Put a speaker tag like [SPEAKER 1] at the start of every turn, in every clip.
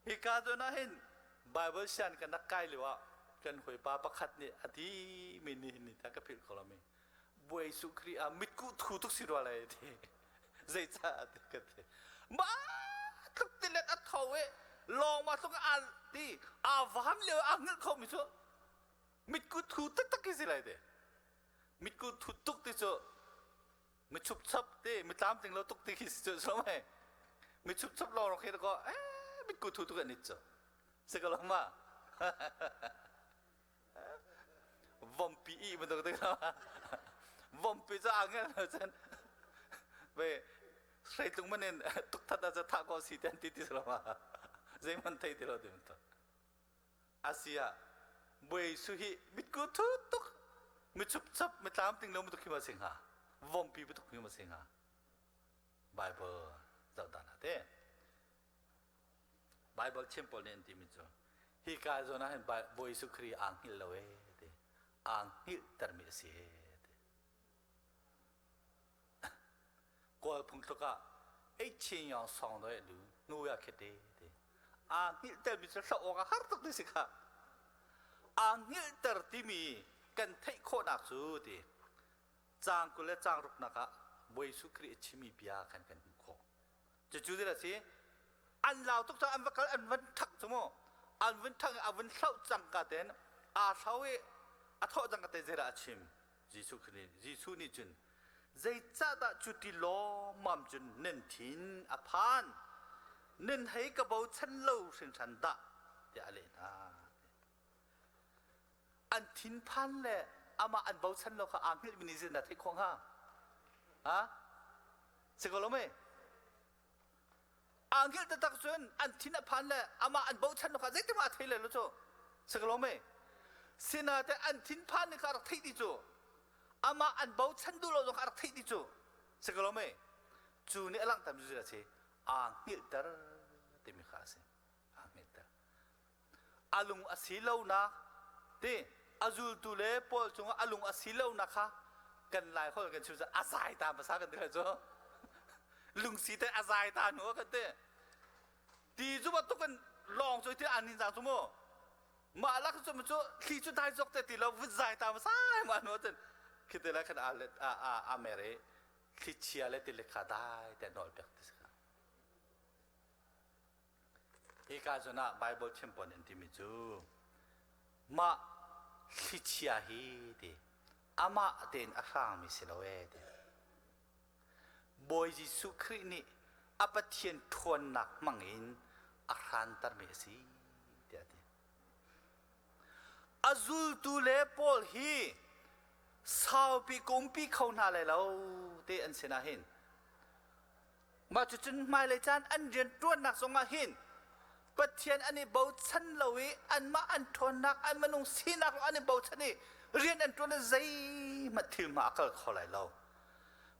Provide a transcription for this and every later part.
[SPEAKER 1] Hika zawn ah hin Bible sian kan rak kai lio ah kan hawipa pakhat nih a ti mi ni ni ta ka philh kho lo mi Bawi Jesuh Khrih ah mitkuh thu tuk si rua lai ti zeicah ti ka ti ma tluk tilet a tho e lawng ma tluk a ti a vam lio a hngilh kho mi cu mitkuh thu taktak khi si lai ti mitkuh thu tuk ti cu mi chupchap te mi tlamtling lo tuk ti khi si cu so mai mi chupchap lawng rak hi ko eh mitku thu tuk an it cu si ko lo ma vompi i bantuk te vompi cu angel lo cun ve hreitlung man in tuk that ah tha ko si ten ti ti lo ma zeiman thei ti lo ti to asia buai su hi mitku thu tuk mi chupchap mi tlamtling lo tuk khi ma sing ha vompi tuk khi ma sing ha bible zoh dan ha te bible chim pawl nih an ti mi cu hi ka zawn ah hin Bawi Jesuh Khrih aa hngilh lo e ti aa hngilh termi a si e ti Kawl phungthluk ah ei chin yong song doi lu nu ya khete ti aa hngilh termi cu hloh awk a har tuk ti si kha aa hngilh ter timi kan theih khawhnak cu ti caang 20 le caang ruknak ah Bawi Jesuh Khrih a chimmi bia khan kan hmuh khawh Cucu zeidah a si? An lau tuk caah an va kal an van ṭhangh cu mu. An vun ṭhangh i a vun hloh cangka tein aa hlo i a thawh cangka te zeidah a chim? Jesuh nih Jesuh nih cun zeicahdah cu ti lawmmam cun nan thin a phan? Nan hei ka bochan lo hringhran dah tiah a leh hna. An thinphan le amah an bochan lo kha aa hngilhmi nih zeidah theih khawh hnga? Ha? Si ko lo mei? Aa hngilh taktak cun an thin a phan le amah an bochan lo kha zeitin a thei le lo cu. Si ko lo mei? Sinate an thinphan ni kha a rak theih dih cu. Amah an bochan duh lo zong kha a rak theih dih cu. Si ko lo mei? Cu nih a langhter mi cu a si. Aa hngilhter timi kha a si. Aa hngilhter. A lung a si lonak ti a zultu le Paul cungah a lung a si lonak kha kan lai holh kan chim a zai ta hmasa kan ti lai cu lungsi te a zai ta hnu kan ti ti cu bantuk in lawng cu ti an nin cang cu mu mah lak cu cu thli cu dai zok te ti lo vun zai ta hmasa ma hnu cun khi te lai khan a a a mere thlichia le tilet kha dai te nawl pek ti si kha Hika zawn ah Baibal chimpawn an timi cu mah thlichia hi ti amah tein a hrangmi si lo ee ti. Bawi Jesuh Khrih nih a Pathian ṭhawnnak hmangin a hrantermi a si tiah a ti. A zultu le pawl hi saupi kumpi kho hna lai lo te an sinah hin Mah cucun hmailei caan an rianṭuannak zongah hin Pathian an i bochan lo i anmah an ṭhawnnak, an minung sinak lawng an i bochan i rian an ṭuan i zeihmanh thil hma a kal kho lai lo.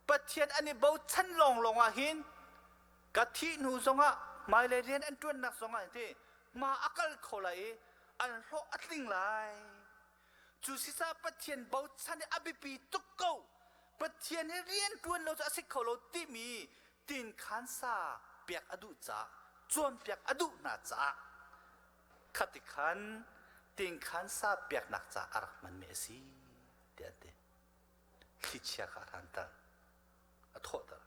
[SPEAKER 1] Pathian an i bochan lawnglawng ah hin ka thih hnu zongah hmailei rian an ṭuannak zongah hin ti hma a kal kho lai i an hlawh a tling lai. Cu sisa Pathian bochan hi a biapi tuk ko. Pathian hi rian ṭuan lo cu a si kho lo timi tinkhansa pek a duh caah, cawnpiak a duh hna caah khati khan tinkhansa peknak caah a rak hmanmi a si tiah an ti. Thlichia kha a hranter, a thawhter.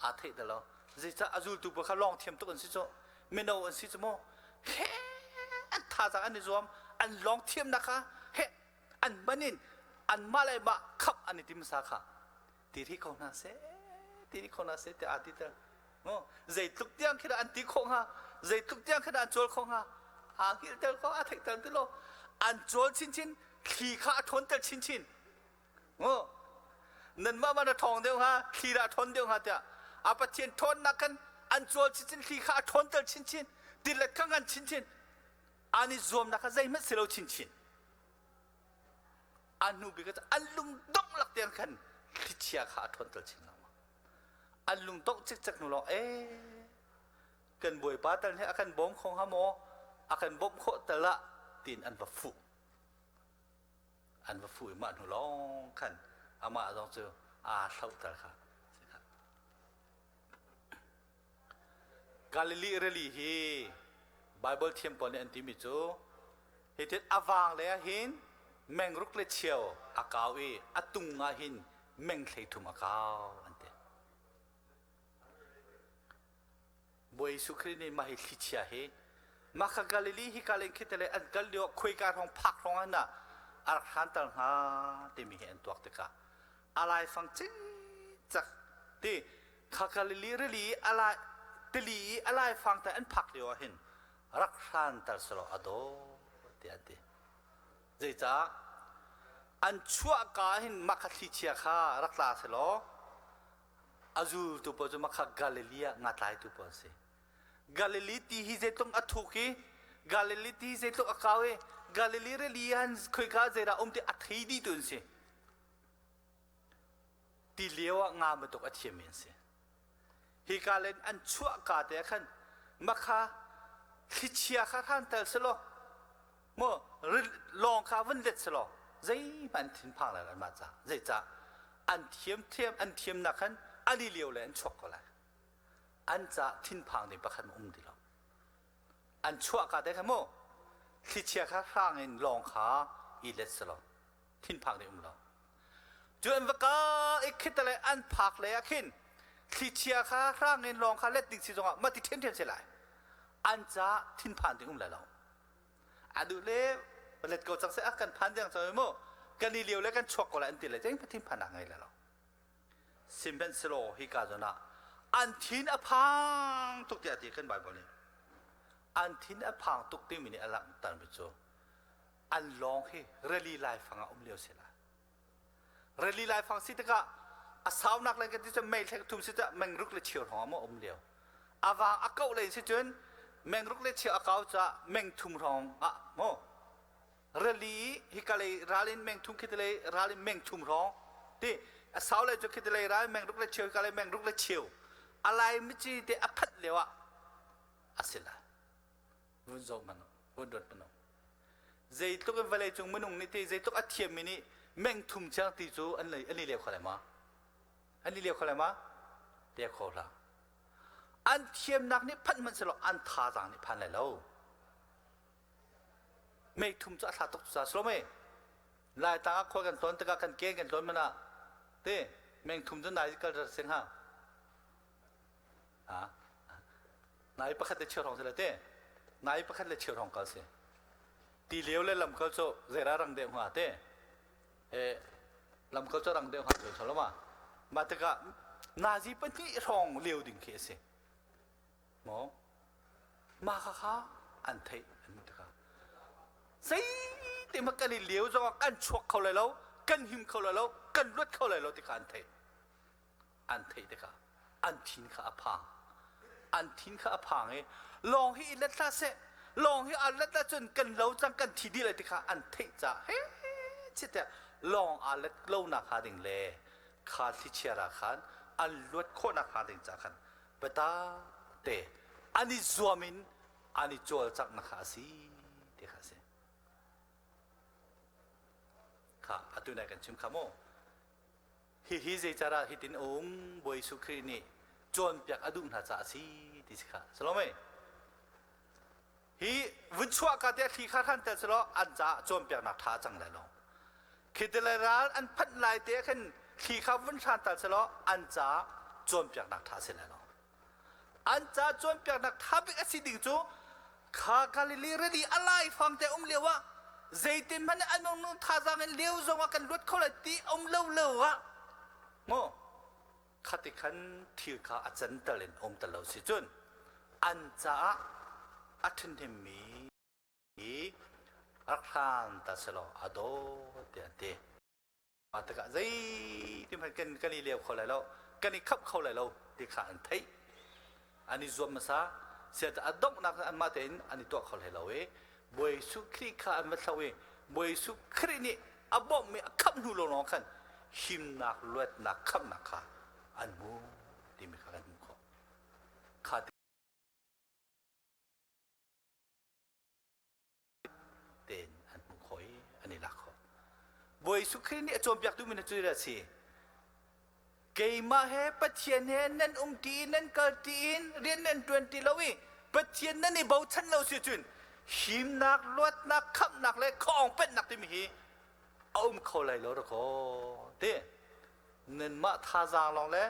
[SPEAKER 1] Aa theih dah lo. Zeicah a zultu pawl kha lawng thiam tuk an si cu. Mino an si cu mu. He an thazaang an i zuam. An lawng thiamnak kha he an man in anmah le mah khamh an i tim sa kha. Ti rih ko hna seh, ti rih ko hna seh tiah aa ti ter. Mu zeitluk tiang khi dah an ti khawh hnga? Zeitluk tiang khi dah an cawl khawh hnga? Aa hngilhter kho, aa theihter ti lo. An cawl chinchin, thli kha a ṭhawnter chinchin. Ngo nanmah ma na ṭhawng deuh hnga thli dah ṭhawn deuh hnga tiah a Pathian ṭhawnnak khan an cawl chinchin thli kha a ṭhawnter chinchin tilet kha ngan chinchin an i zuamnak kha zeihmanh si lo chinchin a hnu bik ah an lung dongh lak tiang khan thlichia kha a ṭhawnter chin lengmang an lung dongh cikcek hnu lawng ee kan bawipa tal nih a kan bawm kho hnga maw a kan bawmh khawh tal ah tiin an va fuh an va fuh i mah hnu lawng khan amah zong cu aa hlohter kha Galilee rili hi Bible thiam pawl nih an timi cu hitin a vang le ah hin mengruk le cheu a kau i a tung ah hin meng 33 a kau an ti. Bawi Jesuh Khrih nih mah hi thlichia hi mah kha Galilee hi kal in khi tele an kal lio khuaika hrawng phak hrawng ah na a rak hranter hnga timi hi an tuak tikah a laifang cingcak ti kha Galilee rili a lai tili i a laifang te an phak lio ah hin rak hranter selaw a daw tiah an ti. Zeicah an chuahka hin mah kha thlichia kha rak tla selaw a zultu pawl cu makha Galilee ah nga tlaitu pawl an si. Galilee ti hi zeitluk a thuk i Galilee ti hi zeitluk a kau i Galilee rili han khoika zeidah um ti a thei dih tu an si. Ti lio ah nga bantuk a thiammi an si. Hika len an chuah ka te ah khan makha thlichia kha hran tel selaw maw lawng kha vun let selaw zeihmanh an thinphang lai anmah ca zeicah an thiam thiam an thiamnak khan an i lio le an chuak ko lai an ca thinphang ding pakhat um ti lo an chuah ka te kha mu thlichia kha hrang in lawng kha i let selaw thinphang ding um lo cu an va ka i khit le an phak le ah khin thlichia kha hrang in lawng kha let ding si zongah mati ṭhiamṭhiam si lai an ca thinphan ding um lai lo a duh le let ko cang seh a kan phan deng cang mu kan i lio le kan chuak ko lai an ti le ceng thin phan ngei le lo sihmanhsehlaw hi ka zawn ah an thin a phang tuk tiah ti kan Bible nih an thin a phang tuk timi nih a langhter mi cu an lawng hi rili laifang ah um lio si lai Rili laifang si tikah a saunak len kan ti cun mei thleng thum si cah mengruk le cheu hrawng ah um lio. A vang a kauh len si cun mengruk le cheu a kau caah meng thum hrawng ah maw rili hika lei ral in meng thum khiti lei ral in meng thum hrawng ti a sau lei cu khiti lei ral mengruk le cheu hika lei mengruk le cheu a lai mici te a phanh lio ah a si lai. Vun zoh hmanh vun ruat hmanh zeitluk in vawlei cung minung nih ti zeitluk a thiammi nih meng thum chiang ti cu an an i leu kho lai ma an i leu kho lai ma leu kho hlah an thiamnak nih phanh hmanh selaw an thazaang nih phan lai lo mei thum cu a thla tuk ca slo mei lai tang ah khual kan tlawn tikah kan ke kan tlawn mana te meng thum cu nai kal sing ha Nai pakhat le cheu hrawng si le te. Nai pakhat le cheu hrawng kal si. Ti lio le lam kal cu zeira rang deuh hnga te. E lam kal cu rang deuh hnga cu solo ma. Mah tikah nazi pahnih hrawng lio ding khi a si. Maw? Mah kha kha an theih an hmuh tikah zei te ma kan i lio zongah kan chuak kho lai lo kan him kho lai lo kan luat kho lai lo ti kha an theih an theih tikah an thin kha a phang an thin kha a phang i lawng hi i let hlah seh lawng hi aa let ahcun kan lo cang kan thi dih lai ti kha an theih caah he chite lawng aa let lo nak hnga ding le kha thlichia ra khan an luat khawh nak hnga ding ca khan biata te an i zuam in an i cawlcangh na kha a si ti kha a si kha atu nai kan chim kha mu Hihi zeicadah hitin a um Bawi Jesuh Khrih nih cawnpiak a duh hna caah a si ti si kha. Salome. Hi vun chuah ka te thli kha khan tel selaw an caah cawnpiaknak ṭha a cang lai lo. Khitile ral an phanh lai te khin thli kha vun hran tal selaw an caah cawnpiaknak ṭha a si lai lo. An ca cawnpiaknak ṭha bik a si ding cu kha Galilee rili a laifang te um lio ah zeitin hmanh an nung thazaang in lio zong ah kan luat kho lai ti um lo lo ah maw khati khan thil kha a can tal in um tal lo si cun an caah a ṭhahnemmi rak hlan ta selaw a dawt tiah an ti. Mah tikah zeitin hmanh kan kan i leu kho lai lo, kan i khap kho lai lo ti kha an theih. An i zuam hmasa. Siat a donghnak anmah tein an i tuah kho hlei lo i Bawi Jesuh Khrih kha an va thlo i Bawi Jesuh Khrih nih a bawmhmi a khamh hnu lawnglawng khan himnak luatnak khamhnak kha an hmu timi kha kan hmuh khawh. Kha tein an hmuh khawh i an i lak khawh. Bawi Jesuh Khrih nih a cawnpiaktu mi cu a si. Keimah he Pathian he nan um ti in nan kal ti in rian nan ṭuan ti lo i Pathian nan i bochan lo si cun himnak, luatnak, khamhnak le khuaawng pennak timi hi a um kho lai lo rakaw ti. Nanmah thazaang lawng le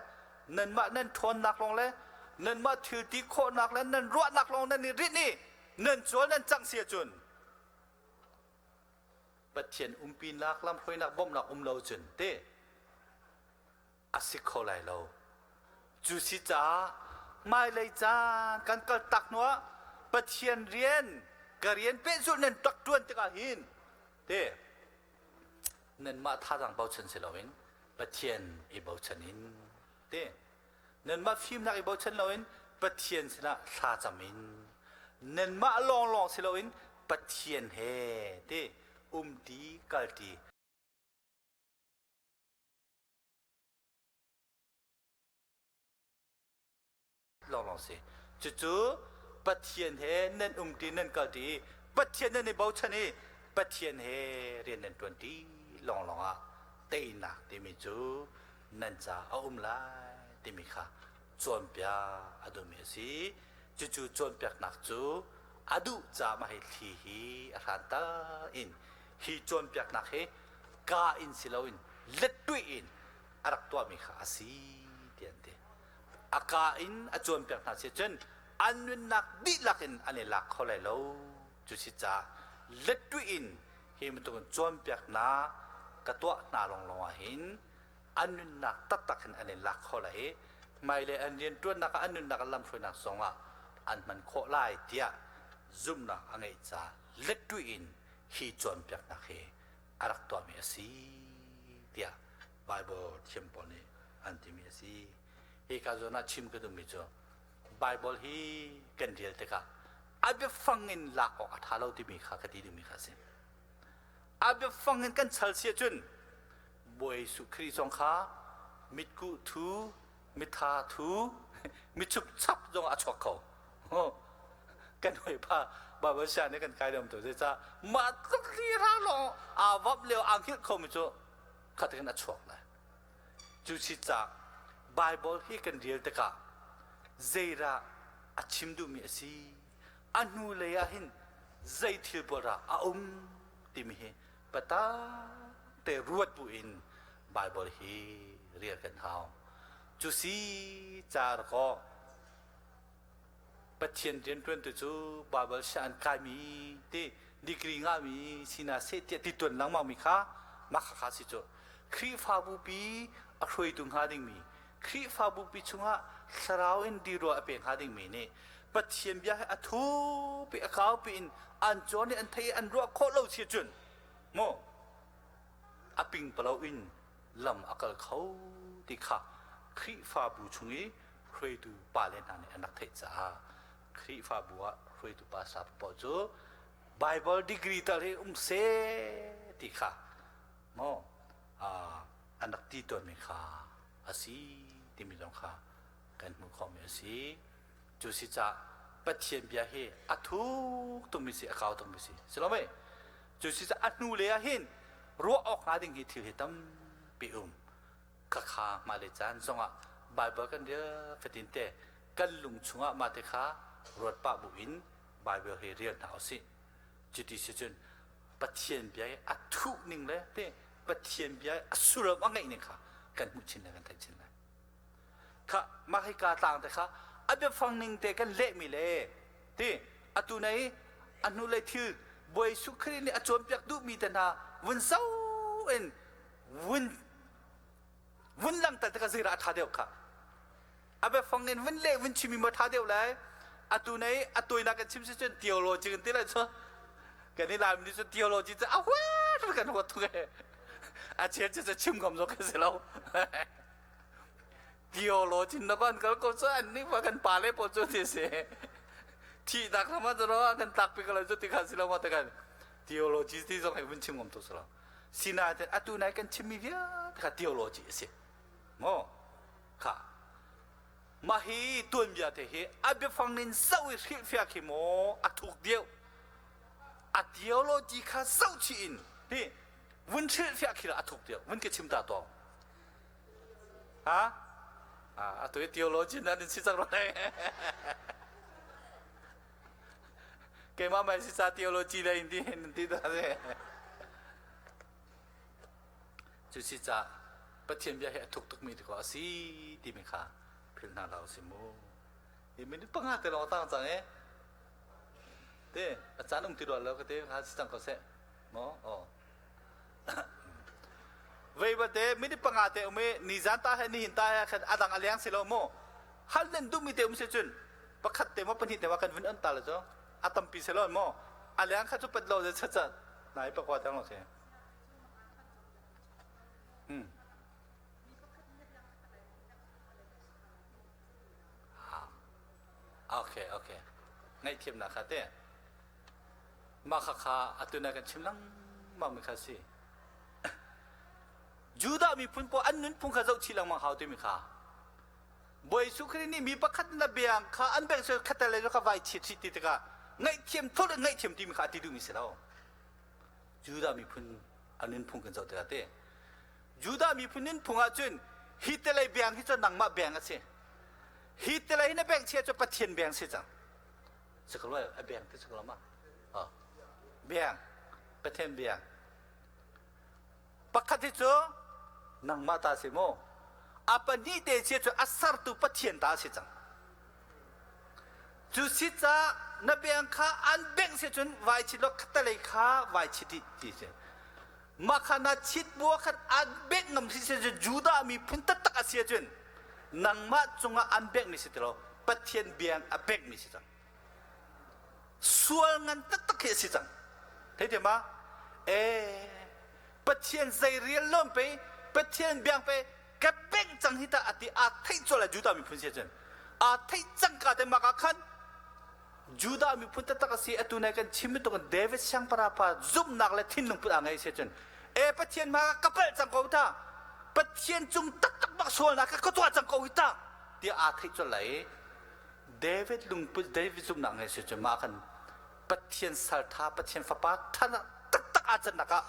[SPEAKER 1] nanmah nan ṭhawnnak lawng le nanmah thil ti khawhnak le nan ruahnak lawng nan i rinh i nan cual nan cangh si ahcun Pathian umpinak lamhruainak bawmhnak um lo cun te a si kho lai lo. Cu si caah hmailei caan kan kal tak hnuah Pathian rian ka rian pehzulh nan rak ṭuan tikah hin te nanmah thazaang bochan si loin Pathian i bochan in te nanmah fimnak i bochan loin Pathian sinah thlacam in nanmah lawnglawng si loin Pathian he te umti kalti lawnglawng si. Cucu Pathian he nan umṭi nan kalṭi i Pathian nan i bochan i Pathian he rian nan ṭuanṭi lawnglawng ah teinak timi cu nan ca a um lai timi kha cawnpiak a duhmi a si. Cucu cawnpiaknak cu a duh caah mah hi thli hi a hran tal in hi cawnpiaknak hi ka in si loin lettuih in a rak tuahmi kha a si ti an ti. A ka in a cawnpiak hna si cun an nunnak dihlak in an i lak kho lai lo. Cu si caah lettuih in hi bantukin cawnpiaknak ka tuah hna lawnglawng ah hin an nunnak taktak in an i lak kho lai i hmailei an rianṭuannak ah an nunnak an lamhruainak zongah an hman khawh lai tiah zumhnak a ngeih caah lettuih in hi cawnpiaknak hi a rak tuahmi a si tiah Bible thiam pawl nih an timi a si. Hika zawn ah chim ka duhmi cu Bible hi kan rel tikah a biafang in lak awk a ṭha lo timi kha ka ti duhmi kha a si. A biafang in kan chal si ahcun Bawi Jesuh Khrih zong kha mitkuh thu, mitha thu, michupchap zong a chuak kho. Kan hawipa Bible sia nih kan kai dam to zeicah mah tluk lira lawng aa vap lio aa hngilh khomi cu khatin a chuak lai. Cu si ca Bible hi kan rel tikah zeidah a chim duhmi a si, a hnu lei ah hin zei thil pawl dah a um timi hi biatak te ruat bu in Bible hi rel kan hau. Cu si ca kaw Pathian rianṭuantu cu Baibal sia an kaimi ti degree ngahmi sina seh tiah ti tuan lengmangmi kha mah khakha si cu. Khrihfabu pi a hruaitu hnga dingmi, Khrihfabu pi chungah thlarau in dirua a pe hnga dingmi nih Pathian bia hi a thupi a kaupi in an cawn i an thei i an ruah khawh lo si cun mu a pingpalo in lam a kal kho ti kha Khrihfabu chung i hruaitu pale hna nih an rak theih caah Khrihfabu ah hruaitu pa sa paoh cu Bible degree tal hi um seh ti kha maw an rak ti tawnmi kha a si timi zong kha kan hmuh khawhmi a si. Cu si caah Pathian bia hi a thuk tukmi si a kau tukmi si. Si lo mei? Cu si caah a hnu le ah hin ruah awk hnga ding hi thil hi tampi um. Khakha hmailei caan zongah Baibal kan rel fatin te kan lung chungah mah te kha ruat pah bu in Baibal hi rel hna usih. Cuti si cun Pathian bia i a thuh ning le te Pathian bia i a sullam a ngeih ning kha kan hmuh chin le kan theih chin lai. Kha mah hika tlang te kha a biafang ning te kan lehmi le ti atu nei a hnulei thil Bawi Jesuh Khrih nih a cawnpiak duhmi te hna vun zoh in vun vun langhter tikah zeidah a ṭha deuh kha a biafang in vun leh vun chimmi maw ṭha deuh lai atu nei a tawinak kan chim si cun theology kan ti lai cu kan i laimi nih cun theology cu a huat kan huat tuk e a chel cu chim ngam zong kan si lo theology na kan kal ko cu an nih pa kan pa le pawl cu ti si thihnak ram ah cu kan tlak pi ko lai cu ti kha si lo ma te kan theology ti zong hi vun chim ngam tu si lo Sinain atu nai kan chimmi vialte kha theology a si. Maw? Kha. Mah hi tuanbia te hi a biafang in zoh i hrilhfiah khi maw a thuk deuh. A theology kha zoh chih in hi vun hrilhfiah khi a thuk deuh. Vun ka chim ta to. Ha? Ah, atu hi theology nan in si cang roi. Keimah mai si ca theology le in ti hin ti ta se. Cu si ca Pathian bia hi a thuk tukmi ti ko a si timi kha phil hna hlah usih mu. Hi minute panga te lawng tang cang e. Te a caan um ti rual lo ka te ha si cang ko seh. Maw? Oh. Vei bate minute panga te um i nizan ta he nihin ta he khan adang a leng si lo mu. Hal nen duhmi te um si cun pakhat te maw pahnih te maw kan vun on ta le cu a tampi si lo maw a leng kha cu pat lo ze cha nai pakwa tang lo si. Hmm. Okay, okay. Ngaihthiamnak kha te. Mah kha kha atu na kan chim lengmang mi kha si. Judah miphun pawl an nunphung kha zoh chih lengmang hau timi kha. Bawi Jesuh Khrih nih mi pakhat na biang kha an beng sel khatal le kha vai chit ti tikah ngaihthiam thol in ngaihthiam timi kha a ti duhmi si lo. Judah miphun an nunphung kan zoh tikah te. Judah miphun nunphung ahcun hi telei biang hi cu nangmah biang a si. Hi telei hi na beng chia cu Pathian biang si cang. Siklo a biang ti siklo ma? Biang Pathian biang. Pakhat hi cu nangmah ta si mu. A pahnih te chia cu a sertu Pathian ta si cang. Cu si ca na biang kha an bengh si cun vai chit lo khatalei kha vai chit dih ti si. Mah kha na chit bua khan an bengh ngam si si cu Judah miphun taktak a si ahcun nangmah cungah an benghmi si ti lo Pathian biang a benghmi si cang. Sual ngan taktak hi a si cang. Thei te ma? Eh, Pathian zei rial lom pe, Pathian biang pe, ka bengh cang hi ta ati aa theih cawlh Judah miphun si ahcun aa theih cang ka te mak ah khan Judah miphun taktak a si atu nai kan chim bantuk David siangpahrang pa zumhnak le thinlung put aa ngei si ahcun e Pathian ma ka palh cang ko ta Pathian cung taktak bak sualnak ka ka tuah cang ko hi ta tiah aa theih colh lai David lungput David zumhnak ngei si cun mah kan Pathian saltha Pathian fapa tha taktak aa cannak ah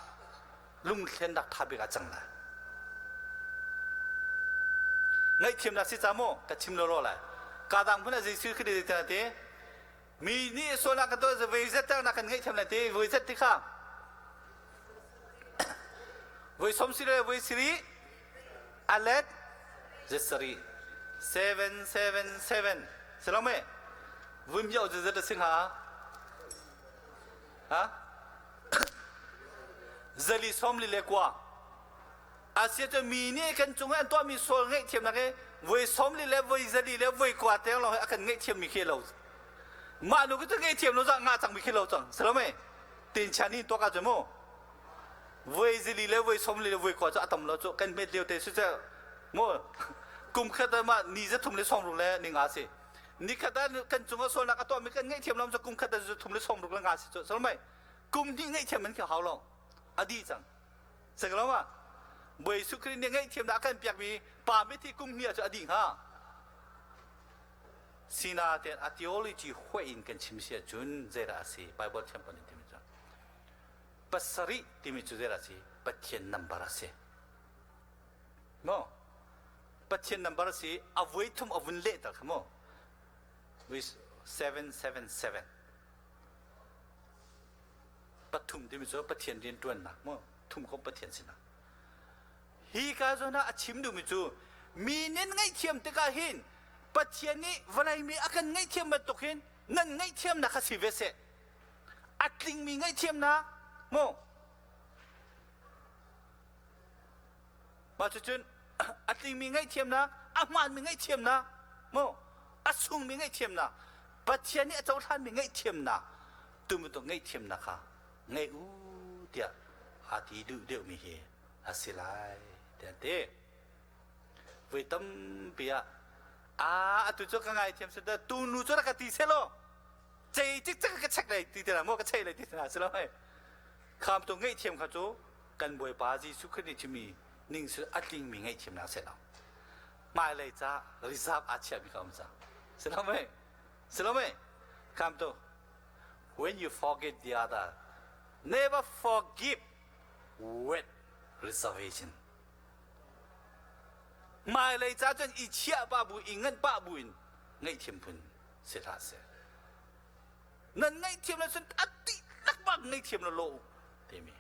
[SPEAKER 1] lungthlennak tha bik ah cang lai. Ngaihthiamnak si ca mu ka chim lawlaw lai. Ka dang hmun ah Jesuh Khrih nih ti mi nih sualnak kan tuah voi zat nak kan ngaihthiam lai ti voi zat ti kha voi som si le voi siri alet zesari 777 salome vui miao zat a si hnga ha Zali 44 Asia cu mi nih kan cung an tuahmi sual ngaihthiamnak hi voi 40 le voi zali le voi kua tiang lawng hi a kan ngaihthiammi khi lo. Mah nu cu ngaihthiam lo zah ngah cangmi khi lo cang. Salome tin chan in tuak ahcun mu voi zali le voi 40 le voi kua cu a tam lo cu kan hmet lio te su cu mu kum khat ah mah ni za thum le 60 le ninga si. Ni khat ah kan cung ah sualnak a tuahmi kan ngaihthiam lo cu kum khat ah za thum le 60 le nga si cu. Salome kum hnih ngaihthiam an khi hau lo a dih cang senglo ma Bawi Jesuh Khrih nih ngaihthiamnak a kan piakmi pa mithi kum hnih ah cu a dih hnga sinain a theology huai in kan chim si ahcun zeidah a si Bible thiam kan in timi cu pasarih timi cu zeidah a si Pathian number a si mo Pathian number a si a voi thum a vun leh tal kha mo with 777 Pathum timi cu Pathian rianṭuannak mu thum kom Pathian sinak. Hi ka zawn ah a chim duhmi cu mi nin ngaihthiam tikah hin Pathian nih vawlei mi a kan ngaihthiam bantuk hin nan ngaihthiamnak kha si ve seh. A tlingmi ngaihthiamnak mu Mah cucun a tlingmi ngaihthiamnak, a hmaanmi ngaihthiamnak, mu a sungmi ngaihthiamnak, Pathian nih a cohlanmi ngaihthiamnak, tu bantuk ngaihthiamnak kha ngei u tiah aa ti duh deuhmi hi a si lai tiah an ti. Voi tampi ah a atu cu ka ngaithiam si tu nu cu rak ka ti selaw cei cikcek ka check lai ti te mu ka chei lai ti te si lo hei kham tu ngaihthiam kha cu kan Bawipa Jesuh Khrih nih chimmi ning cu a tlingmi ngaihthiamnak si lo. Hmailei ca reserve aa chiahmi kha um cang. Si lo mei? Si lo mei? Come to when you forget the other, never forgive with reservation. Hmailei ca cun i chiah pa bu i nganh pah bu in ngaihthiam phun si hlah seh. Nan ngaihthiam lo cun a dihlak bak ngaihthiam lo lo timi.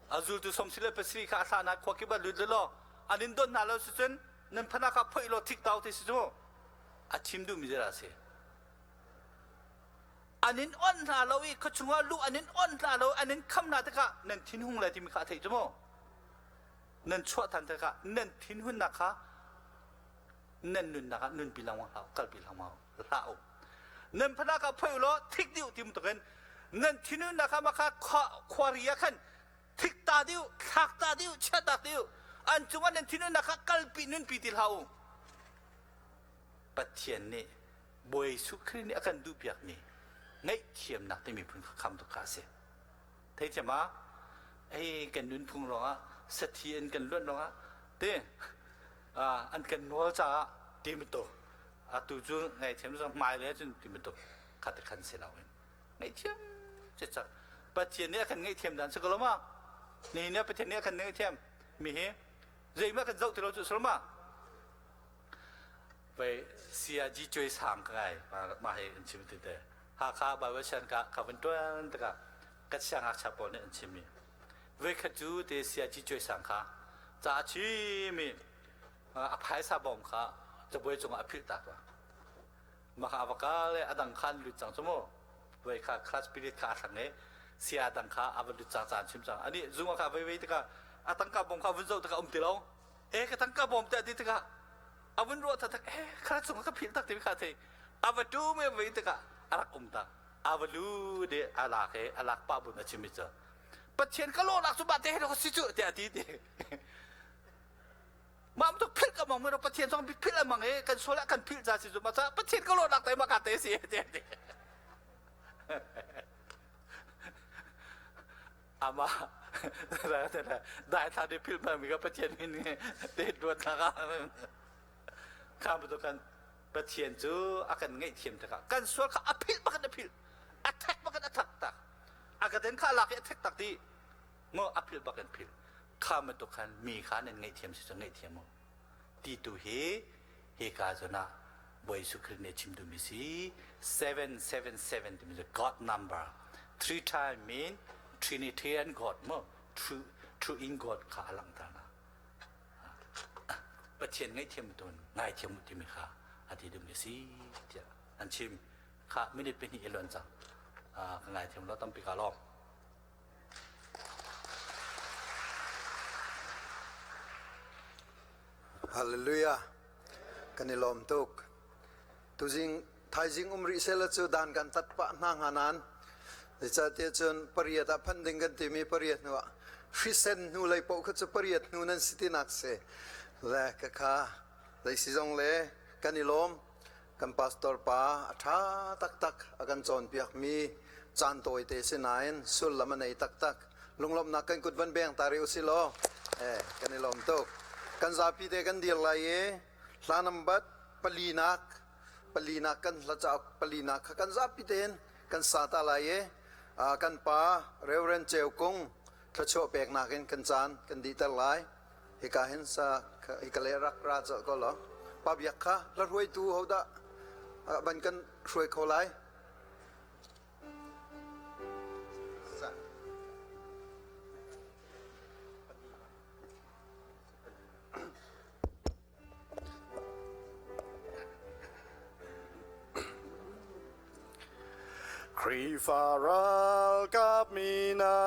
[SPEAKER 1] A zultu 77 kha a thlah hna khua kip ah lut law an in don hna lo si cun nan phanak kha phoih law thik tau ti si cu a chim duhmi zeidah a si? An in on hna lo i khua chungah luh an in on hna lo an in kham hna tikah nan thinhung lai timi kha a theih cu mu. Nan chuah than tikah nan thinhunnak kha nan nunnak ah nunpi lengmang hlah kalpi lengmang hlah u. Nan phanak ah phoih law thik dih ti bantukin nan thinhunnak kha maka khuari ah khan thik ta dih thlak ta dih chiah tak dih an cungah nan thinhunnak kha kalpi nunpi ti hlah u. Pathian nih Bawi Jesuh Khrih nih a kan duhpiakmi ngaihthiamnak timi phun kha kham tuk kha a si. Theithiam ah ei kan nunphung ruangah sathi an kan luanh ruangah te an kan nawl caah ti bantuk atu cu ngaihthiam zong hmai le cun ti bantuk kha te khan si loin ngaihthiam cicak Pathian nih a kan ngaihthiam dan si ko lo ma nihin nih Pathian nih a kan ngaihthiam mi hi zeihmah kan zoh ti lo cu si lo ma Vei CRG cuai sang ka ngai mah hi an chim ti te Hakha Bible sian ka ka van tuan tikah kan siangngakchia pawl nih an chim mi voi khat cu te CRG cuai sang kha ca a chim i a phaisa bawm kha cabuai cungah a philh tak mah kha a va kal i a dang kha an lut cang cu mu voi kha class period kha a thlang i sia dang kha a va lut cang ca an chim cang ani zung kha voi voi tikah a tangka bawm kha vun zoh tikah um ti lo e ka tangka bawm te ti tikah a vun ruah taktak e kha chung ka philh tak ti kha thei a va tu me voi tikah a rak um tak a va lu de a lak e a lak pa bun a chim mi cu Pathian ka lawnak cu ba te he si cu tiah ti ti mah tu philh ka mang mo Pathian zong philh amang e kan sual ah kan philh ca si cu ma ca Pathian ka lawnak te ma ka te si ti ti Amah daithla nih philh bangmi kha Pathian min nih te duat hna ka kha bantuk kan Pathian cu a kan ngaihthiam tikah kan sual kha a philh bak in a philh a thek bak in a thak tak a ka den kha a lak i a thek tak ti maw a philh bak in philh kha bantuk khan mi kha nan ngaihthiam si cu ngaihthiam mu ti tu hi hika zawn ah Bawi Jesuh Khrih nih a chim duhmi si 777 timi cu God number three time mean Trinitarian God mu true true in God kha a langhter na Pathian ngaihthiam tun ngaithiam u timi kha a ti duhmi si tiah an chim kha minute pahnih i luan cang ka ngaithiam lo tampi ka lawm.
[SPEAKER 2] Hallelujah. Kan i lawm tuk. Tuzing thaizing um rih sela cu dan kan tat pah hna hnga nain zeicahtiah cun pariat ah phanh ding kan timi pariat hnu ah hrisen hnu lei paoh kha cu pariat hnu nan si tinak si le ka kha zei si zong le kan i lawm kan pastor pa a ṭha taktak a kan cawnpiakmi caan tawite si nain sullam a nei taktak lunglawmhnak kan kut van beng ta rih usih law eh kan i lawm tuk kan zapi te kan dir lai i hla nambat palinak palinak kan hla cauk palinak kha kan zapi tein kan sa ta lai i kan pa Reverend Ceu Kung thluachuah peknak in kan caan kan dihter lai hika hin sa hika le rak ra colh ko law pa biak kha la hruaitu hodah ban kan hruai kho lai
[SPEAKER 3] Khrihfa ralkap mi hna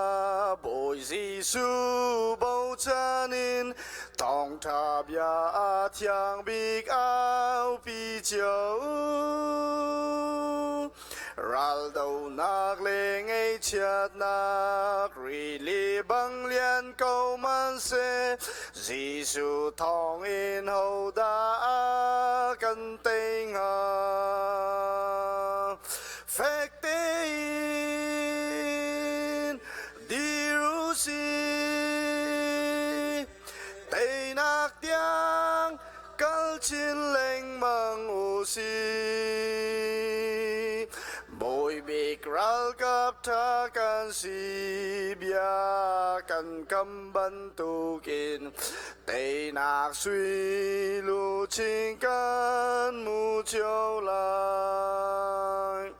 [SPEAKER 3] Bawi Jesuh bochan in thawngṭha bia a thiang bik aupi cio u. Raldohnak le ngaihchiatnak rili bang lian ko hmanhseh Jesuh thawngin hodah a kan tei hnga? Fek tein dir u sih, teinak tiang kal chin lengmang u sih. Bawi bik ralkap ṭha kan si bia kan kam bantukin teinak sui luchin kan mu cio lai.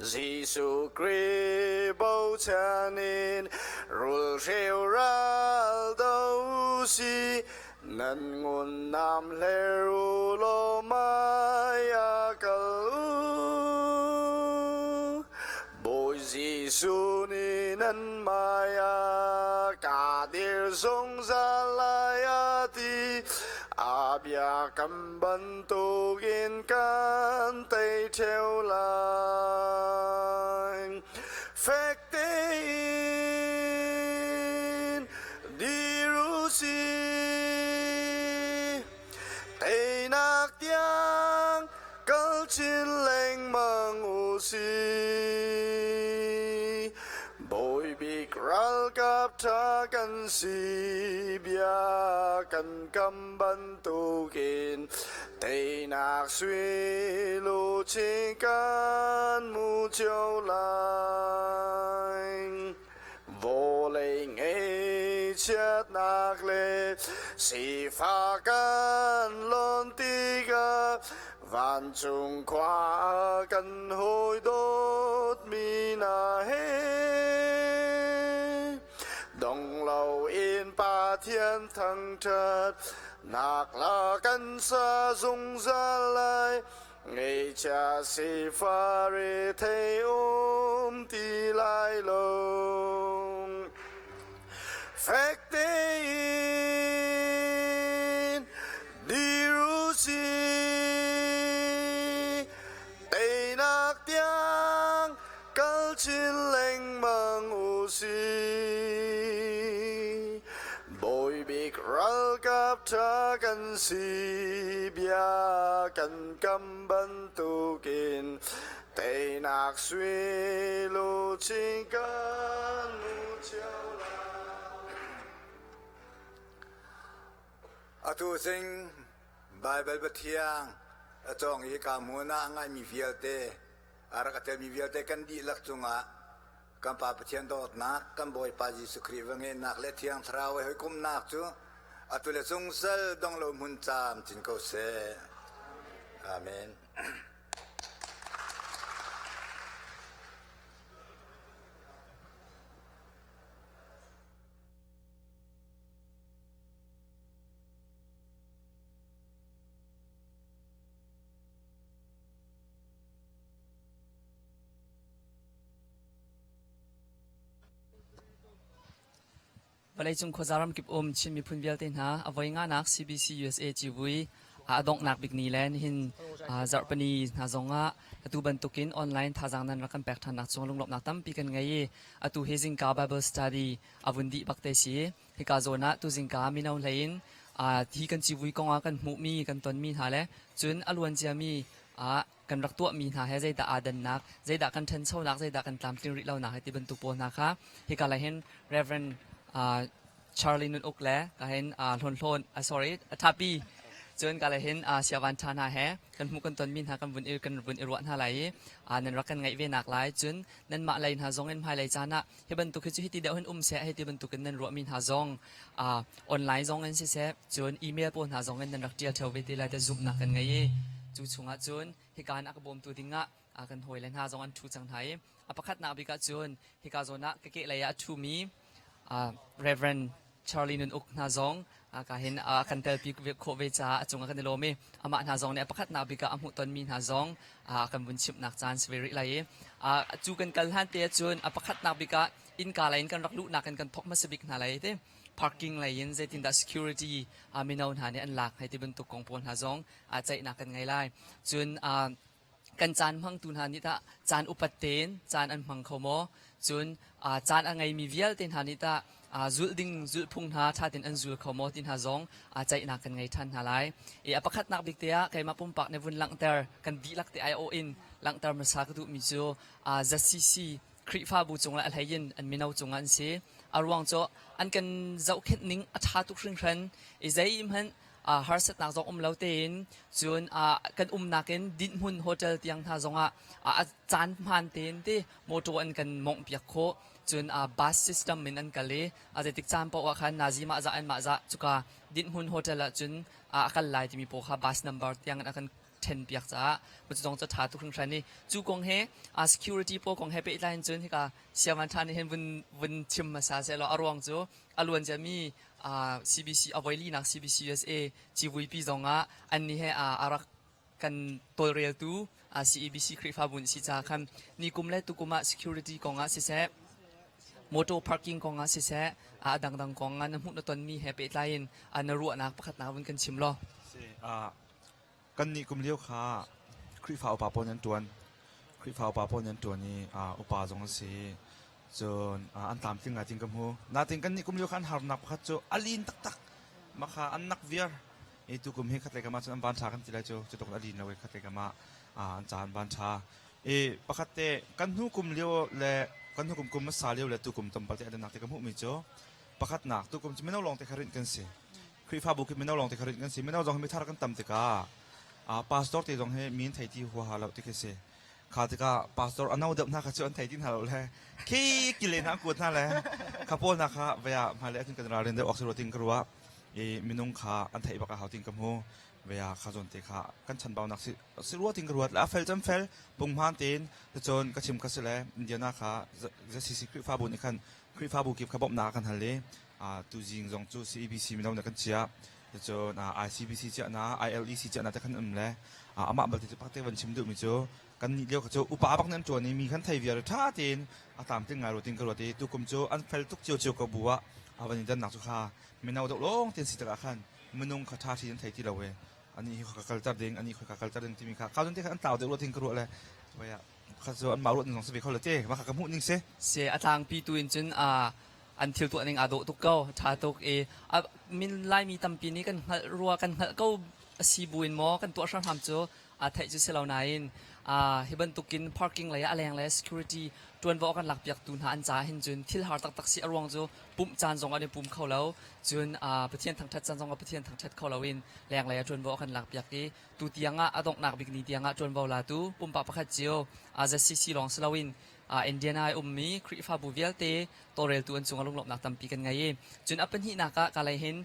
[SPEAKER 3] Jesuh Khrih bochan in rulhreu ral do si nan ngun nam hler u law mai a kal u. Bawi Jesuh nih nan hmai ah ka dir zungzal lai a ti. A biakam bantukin kan tei ṭheo lai. Fek tein dir u sih. Teinak tiang kal chin lengmang u sih. Bawi bik ralkap ṭha kan si bia kan kam bantukin teinak sui luchin kan mu cio lai. Vawlei ngaihchiatnak le sifah kan lon tikah vancung khua kan hawi dawtmi hna he dong loin Pathian thangṭhat nak la kan sa zungzal lai. Ngeihchia sifah rethei um ti lai lo. Fek tein dir u sih. Teinak tiang kal chin lengmang u sih. Bawi bik ralkap ṭha kan si bia kan kam bantukin teinak sui luchin kan mu cio lai.
[SPEAKER 4] Atu zing Baibal Pathiang a cawng i ka hmun ah a ngaimi vialte a rak a telmi vialte kan dihlak cungah Kan Pa Pathian dawtnak, kan Bawipa Jesuh Khrih va ngeihnak le Thiang Thlarau he hawikomhnak cu atu le zungzal dong lo hmun camcin ko seh. Amen.
[SPEAKER 5] Vawleicung khuaza ramkip um Chin miphun vialte hna a voi nganak CBC USA civui a donghnak bik ni le nihin zarhpini hna zongah atu bantukin online thazaang nan rak kan pek ṭhannak cung lunglawmhnak tampi kan ngei i atu hi zingka Bible study a vun dih bak te si. Hika zawn ah tu zingka mino hlei in hi kan civui kong ah kan hmuhmi kan tonmi hna le cun a luan ciami kan rak tuahmi hna he zeidah aa dannak, zeidah kan ṭhanchonak, zeidah kan tlamtlin rih lonak he ti bantuk pawl hna kha hika lei hin Reverend Charlie Nun Uk le ka hin Hlawn Hlawn sorry Thapi cun ka lei hin Siavan Ṭha hna he kan hmuh kan tonmi hna kan vun i kan vun i ruah hna lai i nan rak kan ngaih ve nak lai cun nanmah lei hna zong in hmailei caan ah hi bantuk hi cu hiti deuh hin um seh hei ti bantuk in nan ruahmi hna zong online zong in siseh cun email pawl hna zong in nan rak ṭial ṭheo ve te lai te zumhnak kan ngei i cu chungah cun hika in a ka bawmtu dingah kan hawile hna zong an ṭhu cang hna i a pakhatnak bik ah cun hika zawn ah ka kehlei ah a ṭhumi Reverend Charlie Nun Uk hna zong ka hin kan telpi khawh ve caah a cungah kan i lawm i amah hna zong nih a pakhatnak bik ah a hmuhtonmi hna zong kan vun chimhnak caan si ve rih lai i cu kan kal hlan te ahcun a pakhatnak bik ah innka lei in kan rak luhnak in kan thawk hmasa bik hna lai ti parking lei in zeitindah security mino hna nih an lak hei ti bantuk kong pawl hna zong ceihnak kan ngei lai cun kan caan hmangtu hna nih tah caan upat tein caan an hmang kho maw? Cun caan a ngeimi vialte hna nih tah zulh ding zulhphung hna ṭha tein an zul kho maw ti hna zong ceihnak kan ngei ṭhan hna lai. I a pakhatnak bik te ah keimah pumpak nih vun langhter kan dihlak te aiawh in langhter hmasa ka duhmi cu ZCC Khrihfabu cung le a hlei in an mino cungah an si. A ruang cu an kan zohkhenh ning a ṭha tuk hringhran i zeihmanh harsatnak zong um lo tein cun kan umnak in dinhmun hotel tiang hna zongah a caan hmaan tein ti motor an kan mongh piak khawh cun bus system in an kal i a zeitik caan paoh ah khan nazi mah zah an mah zah cuka dinhmun hotel ah cun a kal lai timi pawl kha bus number tiang in a kan. ṭhen piak caah cu zong cu ṭha tuk hringhran i cu kong he security pawl kong he pehtlai in cun hika Siavan ṭha nih hin vun vun chim hmasa sehlaw a ruang cu a luan ciami CBC a voilinak CBC USA civuipi zongah annih he a rak kan tawlreltu CEBC Khrihfabu nih si caah khan nikum le tukum ah security kong ah siseh motor parking kong ah siseh a dangdang kong ah na hmuh na tonmi he pehtlai in na ruahnak pakhat na vun kan chim law.
[SPEAKER 6] Kan nih kum lio kha Khrihfa upa pawl nih an ṭuan. Khrihfa upa pawl nih an ṭuan i upa zong an si. Cun an tlamtling ngai tin ka hmu. Natin kan nih kum lio kha an harnak pakhat cu a lin taktak. Mah kha an nak viar. I tukum hi khatlei kam ah cun an van ṭha kan ti lai cu. Cu tluk in a lin lo i khatlei kam ah an ca an van ṭha. I pakhat te kan hnu kum lio le kan hnu kum kum hmasa lio le tukum tlawmpal te a dannak te ka hmuhmi cu pakhatnak tukum cu mino lawng te kha rinh kan si. Khrihfabu khi mino lawng te kha rinh kan si. Mino zong hi mithar kan tam tikah pastor te zong hi min thei ti huaha lo ti khi si. Kha tikah pastor a no deuh hna kha cu an thei ti hna lo le khi kile hna an kuat hna le kha pawl hna kha vaya hmailei ahcun kan ralrin deuh awk si rua tin ka ruah. I minung kha an theih bak a hau tin ka hmu. Vaya kha zawn te kha kan chanbaunak si si rua tin ka ruat le a fel cam fel punghman tein cun ka chim kha si le Indiana kha ZCC Khrihfabu nih khan Khrihfabu kip kha bawmhnak a kan hal i tuzing zong cu CEBC mino na kan chiah cun ICBC chiah na ILEC chiah na te khan um le amah balte cu pakte van chim duhmi cu kan nih lio kha cu upa bak nan ṭuan i mi khan thei viar ṭha tein a tlamtling ngai ruatin ka ruat i tukum cu an fel tuk cio cio ko bu ah a van i dannak cu kha mino deuh lawng ten si tikah khan minung kha ṭha ṭhi an thei ti lo e ani hi ka kalter ding ani ka kalter ding timi kha kha te khan an tlau deuh ruatin ka ruah le kha cu an mah ruat ning zong si ve kho le te mah kha ka hmuh ning si
[SPEAKER 5] se a tlangpi tu in cun an thil tuah ning aa dawh tuk ko ṭha tuk i a min Laimi tampi nih kan hngalh rua kan hngalh ko a si buin maw kan tuah hramhram cu aa theih cu si lo nain hi bantukin parking lei ah a leng le security ṭuanvo a kan lakpiaktu hna an ca hin cun thil har taktak si a ruang cu pumh caan zong an i pum kho lo cun Pathian thangṭhat caan zong ah Pathian thangṭhat kho loin lenglei ah ṭuanvo a kan lakpiak i tu tiang ah a donghnak bik ni tiang ah ṭuanvo latu pumpak pakhat cio ZCC lawng si loin Indiana i ummi Khrihfabu vialte tawlreltu an cungah lunglawmhnak tampi kan ngei i cun a pahnihnak ah ka lei hin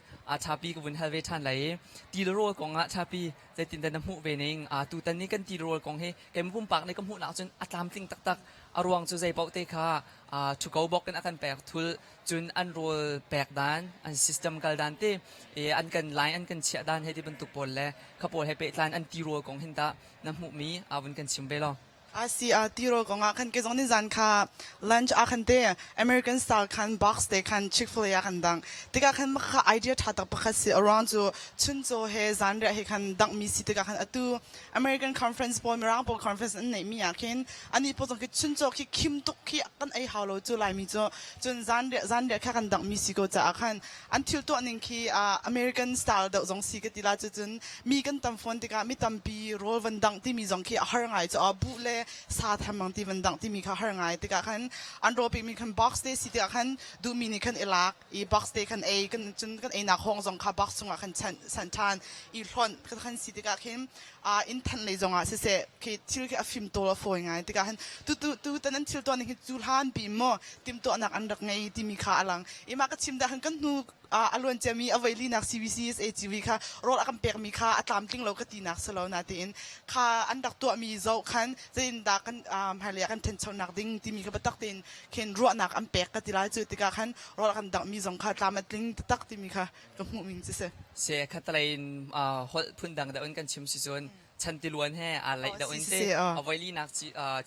[SPEAKER 5] ṭhapi ka vun hal ve ṭhan lai i ti le rawl kong ah ṭhapi zeitindah na hmuh ve ning tutan ni kan ti le rawl kong hi keimah pumpak nih ka hmuhnak cun a tlamtling taktak a ruang cu zei paoh te kha ṭhuko bawk in a kan pek thul cun an rawl pek dan an system kal dan te an kan line an kan chiah dan he ti bantuk pawl le kha pawl he pehtlan an ti rawl kong hin tah na hmuhmi vun kan chim ve law
[SPEAKER 7] Asi a tirawl kong ah khan kei zong nih zan kha lunch ah khan te American style khan box te khan Chick-fil-A ah khan dang. Tikah khan mah kha idea ṭha tak pakhat si aruang cu chuncaw he zanriah he khan dangmi si tikah khan atu American conference pawl Mirang pawl conference an neihmi ah khin anih pawl zong khi chuncaw khi khim tuk khi kan ei hau lo cu Laimi cu cun zanriah zanriah kha kan dangmi si ko caah khan an thil tuah ning khi American style deuh zong si ka ti la cu cun mi kan tam fawn tikah mi tampi rawl van dangh timi zong khi a har ngai cu buh le sa tham ti van dangh timi kha har ngai tikah khan an rawl pekmi khan box te si tikah khan duhmi nih khan i lak i box te khan ei kan cun kan einak hawng zong kha box chungah khan chan san ṭhan i hlonh khan si tikah khin inn than lei zongah siseh khi thil khi a fim tawl a fawi ngai tikah hin tu tu tu tan an thil tuah ning hi cu hlan pi maw timhtuahnak an rak ngei timi kha a lang i mah ka chim dah khan kan hnu a luan ciami a veilinak CBCS AGV kha rawl a kan pekmi kha a tlamtling lo ka tinak si lo natein kha an rak tuahmi zoh khan zeitindah kan hmailei ah kan ṭhanchonak ding timi kha biatak tein khin ruahnak an pek ka ti lai cu tikah khan rawl a kan danghmi zong kha tlam a tling taktak timi kha ka hmuh ning cu si.
[SPEAKER 5] Se khatalei in holh phundang deuh in kan chim si cun chantiluan he aa laih deuh in te a voilinak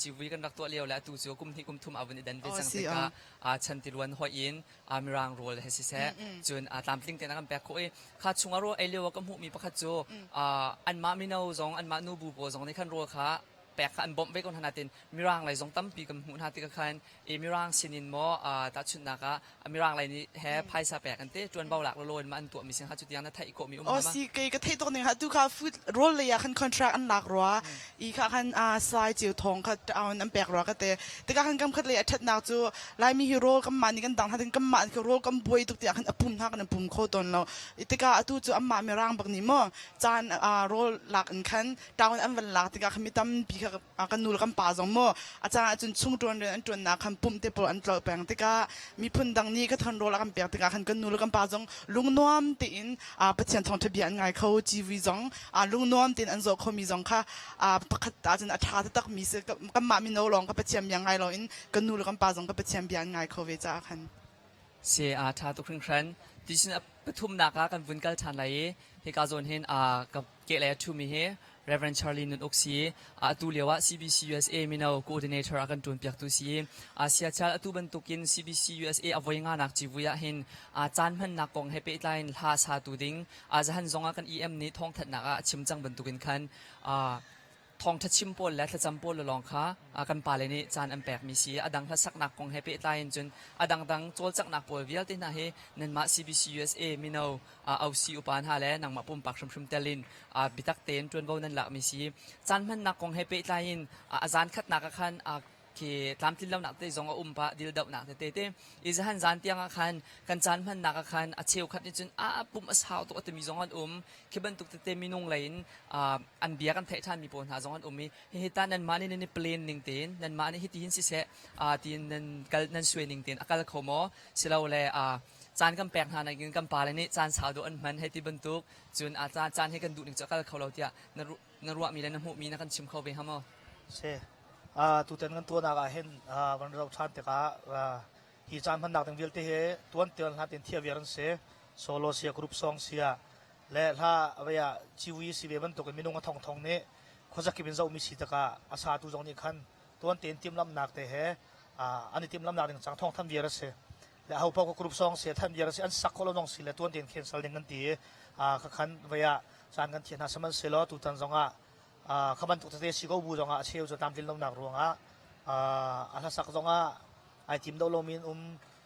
[SPEAKER 5] civui kan rak tuah lio le atu cu kum hnih kum thum a vun i dan ve cang tikah chantiluan hoih in mirang rawl he siseh cun tlamtling tein a kan pek khawh i kha chungah rawl ei lio ah ka hmuhmi pakhat cu anmah mino zong anmah nubu pawl zong nih khan rawl kha pek kha an bawmh ve ko hna nain mirang lei zong tampi kan hmuh hna tikah khan i mirang sinin maw tahchunhnak ah mirang lei nih he phaisa pek an ti ṭuanvo lak lawlaw in ma an tuahmi sin kha cu tiang na theih khawhmi um
[SPEAKER 7] Oh si kei ka theih tuk ning ha tu kha food roll lei ah khan contract an lak rua i kha khan sai ceu thong kha town an pek rua ka te tikah khan kam khat lei a ṭhatnak cu Laimi hi rawl kan mah nih kan dang hna kan mah nih rawl kan buai tuk tiah khan a pum hna kan pum kho tawn lo tikah atu cu anmah mirang bak nih maw caan rawl lak in khan town an van lak tikah khan mi tampi kha. kan nu le kan pa zong mu a caan ahcun chung ṭuan rian an ṭuannak khan pumh te pawl an tlolh peng tikah miphun dang nih ka than rawl a kan pek tikah khan kan nu le kan pa zong lungnuam tein Pathian thawngṭha bia an ngai kho civui zong lungnuam tein an zawh khomi zong kha pakhat ahcun a ṭha taktak mi si kanmah mino lawng ka Pathian bia ngai loin kan nu le kan pa zong ka Pathian bia an ngai kho ve caah khan
[SPEAKER 5] Si a ṭha tuk hringhran. Tisin a pathumnak ah kan vun kal ṭhan lai i hika zawn hin ka kehlei a ṭhumi hi Reverend Charlie Nun Uk si. Atu lio ah CBC USA mino coordinator a kan ṭuanpiaktu si. Siachal atu bantukin CBC USA a voi nganak civui ah hin caan hmannak kong he pehtlai in hla satu ding zahan zong ah kan EM nih thawngthanhnak ah a chim cang bantukin khan thawngṭha chim pawl le thlacam pawl lawng kha kan pale nih caan an pekmi si. A dang hlasaknak kong he pehtlai in cun a dangdang cawlcanghnak pawl vialte hna hi nanmah CBC USA mino OC upa hna le nangmah pumpak hrimhrim tel in biatak tein ṭuanvo nan lakmi si. Caan hmannak kong he pehtlai in a zan khatnak ah khan khi tlamtlin lonak te zong a um pah dildohnak tete te i zahan zan tiang ah khan kan caan hmannak ah khan a cheukhat nih cun a pum a sau tuk a timi zong an um khi bantuk tete minung lei in an bia kan theih ṭhan mi pawl hna zong an um i hihi ta nanmah nih nan i plan ning tein nanmah nih hiti hin siseh tiin nan kal nan suai ning tein a kal kho maw silole caan kan pek hna nakin kan pale nih caan sau deuh an hman hei ti bantuk cun a caan caan hi kan duh ning cu a kal kho lo tiah na na ruahmi le na hmuhmi na kan chim kho ve hnga maw?
[SPEAKER 8] Si. Tutan kan tuahnak ah hin van zoh ṭhan tikah hi caan hmannak ding vialte hi tuan tian hlan tein thiah viar an si. Solo sia group song sia le hla avei ah ciwi si ve bantuk in minung a thongthong nih khuazakip in zohmi si tikah a satu zong nih khan tuan tein timhlamhnak te he an i timhlamhnak ding cang thawng than viar a si. Le aho paoh ka group song si than viar a si an sak khawh lo zong si le tuan tein cancel ding kan ti i kha khan vei ah caan kan thiah hna sihmanhsehlaw tutan zong ah kha bantuk tete si ko bu zong ah a cheu cu tlamtlin lonak ruangah a hlasak zong ah ai tim do lomi an um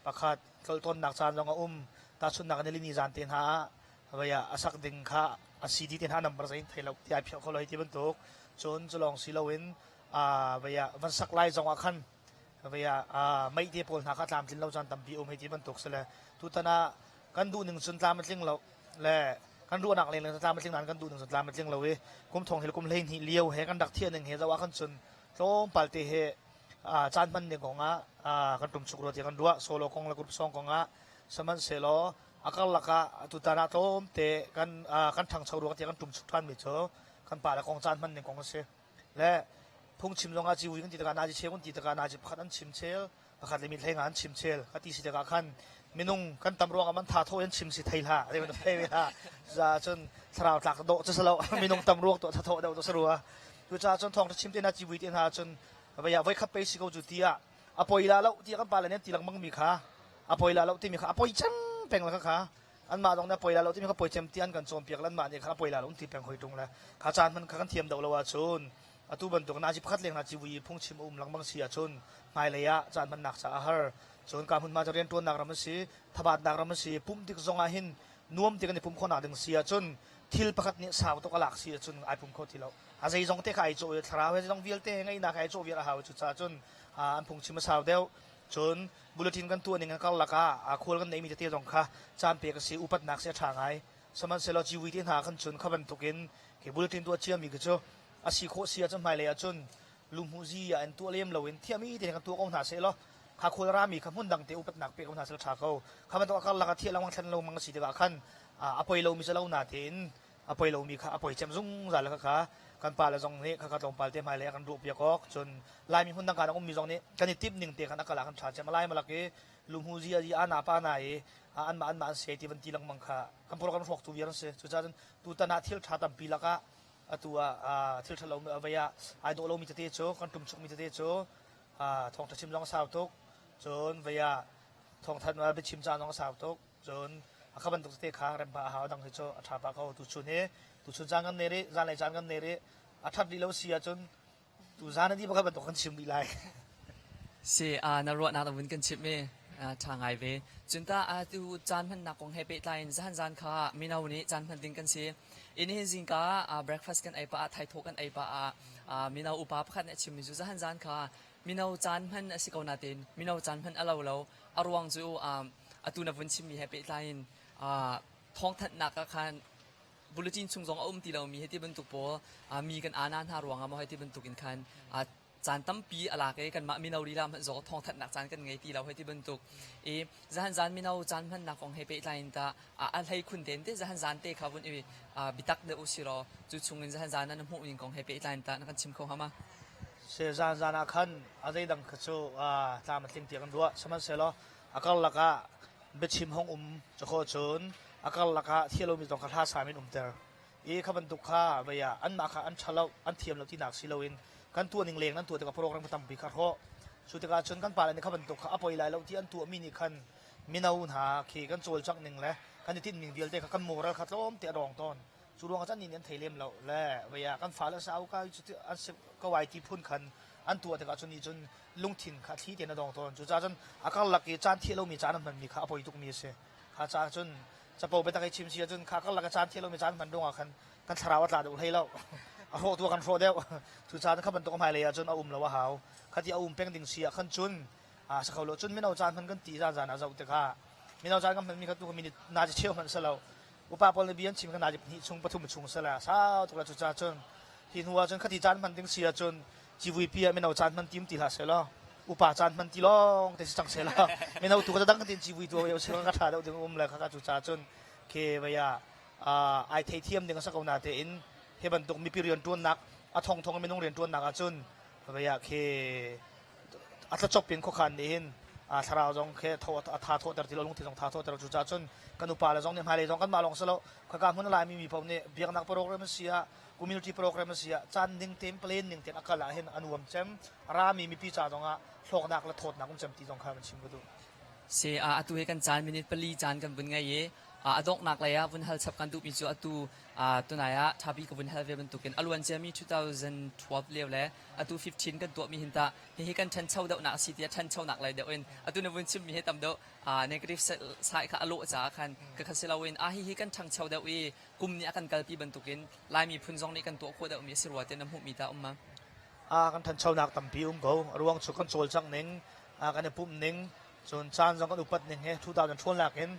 [SPEAKER 8] pakhat tloltawnnak caan zong a um tahchunhnak in nilini zan te hna ah vei ah a sak ding kha a CD te hna number zei in thei lo ti ai phiah kho lo hei ti bantuk cun cu lawng si loin vei ah van sak lai zong ah khan vei ah mei te pawl hna kha tlamtlin lo caan tampi um hei ti bantuk si le tutan ah kan duh ning cun tlam a tling lo le kan ruahnak leng leng tlam a tling nain kan duh ning cun tlam a tling lo i kum thong hil kum 12 lio he kan rak thiah ning he zoh ah khan cun tlawmpal te he caan hman ning kong ah kan tum chuk rua ti kan ruah solo kong le group song kong ah sihmanhsehlaw a karlak ah tutan ah tlawmte kan kan ṭhangcho ruang tiah kan tum chuk ṭhan mi cu kan pa le kong caan hman ning kong a si le phungchim zong ah ciwi kan ti tikah nazi cheu kan ti tikah nazi pakhat an chim chel pakhat le mi hlei nga an chim chel ka ti si tikah khan minung kan tam ruangah man tha tho an chim si thei hlah re man thei ve hlah za cun thlarau tlak dawh cu salo minung tam ruang to thatho deuh to sarua tu cha cun thong chim te na ciwi te hna cun vaya voi khat pe si ko cu tia a poi la lo ti kan pa le nen ti lengmang mi kha a poi la lo ti mi kha a poi cem peng la kha an mah zong nih a poi la lo timi kha poi cem ti an kan cawnpiak le anmah nih khan a poi la lo ti peng hoi ṭung le kha caan hmanh kha kan thiam deuh lo ahcun atu bantuk nazi pakhat leng nazi vui phungchim a um lengmang si ahcun hmailei ah caan hmannak ca a har cun ka hmunhma cu rianṭuannak ram a si thabatnak ram a si pumh tik zong ah hin nuam ti kan i pumh khawhnak ding si ahcun thil pakhat nih sau tuk a lak si ahcun ai pum kho ti lo a zeizong te kha ai cawh i thlarau he zeizong vialte he ngeihnak ai cawh viar a hau cucaah cun an phungchim a sau deuh Cun bulletin kan tuah ning a karlak ah aa khual kan neihmi tete zong kha caan pek a si, upatnak si a ṭha ngai. Sihmanhsehlaw civui te hna khan cun kha bantukin khi bulletin tuah ciami khi cu a si khawh si ahcun hmailei ahcun luhmuhzi ah in tuah lem loin thiami tein kan tuah ko hna sehlaw kha khual rami kha hmun dang te upatnak pe ko hna seh ṭha ko. Kha bantuk a karlak ah thiah lengmang thlen lengmang a si tikah khan a poi lomi si lo natein a poi lomi kha a poi cem zungzal kha kha kan pa le zong nih kha kha tlawmpal te hmailei a kan ruah piak awk cun Laimi hmun dang kan ummi zong nih kan i timh ning te khan a kal ah kan ṭha cem lai malak i lumhu zi a ana pa na i anmah anmah an se ti van ti lengmang kha kan pura kan hrawk tu viar an si cucaah cun tutan ah thil ṭha tampi lakah atu ah thil ṭha lo vei ah ai dawh lomi tete cu kan ṭum chukmi tete cu thawngṭha chim zong a sau tuk cun vei ah thawngthan biachim caan zong a sau tuk Cun a kha bantuk tete kha rem pah a hau dang hi cu a ṭha pah ko. Tuchun hi tuchun caan kan nei rih, zanlei caan kan nei rih. A ṭhat rih lo si ahcun tu zan a dih bakhat bantuk kan chim rih lai.
[SPEAKER 5] Si, na ruahnak na vun kan chimh i ṭha ngai ve. Cun tah atu caan hmannak kong he pehtlai in zahan zan kha mino nih caan hman ding kan si. Inn hin zingka breakfast kan ei pah ah, thaithawh kan ei pah ah mino upa pakhat nih a chimmi cu zahan zan kha mino caan hman a si ko nain mino caan hman a lo lo. A ruang cu atu na vun chimmi he pehtlai in thawngthanhnak ah khan bulletin chung zong a um ti lomi hei ti bantuk pawl mi kan ana hna ruangah maw hei ti bantuk in khan caan tampi a lak i kanmah mino lila hmanh zong thawngthanhnak caan kan ngei ti lo hei ti bantuk i zahan zan mino caan hmannak kong he pehtlai in tah a hlei khun ten te zahan zan te kha vun i bitak deuh u si law cu chung in zahan zan na hmuh ning kong he pehtlai in tah na kan chim kho hnga ma?
[SPEAKER 8] Se zan zan ah khan a zeidang kha cu tlam a tling tiah kan ruah sihmanhsehlaw a karlak ah biachim hong um cu cun a karlak ah thialomi zong kha hla sam in umter i kha bantuk kha vei ah anmah kha an ṭhalo an thiam lo tinak si loin kan tuah ning leng nan tuah tikah program tampi kha hrawh cu tikah cun kan pale nih kha bantuk kha a poi lai lo ti an tuahmi nih khan mino hna khi kan cawlcangh ning le kan i tinh ning vialte kha kan moral kha tlawmte a dawng tawn cu ruangah cun nih an thei lem lo le vei ah kan fale sau ka an si ko ai ti phun khan an tuah tikah cun nih cun lungthin kha thli tein a dong tawn cucaah cun a karlak i caan thiah lomi caan an hmanmi kha a poi tukmi a si kha caah cun capo biatak i chim si ahcun kha karlak i caan thiah lomi caan hman ruangah khan kan thlarau a tla deuh hlei lo a hrawh tu kan hrawh deuh cucaah kha bantuk hmailei ahcun a um lo a hau khati a um peng ding si ah khan cun a sa kho lo cun mino caan hman kan ti zan zan ah zoh tikah mino caan kan hmanmi kha tu minute na ci cheu hmanh si lo upa pawl nih bia an chim kha na ci pahnih chung pathum chung si la sau tuk la cucaah cun hi hnu ah cun khati caan hman ding si ahcun civuipi ah mino caan hman tim ti hlah seh law upa caan hman ti lawng te si cang seh law mino tu ka dang tin civui tu yo seh ka tha deuh ding um le kha ka cu ca cun ke vaya ai thei thiam ding a sa ko na te in he bantuk mipi rian tuannak a thong thong minung rian tuannak ahcun vaya ke a tlachop in khuakhan nih hin thlarau zong khe tho a tha thawhter ti lo lungthin zong tha thawhter cu ca cun kan upa le zong nih hmailei zong kanmah lawng si lo khaka hmun a laimi mi paoh nih biaknak program a si ah community program a si ah caan ning tein plan ning tein a kal ah hin a nuam cem rami mipi ca zong ah hlawknak le thawtnak um cem ti zong kha kan chim ka duh.
[SPEAKER 5] Si atu hi kan caan minute pali caan kan vun ngei i a donghnak lei ah vun hal chap kan duhmi cu atu tunai ah thabi ka vun hal ve bantukin a luan ciami 2012 lio le atu 15 kan tuahmi hin tah hihi kan ṭhancho deuhnak a si tiah ṭhanchonak lei deuh in atu na vun chimmi hi tam deuh negative side kha a lawh caah khan ka kha si loin a hihi kan ṭhangcho deuh i kum nih a kan kalpi bantukin Lai miphun zong nih kan tuah khawh deuhmi a si rua tiah na hmuhmi tah um ma?
[SPEAKER 8] A kan ṭhanchonak tampi um ko. A ruang cu kan cawlcangh ning, kan i pumh ning, cun caan zong kan upat ning he 2012 nak in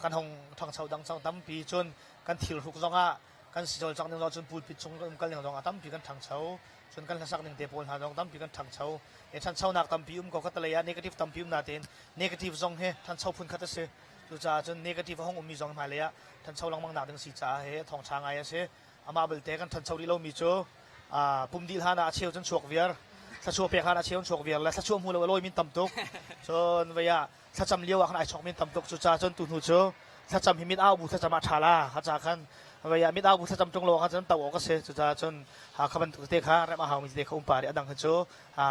[SPEAKER 8] kan hong ṭhangcho dang cang tampi. Cun kan thilhruk zong ah kan si cawlcangh ning zong cun pulpit chung kan umkal ning zong ah tampi kan ṭhangcho. Cun kan hlasak ning te pawl hna zong tampi kan ṭhangcho. E ṭhanchonak tampi um ko. Ka talei ah negative tampi um natein negative zong hi ṭhancho phun khat a si. Cucaah cun negative a hung ummi zong hmailei ah ṭhancho lengmang nak ding si caah he thawngṭha ngai a si. Amah belte kan ṭhancho rih lomi cu pum dih hlan ah a cheu cun chuak viar, thluachuah pek hlan ah a cheu chuak viar le thluachuah hmu lo a lawi min tam tuk. Cun vei ah thlacam lio ah khan ai chawk min tam tuk. Cucaah cun tu hnu cu thlacam hi mit au bu thlacam ah ṭha la. Kha ca khan vei ah mit au bu thlacam ṭung lo ah khan cun to awk a si. Cucaah cun kha bantuk te kha rem a haumi te kha um pa rih a dang hi cu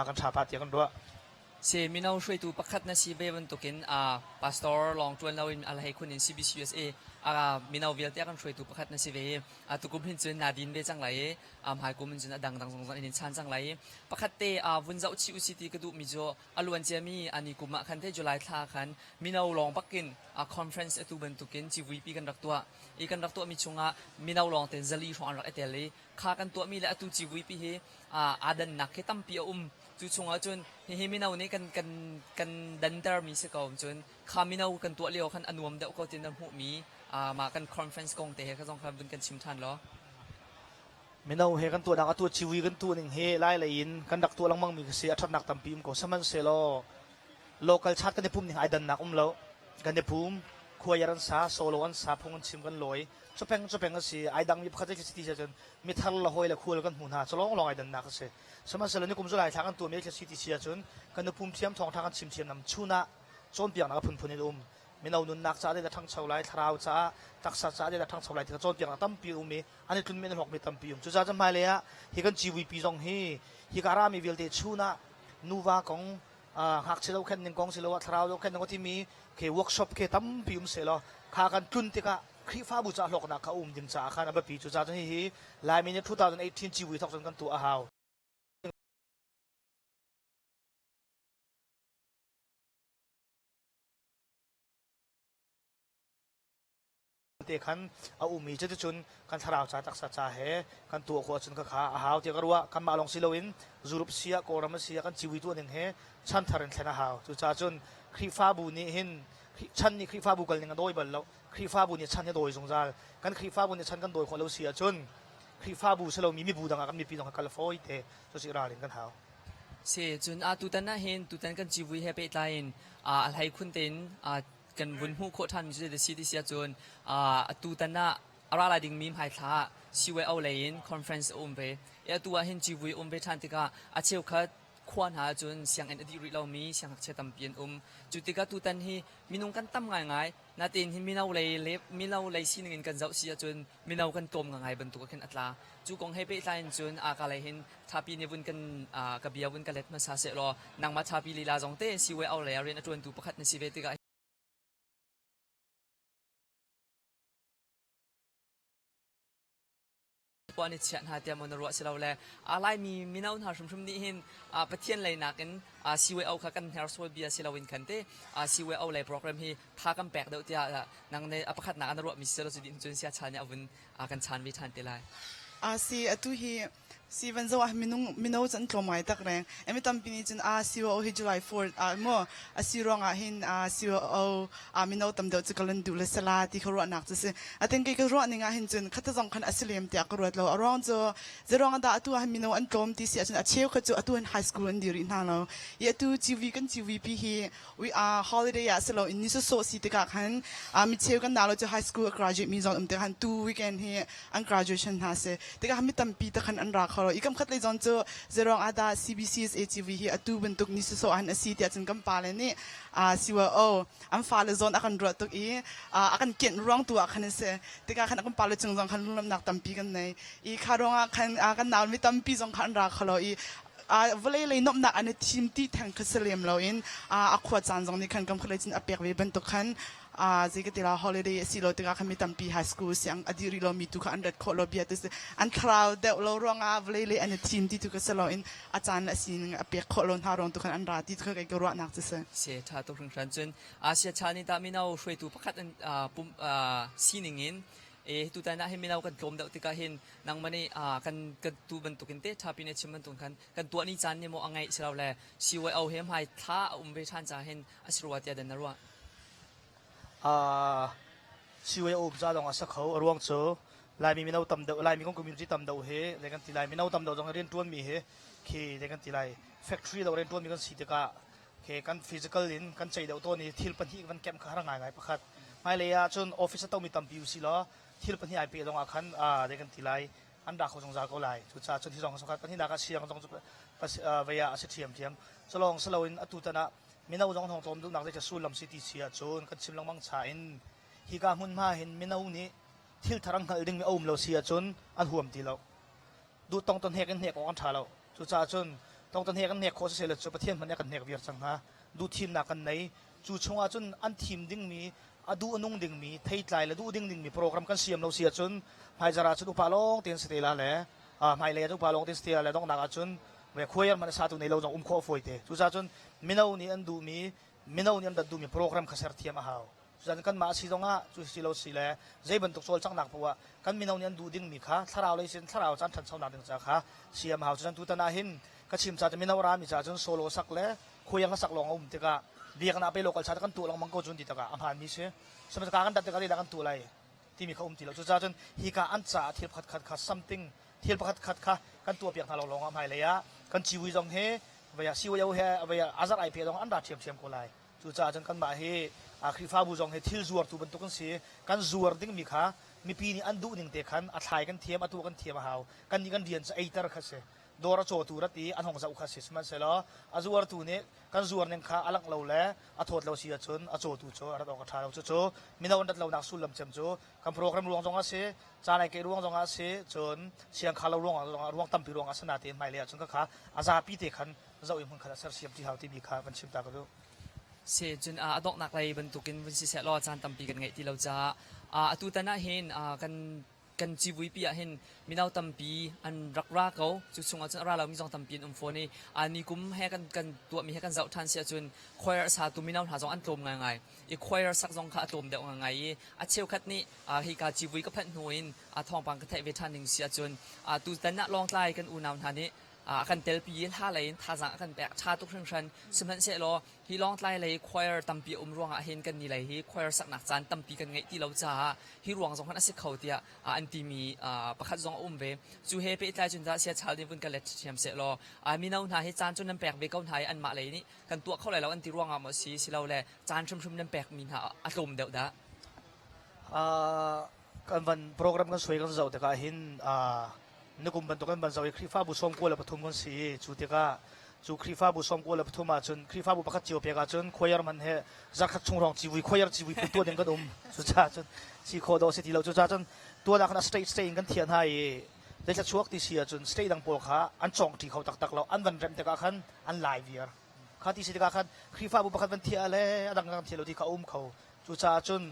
[SPEAKER 8] kan ṭha pah tiah kan ruah.
[SPEAKER 5] Si mino hruaitu pakhat na si ve bantukin pastor lawng ṭuan loin a hlei khun in CBCUSA mino vialte a kan hruaitu pakhat na si ve i tukum hin cun naa din ve cang lai i hmaikum in cun a dangdang zong in chan cang lai i pakhat te vun zoh chih usih ti ka duhmi cu a luan ciami ani kum ah khan te July thla khan mino lawng bakin conference atu bantukin civuipi kan rak tuah i kan rak tuahmi chungah mino lawng ten zali hrawng an rak i tel i kha kan tuahmi le atu civuipi hi aa dannak hi tampi a um Cu chungah cun hihi mino nih kan kan kan dantermi si ko cun kha mino kan tuah lio khan a nuam deuh ko ti na hmuhmi mah kan conference kong te he kha zong kha vun kan chim ṭhan law.
[SPEAKER 8] Mino he kan tuahnak atu ciwi kan tuah ning hi lai lei in kan rak tuah lengmang mi si a ṭhatnak tampi um ko sihmanhsehlaw local chat kan i pum ning ai dannak um lo kan i pum khuai an sa solo an sa phung an chim kan lawi chupeng chupeng a si ai dang mi pakhat si ti cun mithar la hoi le khual kan hmu hna chalong long ai dannak a si Sihmanhsehlaw nikum cu Laithla kan tuahmi thil si ti si ahcun kan nupum thiam thawngṭha kan chim thiam nam chun ah cawnpiaknak a phunphun in um. Mino nunnak caah zeidah ṭhangcho lai, thlarau caah, taksa caah zeidah ṭhangcho lai ti kha cawnpiaknak tampi a um i an i tlunmi an i hlawkmi tampi um. Cucaah cun hmailei ah hi kan civuipi zong hi hika rami vialte chun ah nuva kong, ngakchia zohkhenh ning kong siloah thlarau zohkhenh ning kong timi khi workshop khi tampi um sehlaw kha kan tlun tikah Khrihfabu caah hlawknak kha a um ding caah khan a biapi. Cucaah cun hihi Laimi nih 2018 civui thawk cun kan tuah a hau. te khan a um i cuticun kan thlarau ca taksa ca he kan tuah khawh ahcun khakha a hau tiah ka ruah kanmah lawng si loin Europe si ah Kawlram a si ah kan civui tuah ning he chanthar in thlen a hau cucaah cun Khrihfabu nih hin Chan nih Khrihfabu kal ning a dawi bal lo. Khrihfabu nih chan hi a dawi zungzal. Kan Khrihfabu nih chan kan dawi khawh lo si ahcun Khrihfabu si lomi mibu dang ah kan mipi zong kha kal fawi te cu si ralrin kan hau.
[SPEAKER 5] Si cun a tutan ah hin tutan kan civui he pehtlai in a hlei khun tein kan vun hmuh khawh ṭhan mi cu si ti si ahcun atutan ah a ra lai dingmi hmaithla ah CYO lei in conference a um ve. I atu ah hin civui a um ve ṭhan tikah a cheukhat khua hna ahcun sianginn a dih rih lomi siangngakchia tampi an um. Cu tikah tutan hi minung kan tam ngaingai. Natein hi mino lei le mino lei sining in kan zoh si ahcun mino kan tlawm ngai bantuk ah khin a tla. Cu kong he pehtlai in cun aa ka lei hin Thapi nih vun kan ka bia vun ka let hmasa seh law nangmah Thapi lila zong te CYO lei ah rian a ṭuantu pakhat na si ve tikah Puan i chiah hna tiah maw na ruah si lo le Laimi mino hna hrimhrim nih hin Pathian lei nakin CYO kha kan hnersual bia si loin khan te CYO lei program hi tha kan pek deuh tiah nang nih a pakhatnak ah na ruahmi si lo cu dih cun sia chan nih a vun kan chan ve ṭhan te lai.
[SPEAKER 7] Si atu hi Si van zoh ah minung mino cu an tlawm ngai tak reng. Mi tampi nih cun a COO hi July 4 ah maw a si ruangah hin COO a mino tam deuh cu ka lun duh le sala ti kha ruahnak cu si. Atin kei ka ruah ning ah hin cun khata zong khan a si lem tiah ka ruat lo. A ruang cu zeiruang dah atu ah hin mino an tlawm ti si ahcun a cheu kha cu atu hin high school an dir rih hna lo. I atu CV kan CV pi hi we are holiday ah silo in ni sawsawh si tikah khan mi cheu kan nau lo cu high school a graduate mi zong um tikah khan tu weekend hi an graduation hna si tikah mi tampi te khan an ra kho lo i kam khat lei zong cu zerong ada CBCS ACV hi atu bantuk ni sawsawh han asi tiah cun kan pa le nih siwa o an fa le zawn a kan ruah tuk i a kan kenh ruang tu ah khan a si tikah khan kan pa le cung zong khan lunglawmhnak tampi kan nei i kha ruangah khan kan nau mi tampi zong kha an ra kho lo i vawlei lei nuamhnak an i thim ti theng kha si lem loin a khua caan zong nih khan kam khalei cun a pek ve bantuk khan zei ka ti la holiday a si lo tikah khan mi tampi high school siang a dih rih lomi tu kha an rat khawh lo bia tu si an thlarau deuh lo ruangah vawlei lei an i thim ti tu ka si loin a caan a sining a pek khawh lo hna ruang tu khan an ra ti tu kha kei ka ruahnak cu si.
[SPEAKER 5] Se tha tuk hringhran cun Asia chan i tah mino hruaitu pakhat an pum sining in e tutan ah hin mino kan tlawm deuh tikah hin nangmah nih kan kan tu bantukin te ṭhapi na chim bantuk khan kan tuah ni caan nih maw a ngeih si lo le CYO he hmai thla a um ve ṭhan ca hin a si rua tiah dan na ruah?
[SPEAKER 8] CYO um ca lawng a sa kho a ruang cu Laimi mino tam deuh Laimi kong community tam deuh hi le kan ti lai mino tam deuh zong rian ṭuan mi hi khi le kan ti lai factory lo rian ṭuan mi kan si tikah khi kan physical in kan cei deuh tawn i thil pahnih van kemh kha har ngai ngai pakhat hmailei ah cun office a tomi tampi u si law thil pahnih ai pe zong ah khan dei kan ti lai an ra kho zungzal ko lai cucaah cun hi zong sokhat pahnihnak ah siang zong cu vei ah a si ṭhiamṭhiam culawng si loin atu tan ah mino zong thong tlawm duhnak zei sullam si ti si ahcun kan chim lengmang cha in hika hmunhma hin mino nih thil thar an hngalh dingmi a um lo si ahcun an huam ti lo duh tong ton hnek in hnek awk an ṭha lo cucaah cun tong ton hnek in hnek khawh siseh cu Pathian hmanh nih a kan hnek viar cang hnga duh thimnak kan nei cu chungah cun an thim dingmi a duh a nung dingmi theitlai le duh ding dingmi program kan siam lo si ahcun hmaizar ahcun upa lawng tein si te la le hmailei ah upa lawng tein si te la le donghnak ahcun ve khuaiar hmanh a satu nei lo zong um khawh a fawi te cucaah cun mino nih an duhmi mino nih an rat duhmi program kha ser thiam a hau cucaah kanmah si zongah cu si lo si le zei bantuk cawlcanghnak poah kan mino nih an duh dingmi kha thlarau lei sin thlarau caan ṭhanchonak ding ca kha siam hau cucan tutan ah hin ka chim ca mino rami ca cun solo sak le khuaiang hlasak lawng a um tikah biaknak pe local cha kan tuah lengmang ko cun ti takah a hmaanmi si sihmanhsehlaw ka kan dat tikah zeidah kan tuah lai timi kha um ti lo cucaah cun hika an caah thil pakhat khat kha something thil pakhat khat kha kan tuah piak hna lo lawngah hmailei ah kan ciwi zong hi vei ah CYO he vei ah azar ai pe zong an ra ṭhiamṭhiam ko lai cucaah cun kanmah hi Khrihfabu zong hi thil zuartu bantuk kan si kan zuar dingmi kha mipi nih an duh ning te khan a thlai kan thiam a tuah kan thiam a hau kan nih kan rian cu eiter kha si dawr a cawtu rat i an hong zoh kha si sihmanhsehlaw a zuartu nih kan zuar ning kha a langh lo le a thawt lo si ahcun a cawtu cu a rat awk a ṭha lo cucu mino an rat lonak sullam cem cu kan program ruang zong a si caan ai keih ruang zong ah a si cun siangkha lo ruang ah ruang tampi ruang ah si natein hmailei ahcun khakha a zapi te khan zoh i hmun khat ah sersiam ṭi hau timi kha van chim ta ka duh.
[SPEAKER 5] Si cun a donghnak lei bantukin vun siseh law caan tampi kan ngeih ti lo caah atu tan ah hin kan kan civuipi ah hin mino tampi an rak ra ko cu chungah cun a ra lomi zong tampi an um fawn i ni kum he kan kan tuahmi he kan zoh ṭhan si ahcun choir a satu mino hna zong an tlawm ngaingai i choir sak zong kha a tlawm deuh ngaingai i a cheukhat nih hika civui ka phanh hnu in thawngpang ka theih ve ṭhan ning si ahcun tutan ah Lawngtlai kan unau hna nih. A kan telpi i hla lei in thazaang a kan pek. Ṭha tuk hringhran. Sihmanhsehlaw hi Lawngtlai lei choir tampi a um ruangah hin kan ni lei hi choir saknak caan tampi kan ngeih ti lo caah hi ruang zong khan a si kho tiah an timi pakhat zong a um ve. Cu he pehtlai cun dah siachal nih vun ka let ṭhiam sehlaw mino hna hi caan cu nan pek ve ko hna i anmah lei nih kan tuah kho lai lo an ti ruangah maw si silole caan hrimhrim nan pekmi hna a tlawm deuh dah?
[SPEAKER 8] Kan van program kan suai kan zoh tikah hin nikum bantuk kan van zoh i Khrihfabu 93 kan si i cu tikah cu Khrihfabu 93 ahcun Khrihfabu pakhat cio pek ahcun choir man he zarkhat chung hrawng civui choir civui phu tuah ding kan um. Cucaah cun si khawh dawh si ti lo. Cucaah cun tuan ah khan a state state in kan thiah hna i zeithla chuak ti si ahcun state dang pawl kha an cawng ṭi kho taktak lo. An van remh tikah khan an lai viar. Kha ti si tikah khan Khrihfabu pakhat van thiah le a dang kan thiah lo ti kha a um kho. Cucaah cun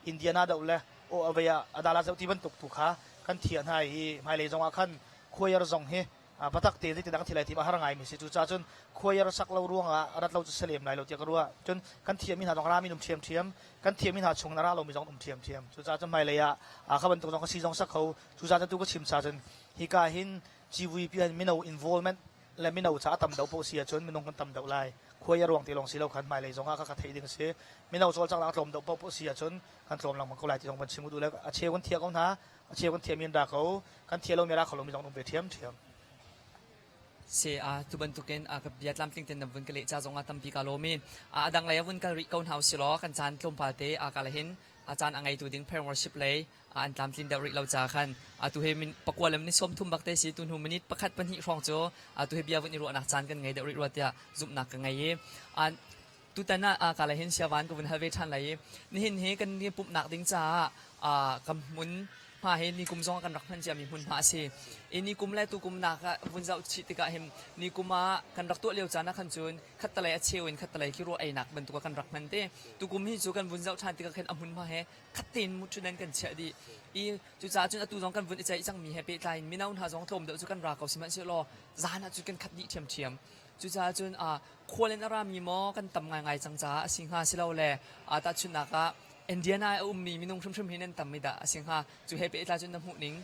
[SPEAKER 8] Indiana doh le avei ah Adala zoh ti bantuk tu kha kan thiah hna i hmailei zongah khan choir zong hi patak te zeitin dah kan thiah lai ti a har ngaimi si. Cucaah cun choir sak lo ruangah rat lo cu si lem lai lo tiah ka ruah. Cun kan thiahmi hna zong rami um ṭhiamṭhiam, kan thiahmi hna chung in a ra lomi zong um ṭhiamṭhiam. Cucaah cun hmailei ah kha bantuk zong ka si zong sak kho. Cucaah cun tu ka chim cha cun hika hin civui pi mino involvement le mino ca a tam deuh paoh si ahcun minung kan tam deuh lai. Khuai a ruang ti lawng si lo khan hmailei zong ah ka theih ding a si. Mino cawlcangh a tlawm deuh paoh si ahcun kan tlawm lengmang ko lai ti zong van chim u duh le a cheu kan thiah ko hna, a cheu kan thiahmi an ra ko, kan thiah lomi a ra kho lomi zong an um ve ṭhiamṭhiam.
[SPEAKER 5] Se a tu bantukin a ka bia tlamtling ten na vun ka leh ca zong ah tampi ka lawm i a dang lei a vun kal rih ko hna usilaw kan caan tlawmpal te a kal hin a caan a ngeitu ding prayer worship lei an tlamtlin deuh rih lo ca khan atu he min pakua le minute 30 bak te si tu hnu minute pakhat pahnih hrawng cu atu he bia vun i ruahnak caan kan ngei deuh rih rua tiah zumhnak ka ngei i tutan ah ka le hin siavan ka vun hal ve ṭhan lai i nihin hi kan ni pumhnak ding caah ka hmun hma hi ni kum zong kan rak hman ciami hmun hma a si i ni kum le tu kum nak ah vun zoh chih tikah hin ni kum ah kan rak tuah lio caan ah khan cun khattalei a cheu in khattalei khi ruah einak bantuk ah kan rak hman te. Tukum hi cu kan vun zoh ṭhan tikah khin a hmunhma he khat tein muṭhudan kan chiah dih i cucaah cun atu zong kan vun i ceih cangmi he pehtlai in mino hna zong tlawm deuh cu kan ra ko sihmanhsehlaw zan ah cun kan khat dih ṭhiamṭhiam. Cucaah cun khual in a rami maw kan tam ngaingai cang caah a si hnga silole tahchunhnak ah Indiana i a ummi minung hrimhrim hi nan tam i dah a si hnga cu he pehtlai cun na hmuh ning?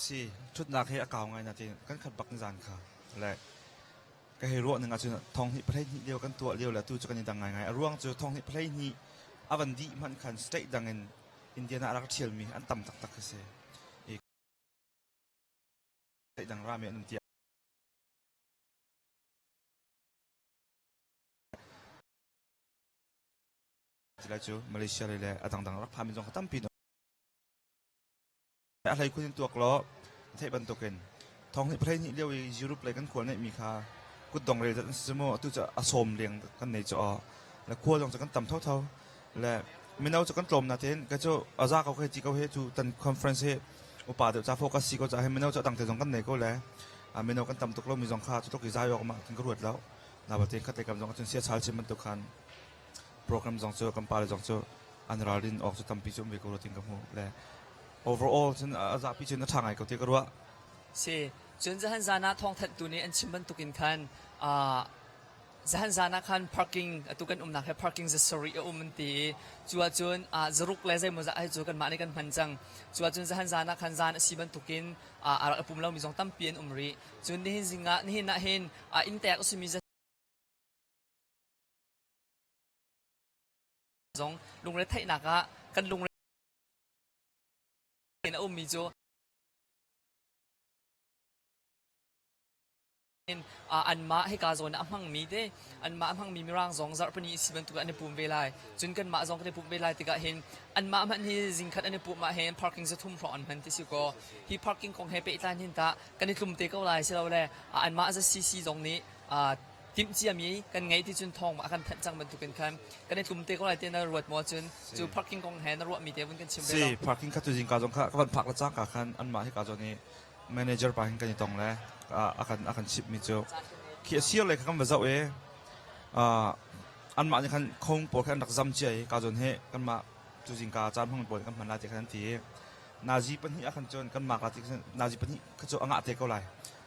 [SPEAKER 6] Si, ṭhutnak hi a kau ngai nain kan khat bak zan kha le ka hei ruah ning ahcun thong hnih pahleihnih lio kan tuah lio le atu cu kan i dang ngaingai. A ruang cu thong hnih pahleihnih a van dih hmanh khan state dang in Indiana a rak ṭhialmi an tam taktak khi si. I state dang rami an um ti lai cu Malaysia lei le a dangdang rak phami zong kha tampi A hleikhun in tuak law theih bantukin thong hnih pahleihnih lio i Europe lei kan khual neihmi kha kutdong rel zat an si mu. Atu cu a sawm leng kan nei cu aw. Le khua zong cu kan tam thotho. Le mino cu kan tlawm natein ka cu a za ko khi ti ko he cu tan conference hi upa deuh ca focus si ko ca he mino cu a dang te zong kan nei ko le mino kan tam tuk lo mi zong kha cu tluk i zai awk ma kan ka ruat lo. Na batin khat kam zong cun sia chal chin bantuk khan program zong cu kan pale zong cu an ralrin awk cu tampi cu um ve ko lo tin ka hmu le overall cun a zapi cun a ṭha ngai ko ti ka ruah.
[SPEAKER 5] Si, cun zahan zan ah thawngthanhtu nih an chim bantukin khan zahan zan ah khan parking atu kan umnak he parking za sarih a um an ti i cu ahcun zaruk le zeimawzah hi cu kanmah nih kan hman cang. Cu ahcun zahan zan ah khan zan a si bantukin a rak i pum lomi zong tampi an um rih. Cun nihin zing ah nihin ah hin inn tek a simi zong lungretheihnak ah kan lungre in a ummi cu anmah hika zawn ah a hmangmi te anmah a hmangmi mirang zong zarhpini si bantuk an i pum ve lai. Cun kanmah zong kan i pumh ve lai tikah hin anmah hmanh hi zingkhat an i pumh ah hin parking zathum hrawng an hman ti si kaw hi parking kong he pehtlai hin tah kan i tlum te ko lai silole anmah za CC zong nih timh ciami kan ngei ti cun thawng a kan thanh cang bantukin khan kan i tlum te ko lai ti na ruat maw? Cun cu parking kong he na ruahmi te vun kan chim ve
[SPEAKER 6] Si parking kha tu zingka zong kha ka van phak le cangka khan anmah hika zawn i manager pa hin kan i tong le a kan a kan chimh mi cu khi a sir le kha kan va zoh i anmah nih khan khong pawl kha an rak zam cia i ka zawn he kanmah tu zingka caan hmang pawl kan hman lai ti khan an ti i nazi pahnih ah khan cun kan mak la ti nazi pahnih kha cu a ngah te ko lai.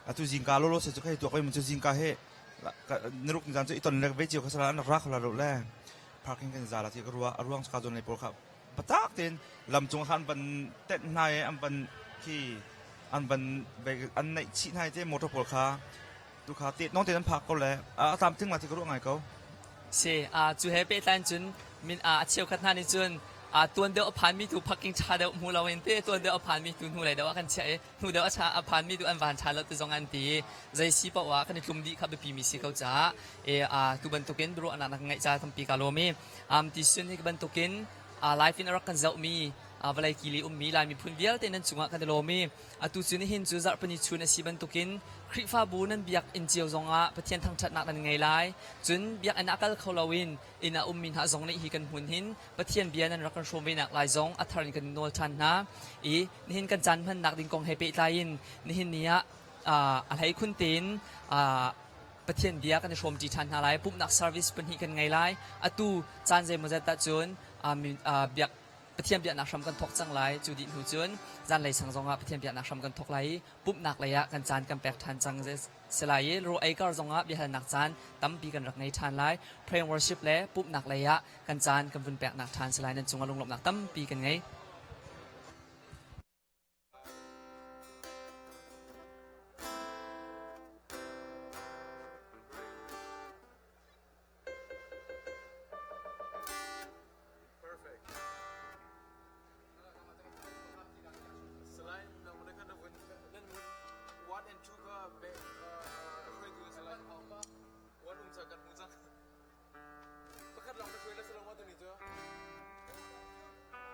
[SPEAKER 6] Atu zingka lolo se cu kai tuak oi mun cu zingka he naruk zan cu i ton le ve cio kha sala an rak ra kho la lo le parking kan za la ti ka ruah. A ruang ka zawn lei pawl kha patak tein lam cung khan van tenh hna i an van khi. An van an neih chih hna te motor pawl kha tu kha te nong te an phak ko le a tlamtling la ti ka ruah ngai ko.
[SPEAKER 5] Si a cu he pehtlai cun min a cheukhat hna nih cun a tuan deuh a phanmi tu parking ṭha deuh hmu loin te tuan deuh a phanmi tu hnu lei deuh ah kan chiah i hnu deuh a a phanmi tu an van ṭha lo ti zong an ti i zei si paoh ah kan i tlum dih kha biapi mi si ko caah e a tu bantukin biaruahnak na kan ngeih ca tampi ka lawm i um ti sun hi bantukin live in a rak kan zohmi vawlei kili ummi Lai miphun vialte nan cungah kan i lawm i atu cu nihin cu zarhpini chun a si bantukin Khrihfabu nan biakinn cio zongah Pathian thangṭhatnak nan ngei lai. Cun biakinn ah kal kho loin inn ah ummi hna zong nih hi kan hmun hin Pathian bia nan rak kan hrawm ve nak lai zong a thar in kan nawl ṭhan hna. I nihin kan caan hmannak ding kong he pehtlai in nihin ni ah a hleikhun tein Pathian bia kan i hrawmṭi ṭhan hna lai. Pumhnak service pahnih kan ngei lai. Atu caan zeimawzat ahcun biak Pathian biaknak hram kan thawk cang lai. Cu dih hnu cun zanlei sang zongah Pathian biaknak hram kan thawk lai i pumhnak lei ah kan caan kan pek ṭhan cang si lai i ro ei kar zongah biahalnak caan tampi kan rak ngei ṭhan lai. Prayer worship le pumhnak lei ah kan caan kan vun peknak ṭhan si lai. Nan cungah lunglawmhnak tampi kan ngei.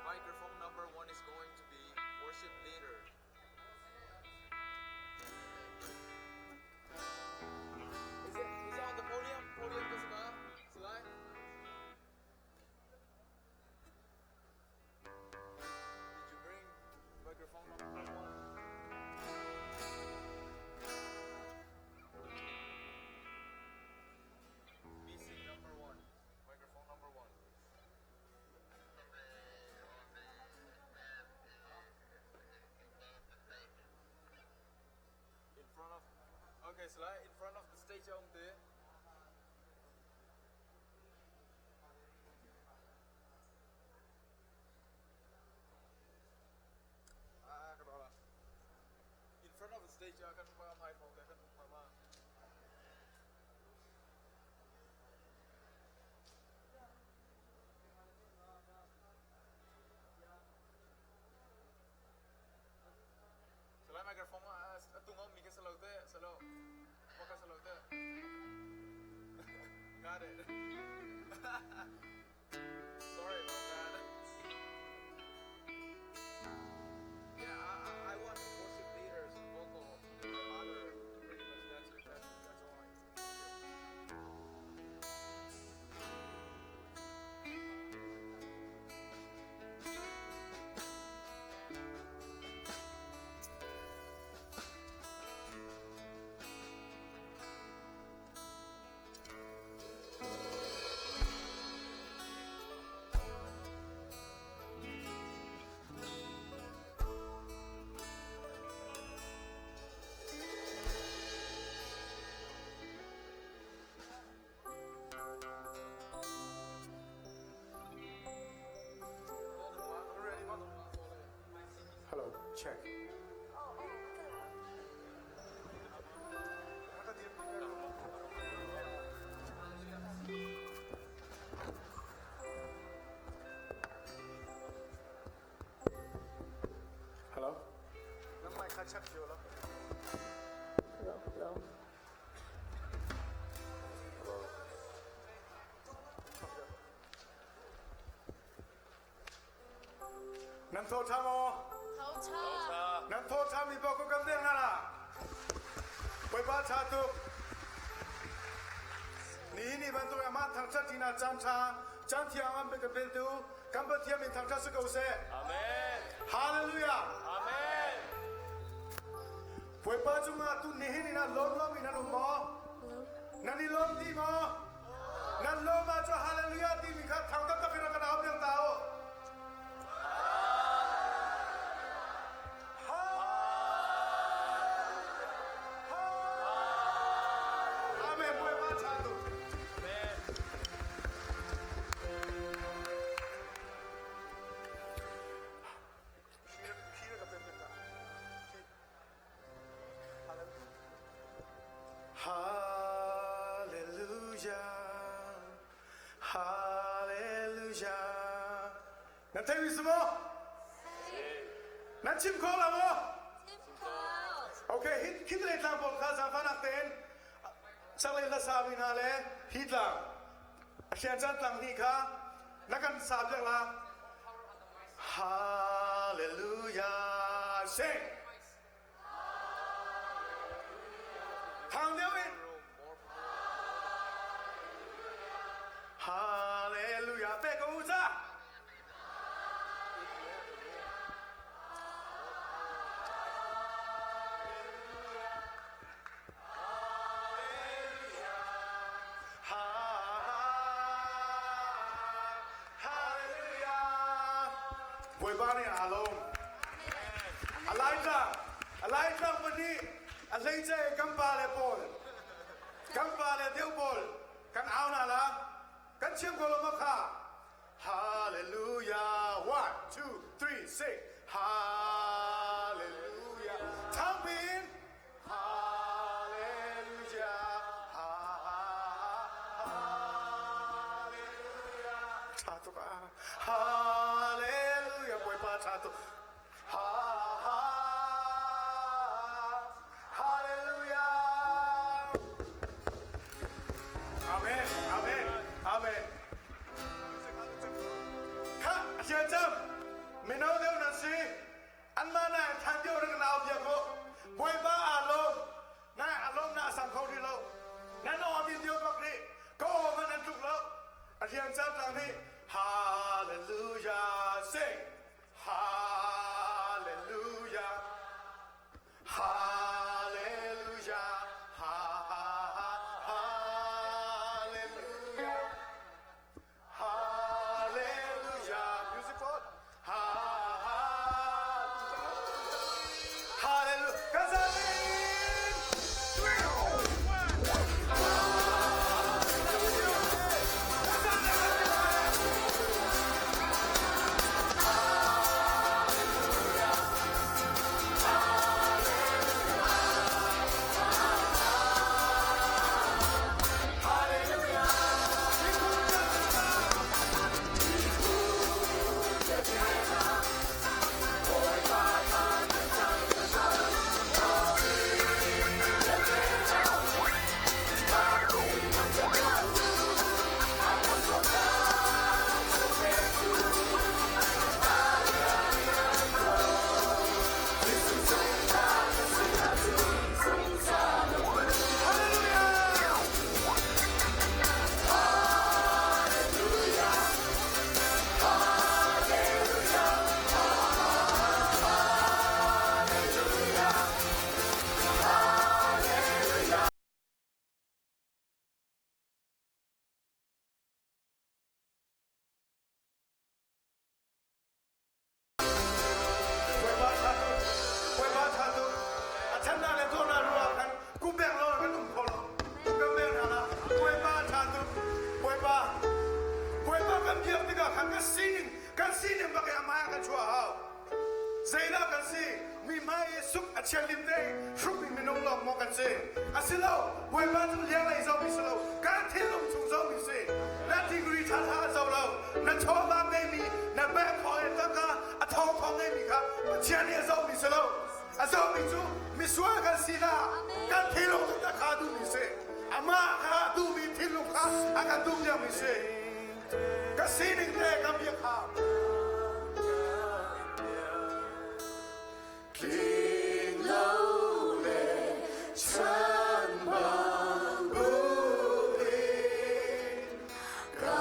[SPEAKER 9] Microphone number one is going to be worship leader. Is it, is it on the podium? Podium ka sama? Salai? Did you bring microphone number one? BC number one. Microphone number one. In front of Okay, Salai, in front of the stage um te. Ah, ka In front of the stage ah kan ma mai phong kan ma ma. Salai microphone a tung mi ka salo te salo. Ka salo te. Got it. Sorry about that. Yeah, I, I want worship leaders, vocal, other, pretty much that's it. That's, that's all I
[SPEAKER 3] Hello, check. Hello.
[SPEAKER 10] Hello, hello.
[SPEAKER 3] Nan tho ṭha maw?
[SPEAKER 10] Tho ṭha.
[SPEAKER 3] Nan tho ṭha mi paoh kan veng hna la. Bawipa ṭha tuk. Nihin ni bantuk amah thangṭhat ṭinak caan ṭha, caan thiang an kan petu kan Pathian min thangṭhat si ko seh.
[SPEAKER 9] Amen.
[SPEAKER 3] Hallelujah.
[SPEAKER 9] Amen.
[SPEAKER 3] Bawipa cungah tu nihin in lawm lawm in nan um maw? Nan i lawm dih maw? Nan lawm ahcun hallelujah timi kha thang taktak in rak kan au piak ta u. Amen. Bawipa ṭha tuk. Amen. Nan thei mi si maw? Nan chim kho la maw? Okay, hi khi le tlang pawl kha zaangfahnak tein chaklei hlasa mi hna le hi tlang a hrian caan tlang hnih kha na kan sa piak la. Hallelujah. Sing. Thang deuh in. Hallelujah. Pe ko u ca. Hallelujah. Bawipa nih aa lawm. Elijah, Elijah pahnih a hleice kan pa le pawl, kan pa le deuh pawl kan au hna la, kan chim ko lo ma kha. Hallelujah. One, two, three, sing. Hallelujah. Thangpin. Hallelujah. Hallelujah. Tha tuk ah. Hallelujah. Bawipa tha tuk. Ha ha. Hallelujah. Amen. Amen. Amen. Kha asian cam mino deuh nan si anmah na than deuh rak nau bia ko Bawipa aa lawm na a lawm na a sang kho rih lo nan aw min deuh bak rih ka aw man an tluk lo a rian cam tlang nih Hallelujah sing Hallelujah Hallelujah ha ha ha Hallelujah Hallelujah music on ha ha Hallelujah Kazanin Bawipa tha tuk. Bawipa tha tuk. A chan le tuah ruah khan kumbeng lo kan um kho lo. Kan beng hna la. Bawipa tha tuk. Bawipa. Bawipa kan biak tikah khan kan sining kan sining bak in amah kan chuah hau. Zeidah kan si? Mi hmai i suk a thianghlim te hrukmi minung lawng maw kan si? A si lo. Bawipa cu liang lei zohmi si lo. Kan thinlung chung zohmi si. Na degree ṭhaṭha a zo lo. Na chawva ngeimi, na bank thawng in tangka a thawngthawng ngeimi kha Pathian nih a zohmi si lo. A zohmi cu misual kan sinak, kan thinlung taktak kha a duhmi si. Amah kha a duhmi thinlung kha a kan duh piakmi si. Ka sining te kan biak hau.
[SPEAKER 11] Tling lo le chanbang buin ka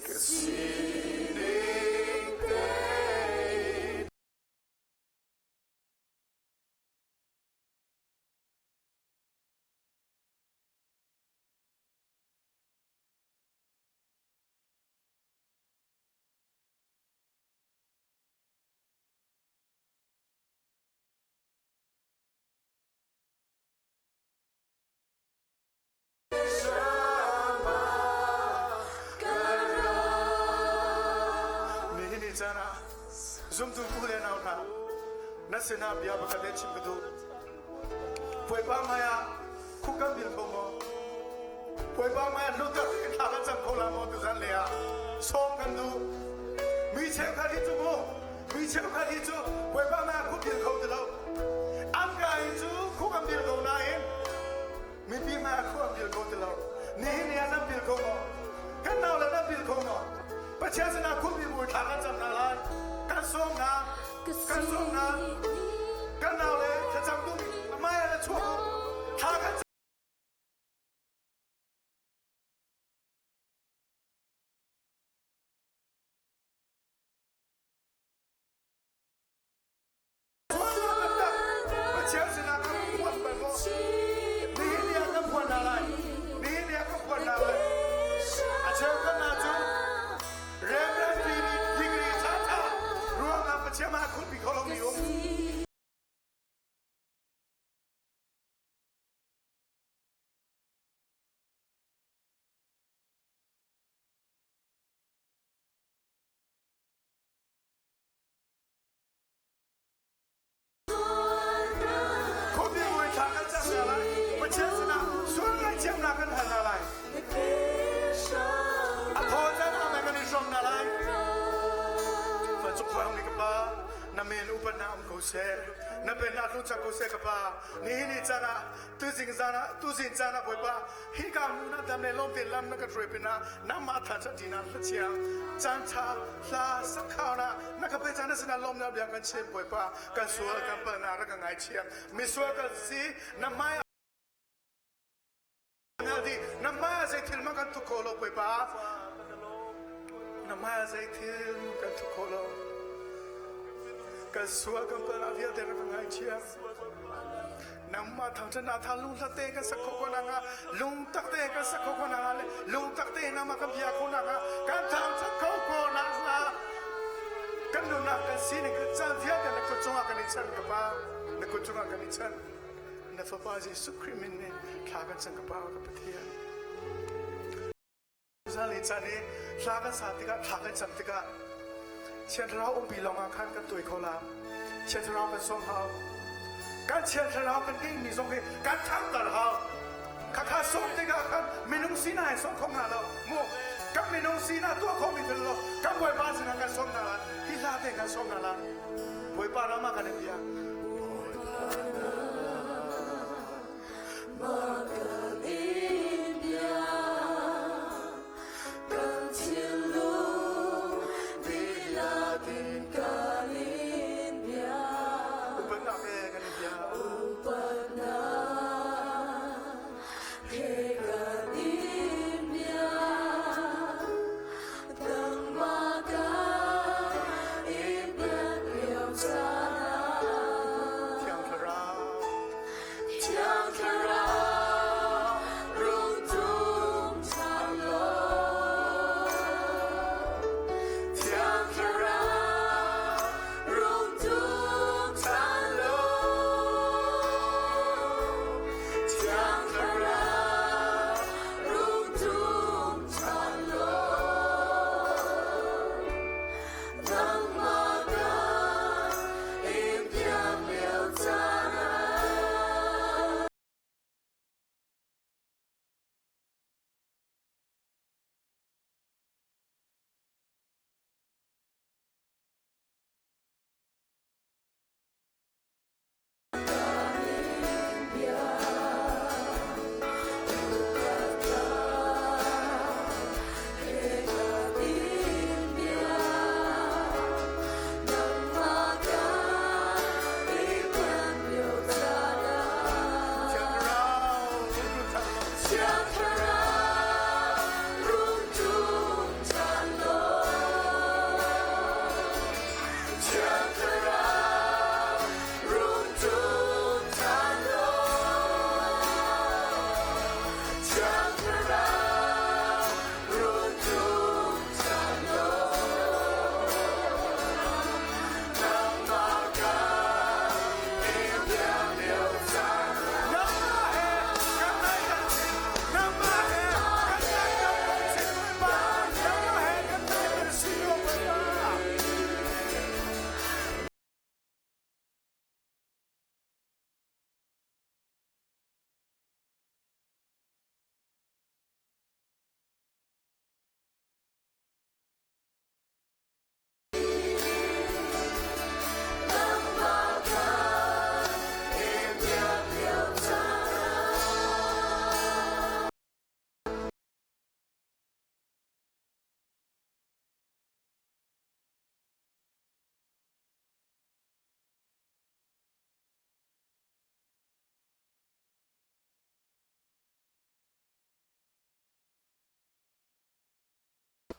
[SPEAKER 11] Ka sining tein
[SPEAKER 3] Zumtu u le nau hna, na sinah bia pakhat he chim ka duh. Bawipa hmaiah khuk kan bil kho maw? Bawipa hmaiah lutak in thla kan cam kho la maw tuzan le ah sawm kan duh. Mi cheukhat hi cu mu, mi cheukhat hi cu Bawipa hmaiah khuk bil kho ti lo. An ka hi cu khuk an bil ko nain mipi hmaiah khuk an bil kho ti lo. Nihin ni ah nan bil kho maw? Kan nau le nan bil kho maw? Pathian sinah khuk bil bu thla kan cam hna lai. Kan sawm hna. Kan sawm hna. Kan nau le thlacam duh hmaiah le chuak u. Thla kan Pathian sinah kan phuan bal maw? Nihin ni ah kan phuan hna lai. Nihin ni ah kan phuan hna lai. A cheu kan hna cu Reverend degree ṭhaṭha ruangah Pathian ah khulpi kho lomi um. Khuapi mui thla kan cam hna lai. Pathian sinah sual ngaihthiamnak kan hal hna lai. A thaw caan ah kan i hrawm hna lai. Vancung khua ka Pa, na men upatnak um ko seh. Na pennak tlung cang ko seh ka Pa. Nihin ni caan ah tuzing zan ah tuzing caan ah Bawipa hika hmun ah dam le lawm tein lam na kan hruai pinah nangmah tha chan ṭinak hla thiang caan ṭha hla sakhau na na ka pe caan na sinah lawmnak bia kan chim Bawipa kan sual kan palnak rak ka ngaithiam misual kan si na hmai di na hmai ah zei thil hmanh kan thup kho lo Bawipa na hmai ah zei thil kan thup kho lo kan sual kan palnak vialte rak ka ngaithiam nangmah thangṭhatnak tha lunghlat te kan sak khawh ko nakhnga lungtak te kan sak khawh ko nakhnga le lungtak te nangmah kan bia kho nakhnga kan thangṭhat kho ko nakhnga kan nunnak kan sining kan caan vialte na kut cungah kan i chan ka pa na kut cungah kan i chan na fapa Jesuh Khrih min nih thla kan chan ka pa ka Pathian Zali caan i hla kan sa tikah thla kan cam tikah Thiang Thlarau umpi lawngah khan kan tuai kho la. Thiang Thlarau kan sawm hau. Kan Thiang Thlarau kan ngeihmi zong hi kan thanghter hau. Khakha sawm tikah khan minung sinak in sawm kho hna lo. Mu kan minung sinak tuah khomi thil lo kan Bawipa sinah kan sawm hna la. Hi hla te kan sawm hna la. Bawipa ram ah kan in bia. Upatnak he kan in bia.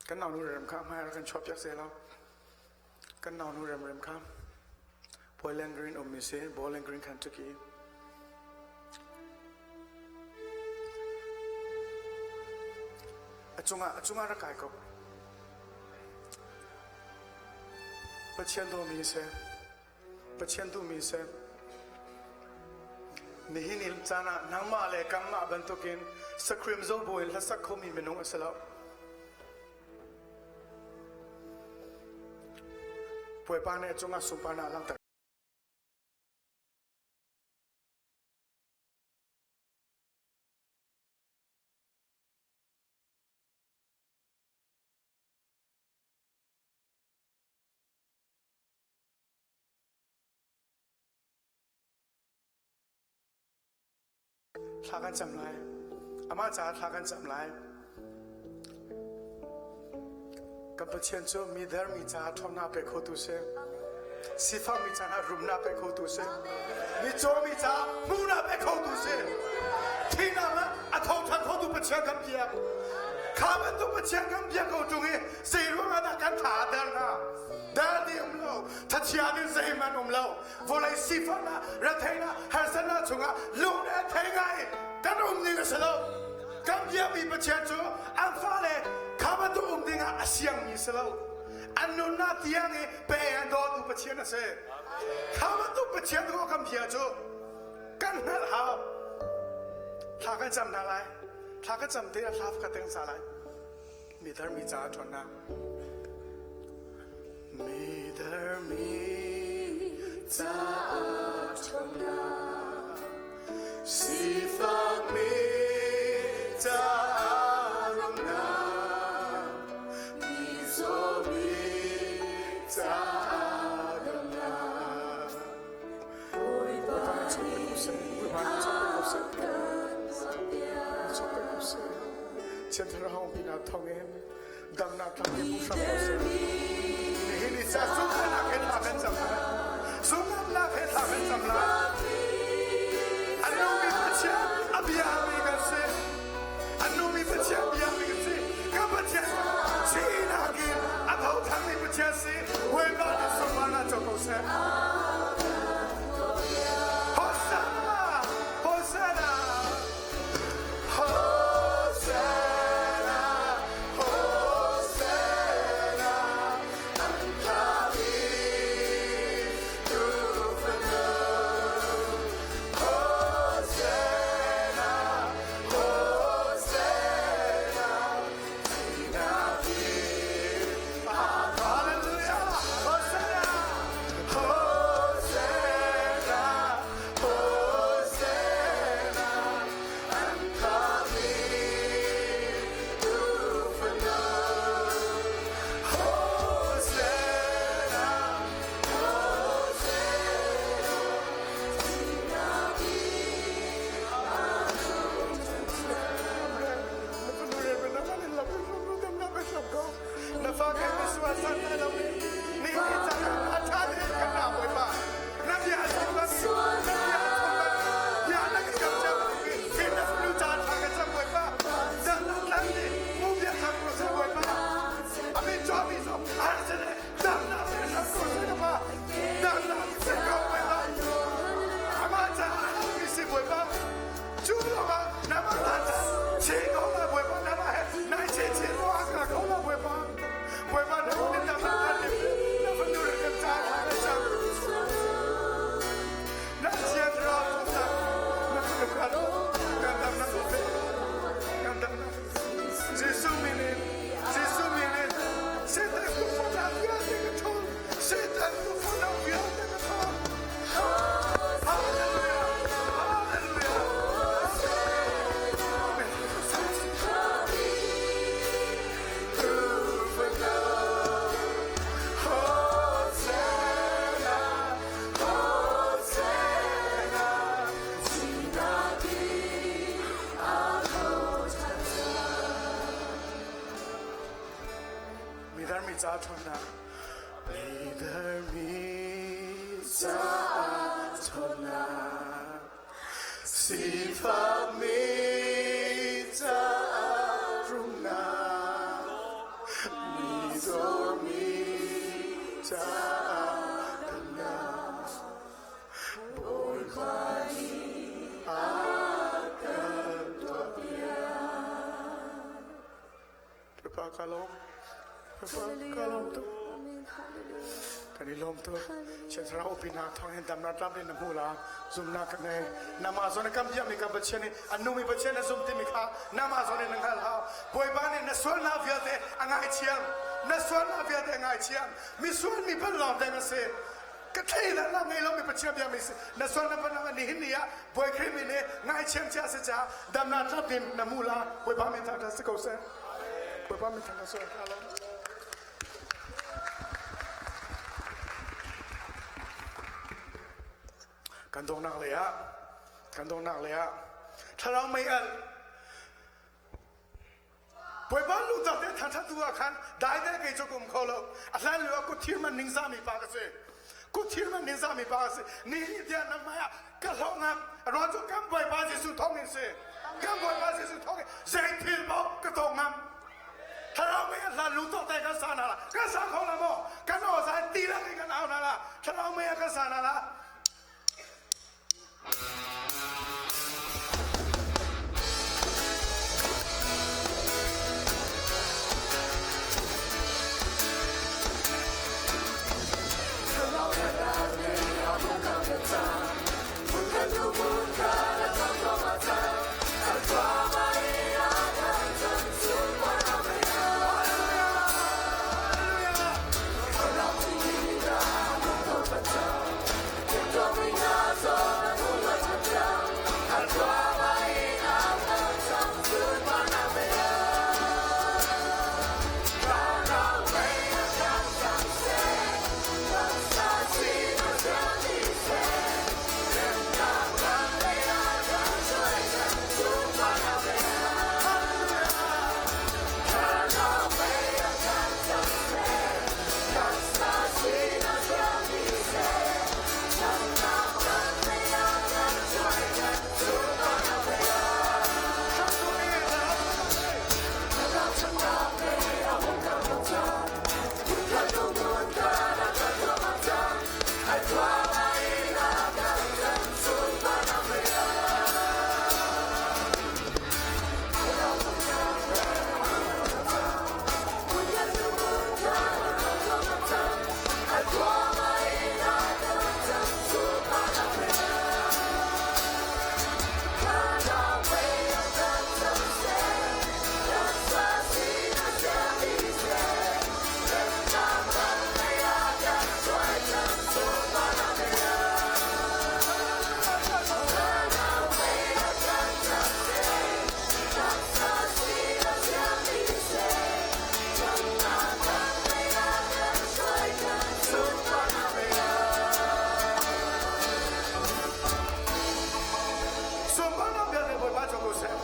[SPEAKER 3] Kan nau nu rem kha hmai kan chuah piak se lo. Kan nau nu rem rem kha Bowling Green um mi si Bowling Green Kentucky. A cungah a cungah rak kai ko. Pathian dawmi si. Pathian duhmi si. Nihin in caan ah nangmah le kanmah bantukin sakrim zo buin hlasak khomi minung a si lo. Bawipa nih a cungah sunparnak langhter. Thla kan cam lai. Amah caah thla kan cam lai. Kan Pathian cu mi dermi caah ṭhawnnak pe khotu si. Sifakmi caah rumnak pe khotu si. Mi cawmi caah hmuhnak pe khotu si. Thihnak ah a tho ṭhan khotu Pathian kan biak. Kha bantuk Pathian kan biak ko ṭung i zei ruangah dah kan tha a der hnga? Der ding um lo, thachia ding zeihmanh um lo. Vawlei sifaknak, retheihnak, harsatnak chungah lung a thei ngai kan um ning a si lo. Kan biakmi Pathian cu an fale kha bantuk um dingah a siangmi si lo. An nunnak tiang i pe an dawtu Pathian a si. Kha bantuk Pathian cu kan bia cu kan hngalh hau. Thla kan cam hna lai. Thla kan cam te ah thla ka teng sa lai. Mi tharmi caah ṭhawnnak. Mi tharmi caah ṭhawnnak. Sifakmi caah rumnak. Mi zawmi caah damnak. Bawipa Thiangthlarau pinah thawngin damnak thang in hram ko seh. Nihin ni ca zumhnak he thla kan cam lai. Zumhnak he thla kan cam lai. A nungmi Pathian a bia mi kan si. A nungmi Pathian bia mi kan si. Kan Pathian thihnak in a tho thanmi Pathian si. Bawipa nih sunparnak co ko seh. Hosanna! Hosanna! Hosanna! Hosanna! An thlahmi Tuufano. Hosanna! Hosanna! Hallelujah! Hosanna! Hosanna! Hosanna! An thlahmi Tuufano. Hosanna! Hosanna! Jesuh min in Jesuh min in Satan kufuna vialte ka ṭhawl Satan kufuna vialte ka ṭhawl Hallelujah Hallelujah Amen Hosanna Hosanna Midar mi ca ṭhawnnak Midar mi ca ṭhawnnak Sifakmi ca rumnak Bawipa ka lawm. Bawipa ka lawm tuk. Kan i lawm tuk. Thiang Thlarau upi hna thawng hin damnak tlamtlin na hmu la. Zumnak ka ngei. Nangmah zawn i kan biakmi kan Pathian nih a nungmi Pathian na zum timi kha nangmah zawn in na hngalh hau. Bawipa nih na sualnak vialte a ngaithiam. Na sualnak vialte a ngaithiam. Misual mi bal lawng deng a si. Ka thleidan nak ngei lomi Pathian biakmi si. Na sual na panang nihin ni ah Bawi Khrih min hi ngaithiam cia si caah damnak tlamtlin na hmu la. Bawipa min thangṭhat si ko seh. Bawipa min thangṭhat si ko seh. Kan donghnak lei ah kan donghnak lei ah thlarau mei alh Bawipa lungtak te thangṭhat tu ah khan dai te kei cu ka um kho lo. A hlan lio ah kut man ningzahmi pa ka si. Kut man ningzahmi pa ka si. Ni hi tiah nangmah ah ka hlawh ngam. A ruang cu kan Bawipa Jesuh thawng in si. Kan Bawipa Jesuh thawng in zei thil paoh ka tawng ngam. Thlarau mei a hlan lungtok te kan sa hna la. Kan sa kho la maw? Kan aw zai ti lang in kan au hna la. Thlarau mei ah kan sa hna la. Sunparnak vialte Bawipa cu ko seh.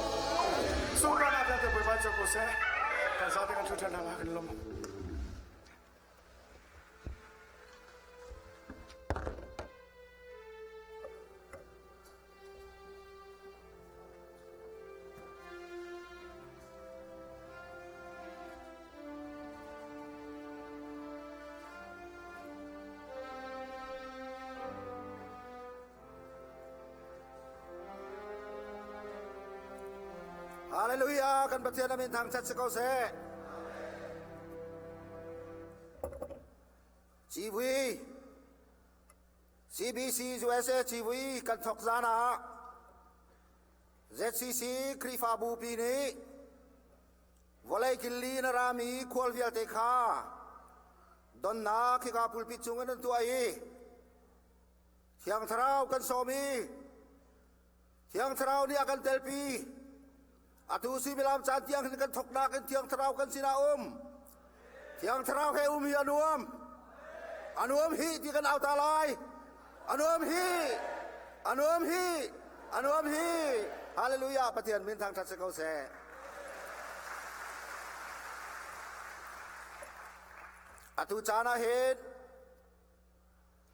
[SPEAKER 3] Sunparnak vialte Bawipa cu ko seh. Kan zate kan ṭhu ṭhan hna kan lawm.
[SPEAKER 4] Hallelujah kan Pathian amin thangṭhat si ko seh. Civui CBC USA civui kan thok zan ah ZCC Khrihfabu pi nih vawlei killi na rami khual vialte kha donnak hika pulpit cung in an tuah i Thiang Thlarau kan sawm i Thiang Thlarau nih a kan telpi. Atu suimilam caan tiang hin kan thoknak in Thiang Thlarau kan sinah um. Thiang Thlarau he um hi a nuam. A nuam hi ti kan au ta lai. A nuam hi. A nuam hi. A nuam hi. Hallelujah. Pathian min thangṭhat si ko seh. Atu caan ah hin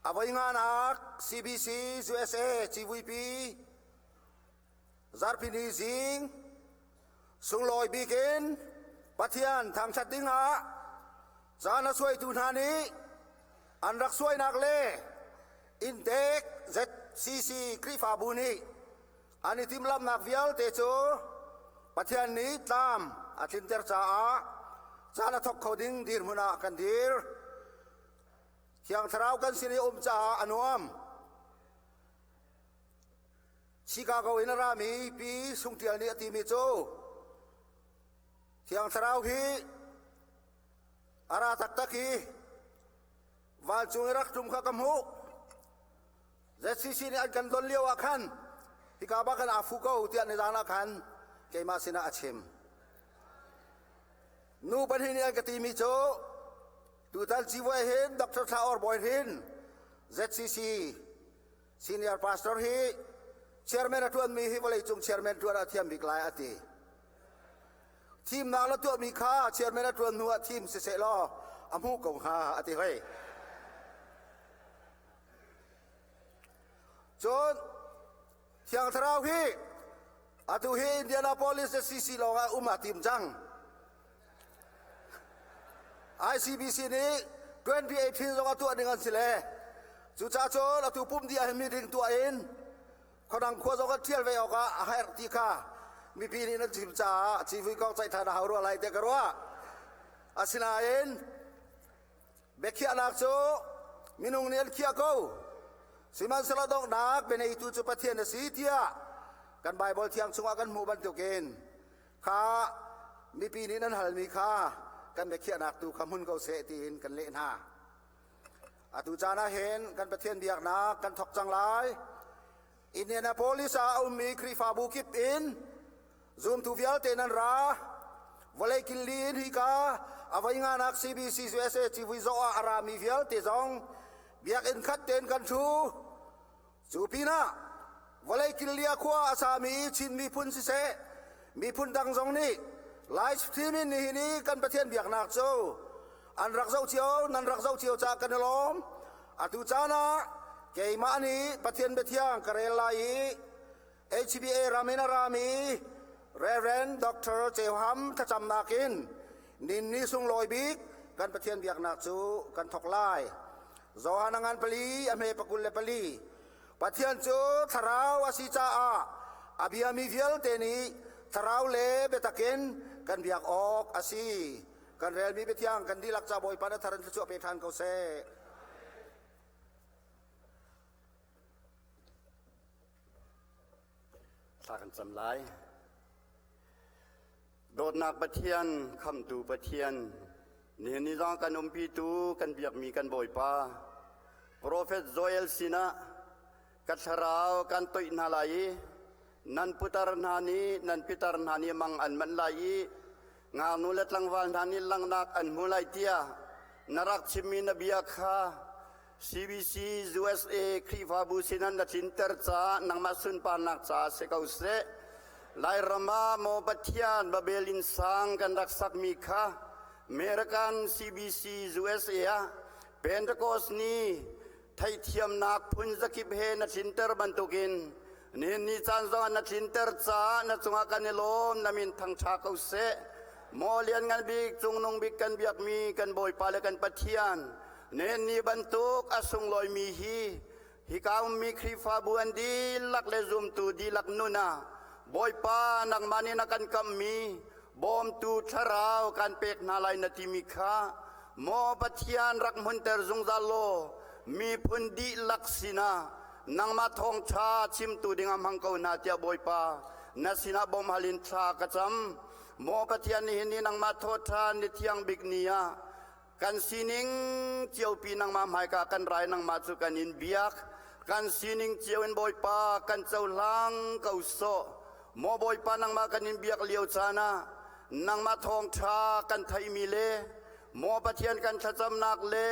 [SPEAKER 4] A voi nganak CBC USA civuipi zarhpini zing sunglawi bik in Pathian thangṭhat dingah caan a suaitu hna nih an rak suainak le inntek ZCC Khrihfabu nih an i timhlamhnak vialte cu Pathian nih tlam a tlinter caah.
[SPEAKER 12] Caan a thok kho ding dirhmun ah kan dir. Thiang Thlarau kan sin i um caah a nuam. Chicago in a rami Pi Sung Ṭial nih a timi cu Thiang Thlarau hi a ra taktak i vancung i rak ṭum kha ka hmuh. ZCC nih an kan don lio ah khan hika bak in aa fu ko tiah nizan ah khan keimah sinah a chim. Nu pahnih nih an ka timi cu tutan civuai hin Dr. Thla Or Bawi hin ZCC senior pastor hi chairman a ṭuanmi hi vawleicung chairman ṭuan a thiam bik lai a ti. Thimnak la tuahmi kha chairman a ṭuan hnu ah thim siseh law a hmuh ko hnga a ti hoi. Cun Thiang Thlarau hi atu hi Indianapolis CC lawng ah um a tim cang. ICBC nih 2018 zong a tuah ding an si le cucaah cun atu pum dih ah hin meeting tuah in khuadang khua zong kan ṭhial ve awkah a herh ti kha mipi nih nan chim caah civui kong ceih ṭhan a hau rua lai tiah ka ruah. Asinain Biakhiahnak cu minung nih an khiah ko. Sihmanhsehlaw donghnak bianeitu cu Pathian a si tiah kan Baibal thiang chungah kan hmuh bantukin kha mipi nih nan halmi kha kan biakhiahnak tu kha hmun ko seh tiin kan leh hna. Atu caan ah hin kan Pathian biaknak kan thawk cang lai. Indianapolis ah a ummi Khrihfabu kip in Zumtu vialte nan ra. Vawlei killi in hika a voi nganak CBC USA civui zawh ah a rami vialte zong biakinn khat tein kan ṭhu. Cu pinah vawlei killi a khua a sami Chin miphun siseh, miphun dang zong nih live stream in nihin i kan Pathian biaknak cu an rak zoh cio, nan rak zoh cio caah kan i lawm. Atu caan ah keimah nih Pathian biathiang ka rel lai i HBA ram in a rami Reverend Dr. Ceu Ham thlacamnak in ninni sunglawi bik kan Pathian biaknak cu kan thawk lai. Johan a ngan pali a hme pakul le pali. Pathian cu thlarau a si caah a biami vialte nih thlarau le biatak in kan biak awk a si. Kan relmi biathiang kan dihlak ca Bawipa na thar in thluachuah pe ṭhan ko seh.
[SPEAKER 13] Thla kan cam lai. Dawtnak Pathian, khamtu Pathian, nihin ni zong kan umpitu kan biakmi kan Bawipa, Profet Joel sinah ka thlarau kan toih hna lai i nan putar hna nih nan pitar hna nih mang an manh lai i ngaknu le tlangval hna nih langhnak an hmu lai tiah na rak chimmi na bia kha CBC USA Khrihfabu sinan na tlinter caah nangmah sunparnak caah si ko seh. Lairam ah maw Pathian Babel inn sang kan rak sakmi kha American CBC USA ah Pentecost ni theithiamnak phun zakip he na tlinter bantukin nihin ni caan zong ah na tlinter caah na cungah kan i lawm na min thangṭha ko seh. Maw lianngan bik cungnung bik kan biakmi kan Bawipa le kan Pathian Ni bantuk a sunglawimi hi hika ummi Khrihfabu an dihlak le zumtu dihlak nun ah Bawipa nangmah nih na kan kamhmi bawmtu thlarau kan pek hna lai na timi kha maw Pathian rak hmunter zungzal law miphun dihlak sinah nangmah thawngṭha chimtu dingah hmang ko hna tiah Bawipa na sinah bawmhal in thla ka cam. Maw Pathian nihin ni nangmah thawṭhan ni thiang bik ni ah Kan sining ciopi nangmah hmaika kan rai nangmah cu kan in biak. Kan sining cio in Bawipa kan cohlang ko sawh. Maw Bawipa nangmah kan in biak lio caan ah nangmah thawngṭha kan theihmi le maw Pathian kan thlacamnak le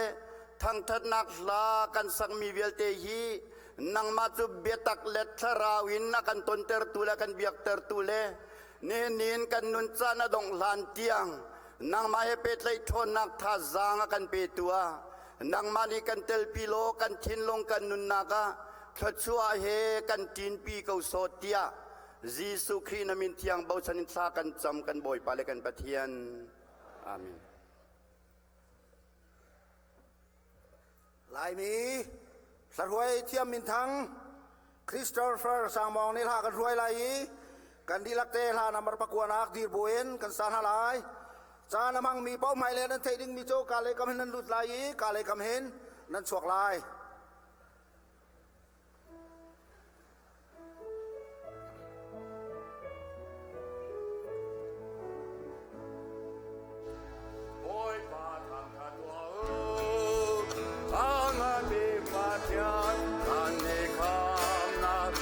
[SPEAKER 13] thangṭhatnak hla kan sakmi vialte hi nangmah cu biatak le thlarau in a kan tontertu le kan biaktertu le nihin in kan nun caan a dongh hlan tiang nangmah he pehtlaih ṭhawnnak thazaang a kan petu ah nangmah nih kan telpi law kan thinlung kan nunnak ah thluachuah he kan ṭinpi ko sawh tiah Jesuh Khrih na min thiang bochan in thla kan cam kan Bawipa le kan Pathian. Amen.
[SPEAKER 12] Laimi hlaruai thiam minthang Christopher Sangmawng nih hla kan hruai lai i kan dihlak te hla nambar pakuanak dir buin kan sa hna lai. Caan a hmangmi paoh hmailei nan theih dingmi cu ka lei kam hin nan lut lai i ka lei kam hin nan chuak lai.
[SPEAKER 11] Bawipa thangṭhat tuah u, a nganmi Pathian kan i khamnak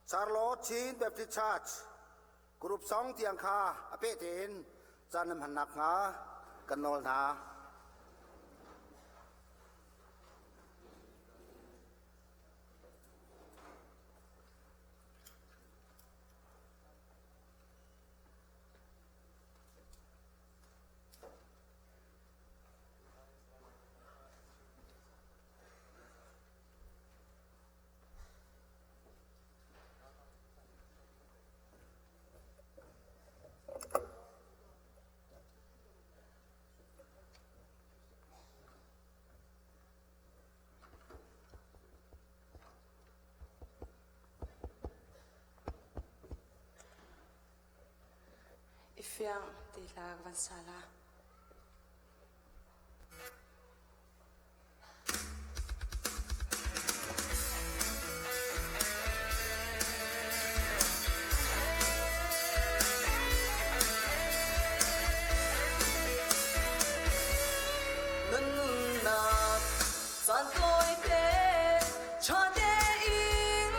[SPEAKER 11] Charlotte Chin Baptist Church group song tiang kha a peh tein caan nan hman nakhnga kan nawl hna.
[SPEAKER 10] Fiang ti hla ka van sa la.
[SPEAKER 14] Na nunnak caan tawite ṭha tein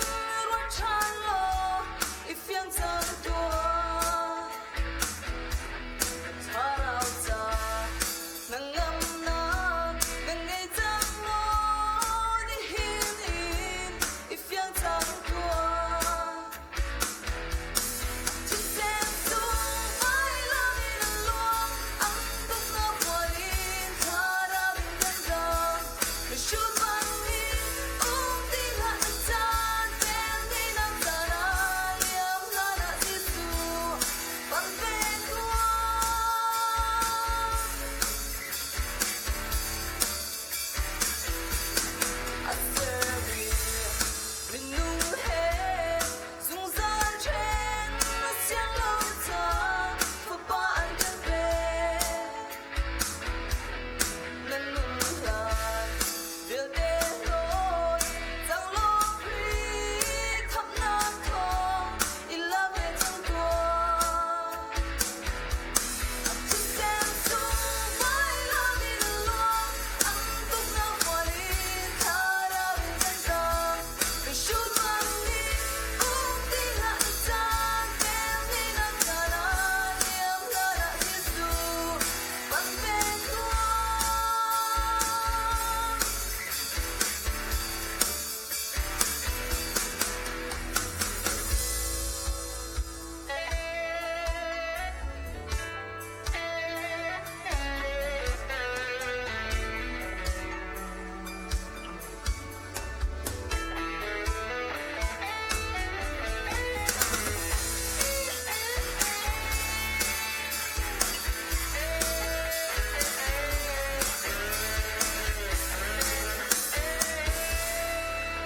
[SPEAKER 14] ruat ṭhan law i fiang cang tuah. Thlarau ca na ngamnak na ngei cang maw nihin in i fiang cang tuah. Thisen cung vailam in a luang, ang tuknak hmual in thlarau in kan dam. Mihrut bangin um ti hlah na caan vel ni nak caan ah liam hlan ah Jesuh pang ve tuah. A sermi minung he zungzal ṭhen a siang lo caan fapa an kan pek. Na nun hlan vialte hlawi cang law Khrih khamhnak thawng i la ve cang tuah. Thisen cung vailam in a luang, ang tuknak hmual in thlarau in kan dam. Mihrut bangin um ti hlah na caan vel ni nak caan ah liam hlan ah Jesuh pang ve tuah.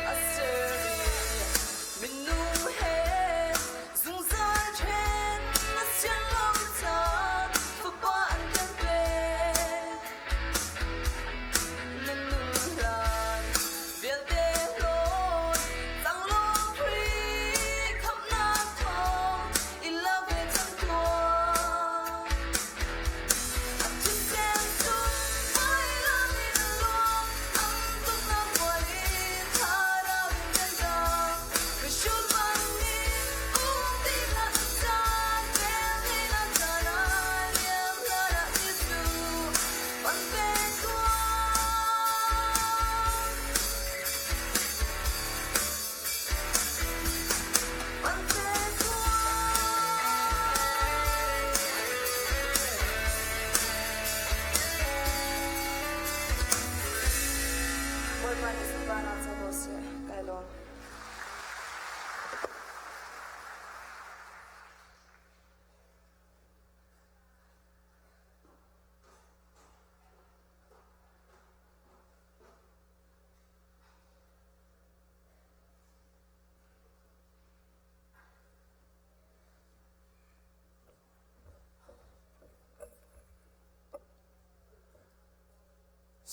[SPEAKER 14] A sermi minung he zungzal ṭhen a sian lo caan fapa an kan pek. Na nun hlan vialte hlawi cang law Khrih khamhnak thawng i la ve cang tuah. Thisen cung vailam in a luang, ang tuknak hmual in thlarau in kan dam. Mihrut bangin um ti hlah na caan vel ni nak caan ah liam hlan ah Jesuh pang ve tuah. Pang ve tuah.
[SPEAKER 10] Bawipa nih sunparnak co ko seh. Kai lawm.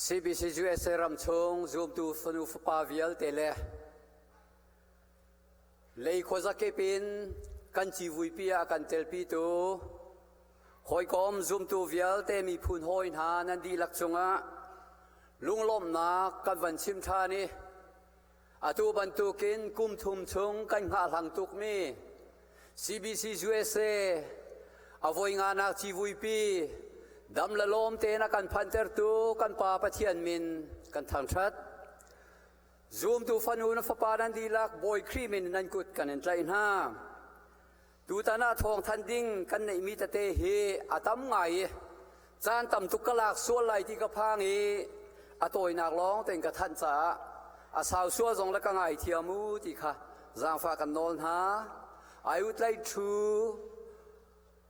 [SPEAKER 15] CBC USA ramchung zumtu fanu fapa vialte le lei khuazakip in kan civuipi ah kan telpitu hawikom zumtu vialte miphun hawi hna nan dihlak cungah lunglawmhnak kan van chim ṭhan i atu bantukin kum thum chung kan hngahhlang tukmi CBC USA a voi nganak civuipi dam le lawm tein a kan phantertu kan Pa Pathian min kan thangṭhat. Zumtu fanu na fapa nan dihlak Bawi Khrih min nan kut kan in tlaih hna. Tutan ah thawng than ding kan neihmi tete hi a tam ngai i caan tam tuk ka lak sual lai ti ka phang i a tawinak lawng tein ka thanh caah a sau sual zong le ka ngaithiam u ti kha zaangfah kan nawl hna. I would like to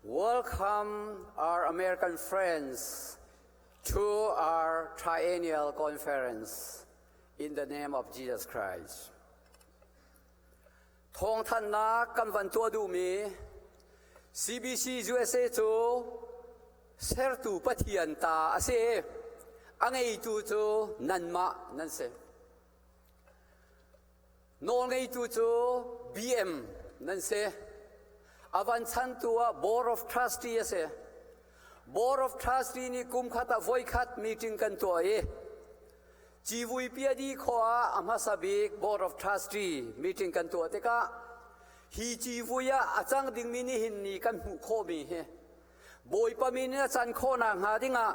[SPEAKER 15] welcome our American friends to our triennial conference in the name of Jesus Christ. Thawngthanhnak kan van tuah duhmi. CBC USA cu sertu Pathian ta a si. A ngeitu cu nanmah nan si. Nawlngeitu cu BM nan si. A van chantu ah Board of Trustee a si. Board of Trustee nih kum khat ah voikhat meeting kan tuah i civui piadi khawh ah a hmasa bik Board of Trustee meeting kan tuah tikah hi civui ah a cang dingmi nihin ni kan hmuh khawhmi hi Bawipa min in a can khawhnak hnga dingah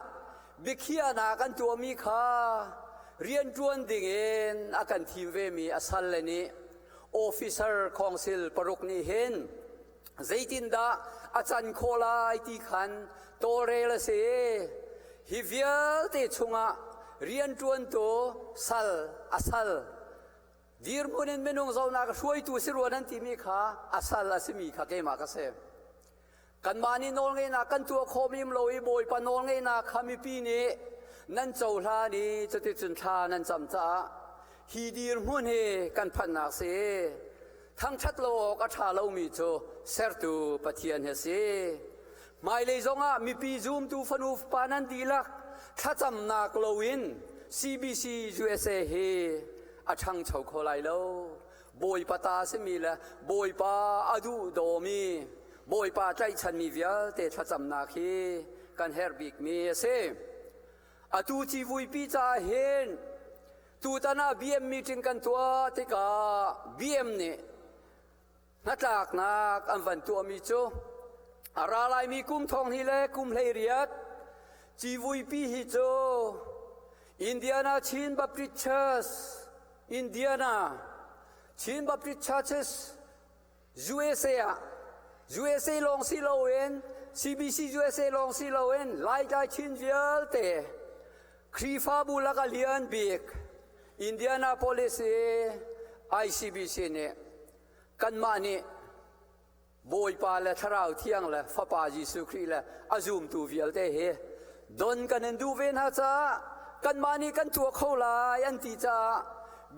[SPEAKER 15] biakhiahnak kan tuahmi kha rianṭuan dingin a kan thim vemi a salle nih officer council paruk nih hin zeitindah a can khawh lai ti khan tawlrel a si. Hi vialte chungah rianṭuantu sal a sal dirhmun in minung zohnak hruaitu si rua nan timi kha a sal a simi kha keimah ka si. Kanmah nih nawlngeihnak kan tuah khawh mim lo i Bawipa nawlngeihnak kha mipi nih nan cohlan i cuticun thla nan cam caah hi dirhmun hi kan phanhnak si. Thangṭhat lo awk a ṭha lomi cu sertu Pathian hi a si. Hmailei zongah mipi zumtu fanu fapa nan dihlak thlacamnak loin CBC USA hi a ṭhangcho kho lai lo. Bawipa ta simi le Bawipa a duh dawmi Bawipa tlaihchanmi vialte thlacamnak hi kan herh bikmi a si. Atu civuipi caah hin tutan ah BM meeting kan tuah tikah BM nih hnatlaknak an van tuahmi cu a ra laimi kum thong hnih le kum 18 civuipi hi cu Indiana Chin Baptist Church Indiana Chin Baptist Churches USA ah USA lawng si loin CBC USA lawng si loin Laitlai Chin vialte Khrihfabu lak a lian bik Indianapolis i ICBC nih kanmah nih Bawipa le Thlarau Thiang le Fapa Jesuh Khrih le a zumtu vialte hi don kan in duh ve hna caah kanmah nih kan tuah kho lai an ti caah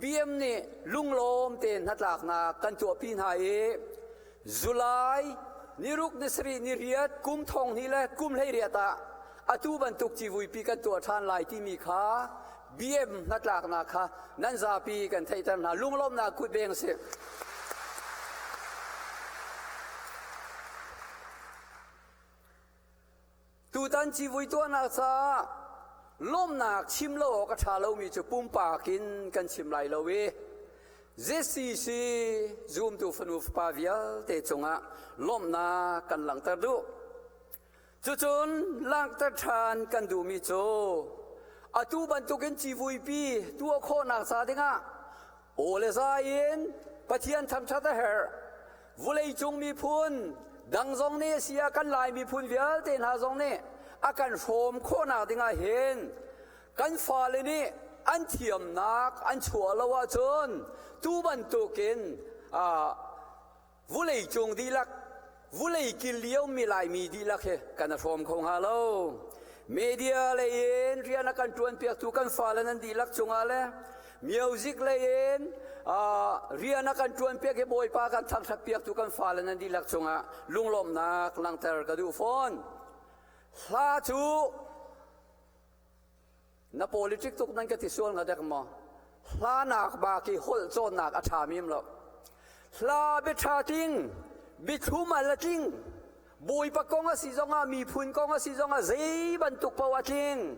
[SPEAKER 15] BM nih lunglawm tein hnatlaknak kan tuahpi hna i July niruk nisarih niriat kum thong hnih le kum 18 ah atu bantuk civuipi kan tuah ṭhan lai timi kha BM hnatlaknak kha nan zapi kan theihter hna lunglawmhnak kut beng si. Tutan civui tuahnak caah lawmhnak chim lo awk a ṭha lomi cu pumpak in kan chim lai lo i ZCC zumtu fanu fapa vialte cungah lawmhnak kan langhter duh. Cucun langhter ṭhan kan duhmi cu atu bantukin civuipi tuah khawhnak ca dingah aw le zai in Pathian thangṭhat a herh. Vawleicung miphun dang zong nih a si ah kan Lai miphun vialte hna zong nih a kan hrawm khawhnak dingah hin kan fale nih an thiamnak an chuah lo ahcun tu bantukin Vuleicung dihlak, vulei kil liomi Laimi dihlak hi kan i hrawm kho hnga lo. Media lei in rian a kan ṭuanpiaktu kan fale nan dihlak cungah le music lei in rian a kan ṭuanpiak i Bawipa kan thangṭhatpiaktu kan fale nan dihlak cungah lunglawmhnak langhter ka duh fawn. Hla cu Na politic tuk nan ka ti sual hnga dek maw? Hlanak ba ki holh cawnnak a ṭha mim lo. Hla biaṭha tling, biathlum al a tling. Bawipa kong a si zongah, miphun kong a si zongah zei bantuk paoh a tling.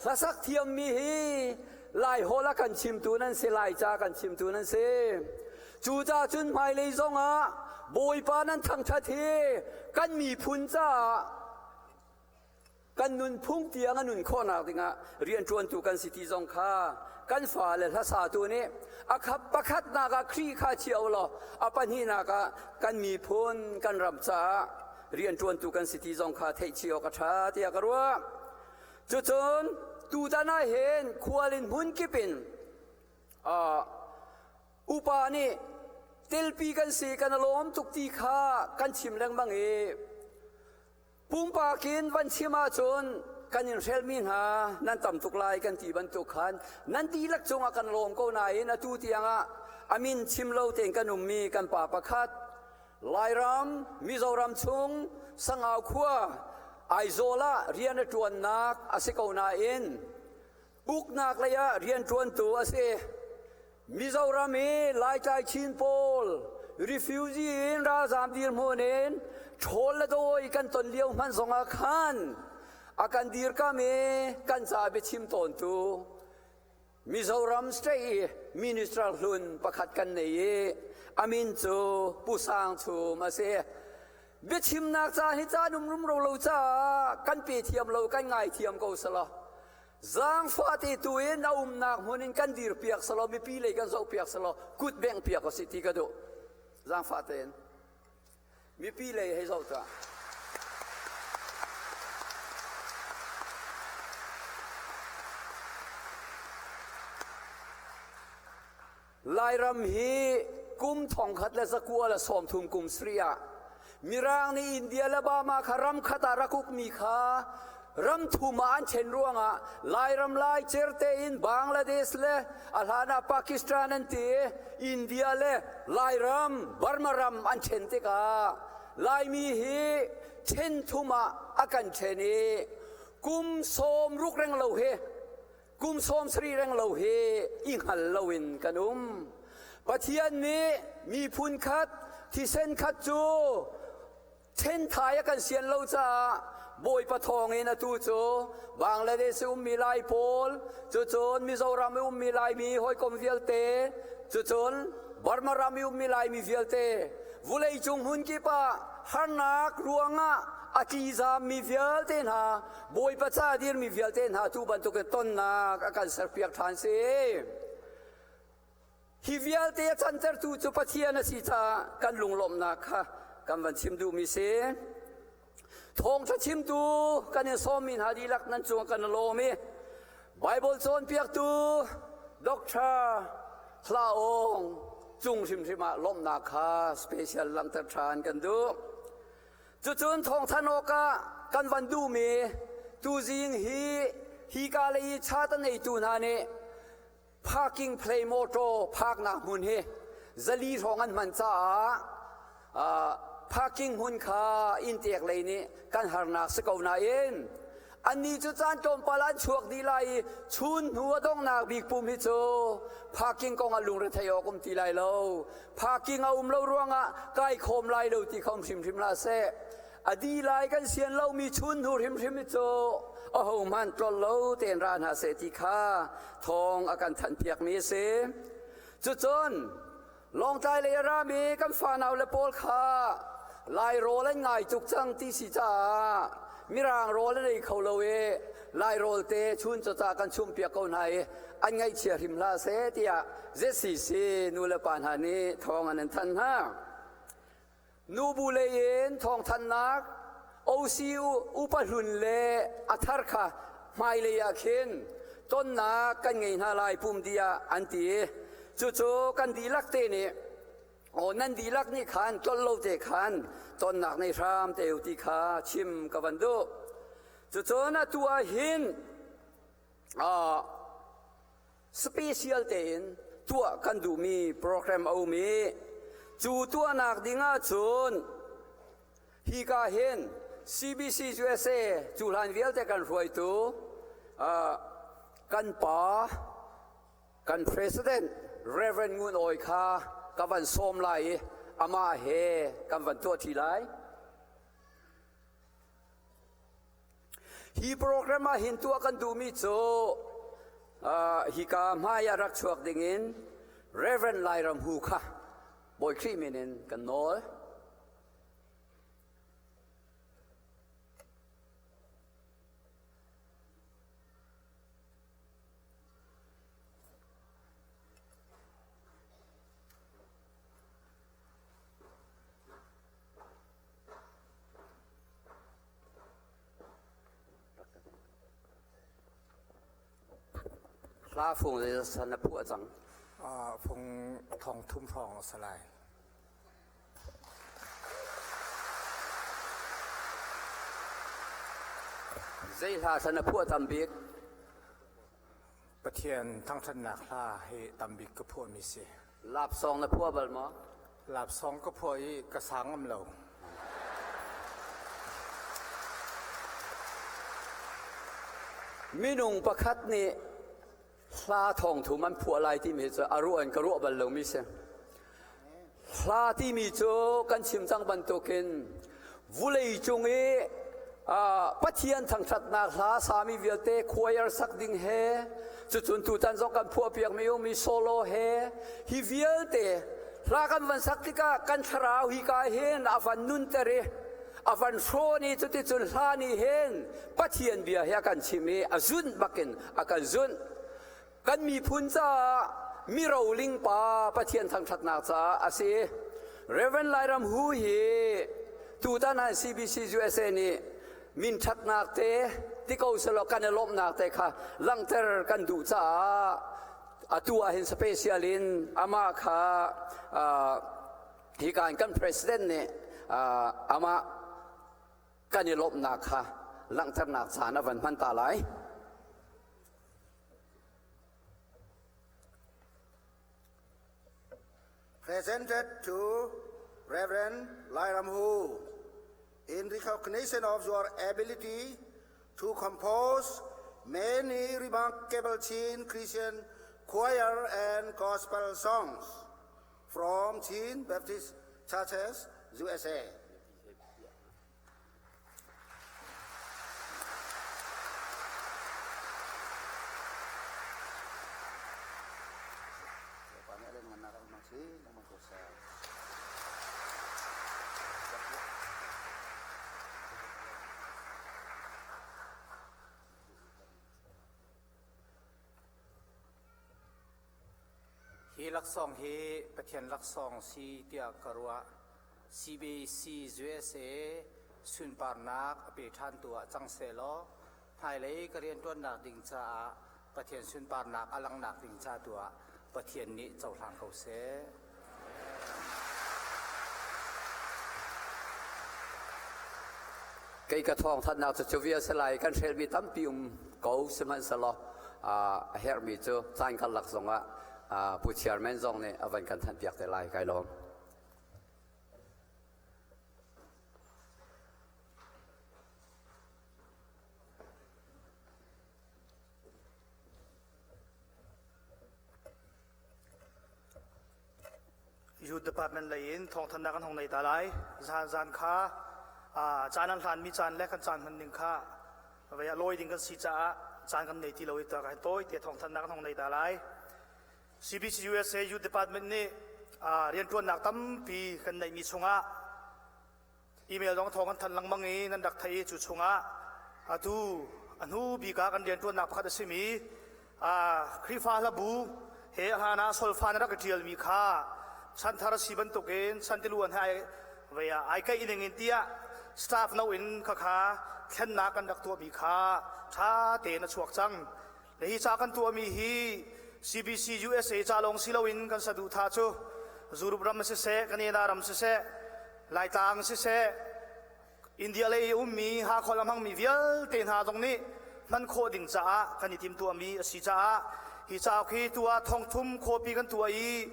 [SPEAKER 15] Hlasak thiammi hi Laiholh a kan chimtu nan si, Laica kan chimtu nan si. Cucaah cun hmailei zongah Bawipa nan thangṭhat hi kan miphun caah kan nunphung tiang a nun khawhnak dingah rianṭuantu kan si ti zong kha kan fale hlasatu nih a khap pakhatnak ah Khrih kha chia u law a pahnihnak ah kan miphun kan ram caah rianṭuantu kan si ti zong kha theih chih awk a ṭha tiah ka ruah. Cucun tutan ah hin khual in hmun kip in uh, upa nih telpi kan si kan lawm tuk ti kha kan chim lengmang i Pumpak in van chim ahcun kan in hrelmi hna nan tam tuk lai kan ti bantuk khan nan dihlak cungah kan lawm ko nain atu tiangah a min chim lo tein kan ummi kan pa pakhat. Lairam, Mizoram chung Sangau khua Aizawl ah rian a ṭuannak a si ko nain uknak lei ah rianṭuantu a si. Mizoram i Laitlai Chin pawl refugee in ralzaam dirhmun in ṭhawl le dawi kan ton lio hmanh zongah khan a kan dirkam i kan ca biachim tawntu Mizoram state i minister hlun pakhat kan nei i a min cu Pu Sang Chum a si. Biachimnak ca hi caan um rumro lo caah kan pe thiam lo, kan ngai thiam ko selaw. Zaangfah te tu in a umnak hmun in kan dir piak selaw, mipi lei kan zoh piak selaw, kut bengh piak a si ti ka duh. Zaangfah tein. Mipi lei hei zoh tuah. Lairam hi kum 1930 kum sri ah Mirang nih India le Burma kha ram khat ah rak ukmi kha ram thum ah an ṭhen ruangah Lairam lai certe in Bangladesh le a hlan ah Pakistan an ti India le Lairam Burma ram an ṭhen tikah Laimi hi ṭhen thum ah a kan ṭhen i kum sawm ruk reng lo hi kum sawm sarih reng lo hi i hngal loin kan um. Pathian nih miphun khat thisen khat cu ṭhenthai a kan sian lo caah Bawipa thawngin atu cu Bangladesh i ummi Lai pawl, cucun Mizoram i ummi Laimi hawikom vialte, cucun Burma ram i ummi Laimi vialte, vuleicung hmun kip ah harnak ruangah a tlizammi vialte hna Bawipa ca dirmi vialte hna tu bantukin tonnak a kan serpiak ṭhan si. Hi vialte a cantertu cu Pathian a si caah kan lunglawmhnak kha kan van chim duhmi si. Thawngṭha chimtu kan in sawmmi hna dihlak nan cung kan lawm i Bible cawnpiaktu Dr. Hla Aung cung hrimhrim ah lawmhnak kha special langhter ṭhan kan duh. Cucun thawngthanh awkah kan van duhmi tuzing hi hika lei i chat a neitu hna nih parking play motor parknak hmun hi zali hrawng an hman caah parking hmun kha inntek lei nih kan harnak si ko nain Annih cu caan tlawmpal an chuak dih lai i chun hnu a donghnak bik pum hi cu parking kong ah lungrethei awk um ti lai lo. Parking a um lo ruangah kai khawm lai lo ti kha um hrimhrim hlah seh. A dih lai kan sian lomi chun hnu hrimhrim hi cu ahohmanh tlol lo tein ra hna seh ti kha thawng a kan thanhpiakmi a si. Cucun Lawngtlai lei a rami kan fanau le pawl kha Lai rawl an ngai tuk cang ti si caah Mirang rawl an ei kho lo i Lai rawl te chun caca kan chumpiak ko hna i an ngaihchia hrim hlah seh tiah ZCC nu le pa hna nih thawng an an thanh hna. Nubu lei in thawngthanhnak OCU upa hlun le a thar kha hmailei ah khin tonnak kan ngei hna lai pum dih ah an ti i cucu kan dihlak te nih aw nan dihlak nih khan tlolh lo te khan tonnak nei hram te u ti kha chim ka van duh. Cucun atu ah hin special tein tuah kan duhmi program a um i cu tuahnak ding ahcun hika hin CBC USA cu hlan vialte kan hruaitu kan pa kan president Reverend Ngun Awi kha ka van sawm lai i amah he kan van tuah ṭi lai. Hi program ah hin tuah kan duhmi cu hika hmai ah rak chuak dingin Reverend Lairam Hu kha Bawi Khrih min in kan nawl. Hla fung le san na phuah cang.
[SPEAKER 16] Fung thong thum hrawng a si lai.
[SPEAKER 15] Zei hla san na phuah tam bik?
[SPEAKER 16] Pathian thangṭhatnak hla hi tam bik ka phuahmi si.
[SPEAKER 15] Lap song na phuah bal maw?
[SPEAKER 16] Lapsong ka phuah i ka sa ngam lo.
[SPEAKER 15] Minung pakhat nih hla thawngthum an phuah lai timi cu a ruah in ka ruah bal lomi si. Hla timi cu kan chim cang bantukin vulei cung i Pathian thangṭhatnak hla sami vialte choir sak ding he cucun tutan zong kan phuah piakmi ummi solo he hi vialte hla kan van sak tikah kan thlarau hi ka hin a van nunter i a van hrawn i cuticun hla nih hin Pathian bia hi a kan chim i a zunh bakin a kan zunh. Kan miphun caah mi roling pa Pathian thangṭhatnak caah a si. Reverend Lairam Hu hi tutan ah CBC USA nih min ṭhatnak te ti ko selaw kan i lawmhnak te kha langhter kan duh caah atu ah hin special in amah kha hika in kan president nih amah kan i lawmhnak kha langhternak caan a van hman ta lai.
[SPEAKER 11] Presented to Reverend Lairam Hu in recognition of your ability to compose many remarkable Chin Christian choir and gospel songs from Chin Baptist Churches, USA.
[SPEAKER 16] Hi laksawng hi Pathian laksawng si tiah ka ruah. CBC USA sunparnak a pe ṭhantu ah cang sehlaw hmailei ka rianṭuannak ding caah Pathian sunparnak a langhnak ding ca tu ah Pathian nih cohlang ko seh.
[SPEAKER 15] Kei ka thawng thannak cu cu vial si lai kan hrelmi tampi um ko sihmanhsehlaw a herhmi cu caan karlak zongah Pu Chairman zong nih a van kan thanhpiak te lai kai lawm.
[SPEAKER 8] Youth Department lei in thawngthanhnak kan hong nei ta lai. Zan zan kha caan an hlanmi caan le kan caan hman ning kha vei a lawi ding kan si caah caan kan nei ti lo i ta ka tawi te thawngthanhnak kan hong nei ta lai. CBC USA Youth Department nih rianṭuannak tampi kan neihmi chungah email zong thawng kan thanh lengmang i nan rak theih i cu chungah atu a hnu bik ah kan rianṭuannak pakhat a simi Khrihfa hlabu he hlan ah solfa na rak i ṭialmi kha chanthar si bantukin chantiluan he ai ai kaih ning in tiah staff no in khakha thlennak kan rak tuahmi kha ṭha tein a chuak cang. Hi ca kan tuahmi hi CBC USA ca lawng si loin kan saduhthah cu Zurup ram siseh, Canada ram siseh, Laitlang siseh, India lei i ummi Hakha a hmangmi vialte hna zong nih hman khawh ding caah kan i timtuahmi a si caah hi cauk hi tu ah thongthum copy kan tuah i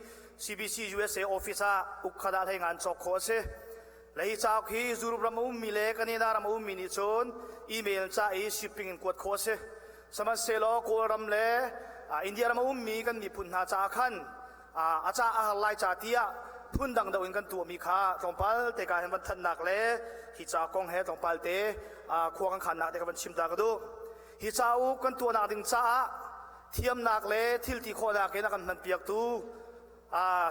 [SPEAKER 8] CBC USA office ah uk khat ah hlei ngan cawk khawh a si. Le hi cauk hi Zurup ram a ummi le Canada ram a ummi nih cun email ca i shipping in kuat khawh a si. Sihmanhsehlaw Kawlram le India ram a ummi kan miphun hna caah khan a ca a har lai ca tiah phundang deuh in kan tuahmi kha tlawmpal te ka hin van thannak le hi ca kong he tlawmpal te khua kan khannak te ka van chim ta ka duh. Hi cauk kan tuahnak ding caah thiamnak le thil ti khawhnak in a kan hmanpiaktu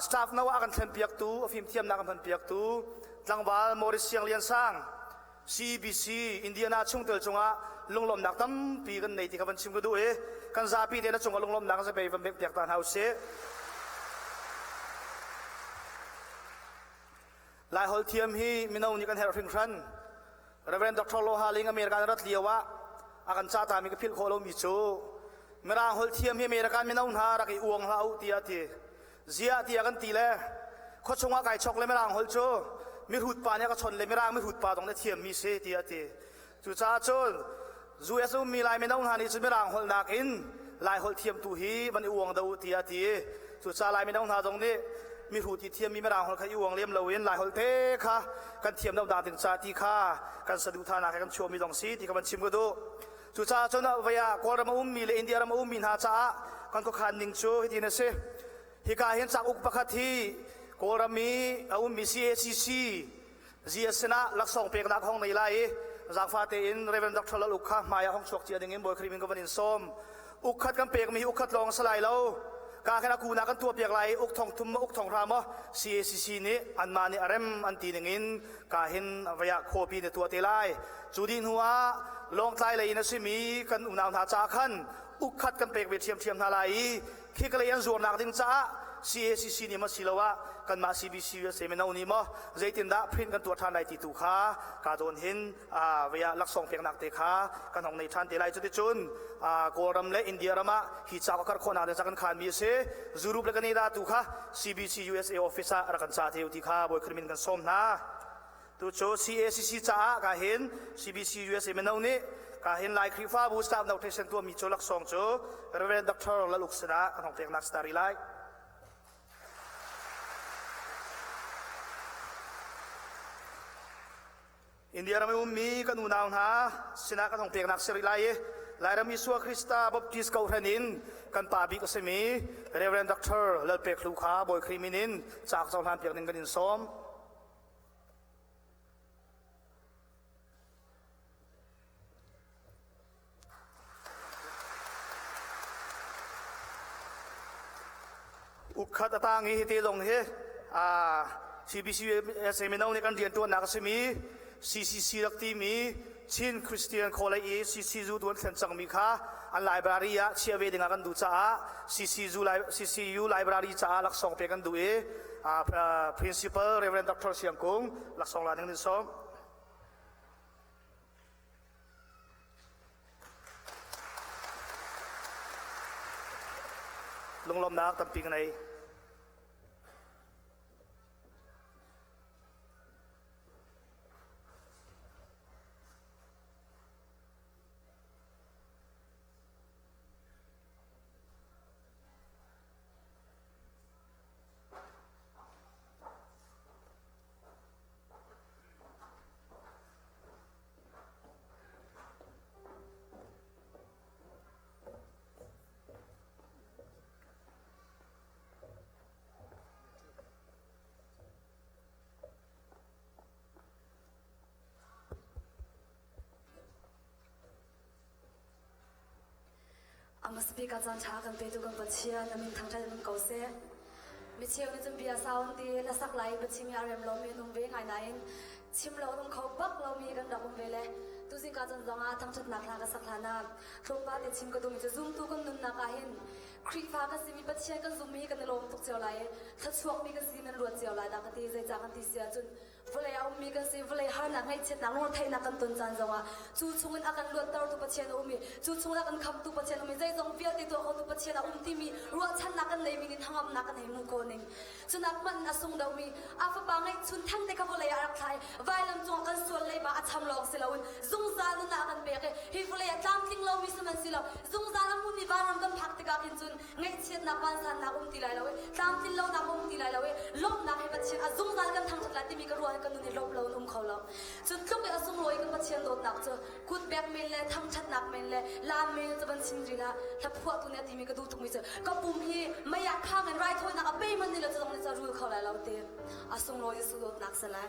[SPEAKER 8] staff no a kan thlenpiaktu a fimthiamnak a kan hmanpiaktu tlangval Morris Siang Lian Sang CBC Indiana chungtel cungah lunglawmnak tampi kan nei ti kha van chim ka duh i kan zapi te na cungah lunglawmnak zapei van bengh piak ta hna usih. Laiholh thiam hi mino nih kan herh hringhran. Reverend Dr. Loha Ling America rat lio ah a kan ca tami ka philh khawh lomi cu Mirang holh thiam hi American mino hna rak i uang hlah u tiah a ti. Ziah tiah kan ti le khuachung ah kai chok le mirang holh cu mihrut pa nih a ka chawnh le mirang mihrut pa zong nih thiammi si tiah a ti. Cucaah cun US ummi Lai mino hna nih cun mirang holh nakin Lai holh thiam tu hi van i uang deuh tiah a ti. Cucaah Lai mino hna zong nih Mi hrut i thiammi Mirang holh kha i uang lem loin Lai holh te kha kan thiam lo nak ding ca ti kha kan saduhthahnak he kan chuahmi zong si ti kha van chim ka duh. Cucaah cun vei ah Kawlram a ummi le India ram a ummi hna caah kan khuakhan ning cu hitin a si. Hika hin cauk pakhat hi Kawlram i a ummi CACC GS sinah laksawng peknak hong nei lai i zaangfah tein Reverend Dr. Lal Uk kha hmai ah hong chuak cia ding in Bawi Khrih min ka van in sawm. Uk khat kan pekmi hi uk khat lawng a si lai lo. Ka khin a kuna kan tuah piak lai i uk thong thum maw uk thong hra maw CACC nih anmah nih a rem an ti ning in ka hin vei ah khuapi na tuah te lai. Cu dih hnu ah Lawngtlai lei in a simi kan unau hna caah khan uk khat kan pek ve ṭhiamṭhiam hna lai i khikalei an zuarnak ding caah CACC nih maw siloah kanmah CBC USA mino nih maw zeitindah print kan tuah ṭhan lai ti tu kha ka dawn hin vei ah laksawng peknak te kha kan hong nei ṭhan te lai. Cuticun Kawlram le India ram ah hi ca ka karh khawhnak ding ca kan khanmi a si. Zurup le Canada tu kha CBC USA office ah rak kan ca te u ti kha Bawi Khrih min kan sawm hna. Tu cu CACC caah ka hin CBC USA mino nih ka hin Lai Khrihfabu staff notation tuahmi cu laksawng cu Reverend Dr. Laluk sinah kan hong peknak stari lai. India ram i ummi kan unau hna sinah kan hong peknak si rih lai i Lairam Isua Krista Baptist Kohhran in kan pa bik a simi Reverend Dr. Lalpek Hlu kha Bawi Khrih min in caak cohlan piak ding kan in sawm. Ukhat a tang i hiti zong hi CBC USA mino nih kan rianṭuannak a simi CCC rak timi Chin Christian College i CCU tu an thlen cangmi kha an library ah chiah ve dingah kan duh caah CCU library caah laksawng pek kan duh i Principal Reverend Dr. Siang Kung laksawng la ding din sawm. Lunglawmnak tampi ka nei.
[SPEAKER 10] Amos bik ah caan ṭha kan petu kan Pathian a min thangṭhat in um ko seh. Mi cheu nih cun bia sau an ti, hlasak lai in biachim hi a rem lomi an um ve ngai nain chim lo an um kho bak lomi kan rak um ve le tuzing ka caan zong ah thangṭhatnak hla ka sak hlan ah tlawmpal te chim ka duhmi cu zumtu kan nunnak ah hin Khrihfa kan simi Pathian kan zummi hi kan i lawm tuk cio lai i thluachuakmi kan si nan ruat cio lai dah ka ti zeicah kan ti si ahcun vawlei a ummi kan si vawlei harnak ngaihchiatnak lungretheihnak kan ton caan zongah cu chungin a kan luattertu Pathian a um i cu chungin a kan khamtu Pathian a um i zeizong vialte tuah khotu Pathian a um timi ruahchannak kan neimi nih hnangamnak kan hei hmuh ko ning cunak hmanh in a sung deuhmi a fapa ngeihchun theng te kha vawlei ah a rak thlah i vailam cungah kan sual leiba a cham lawng si loin zungzal nunnak a kan pek i hi vawlei ah tlamtling lomi sihmanhsehlaw zungzal a hmunmi vanram kan phak tikah khin cun ngaihchiatnak vansannak um ti lai lo i tlamtlin lonak um ti lai lo i lawmhnak he Pathian a zungzal kan thangṭhat lai timi ka ruah i ka nun i lawmh lo in um kho lo. Cu tluk i a sunglawi kan Pathian dawtnak cu kutbek men le thangṭhatnak men le laam men cu van chim rih hlah. Hla phuahtu nih a timi ka duh tukmi cu ka pum hi mei ah khang in raithawinak a pe hmanh ni lo cu zong nih cu a rul kho lai lo ti a sunglawi Jesuh dawtnak si lai.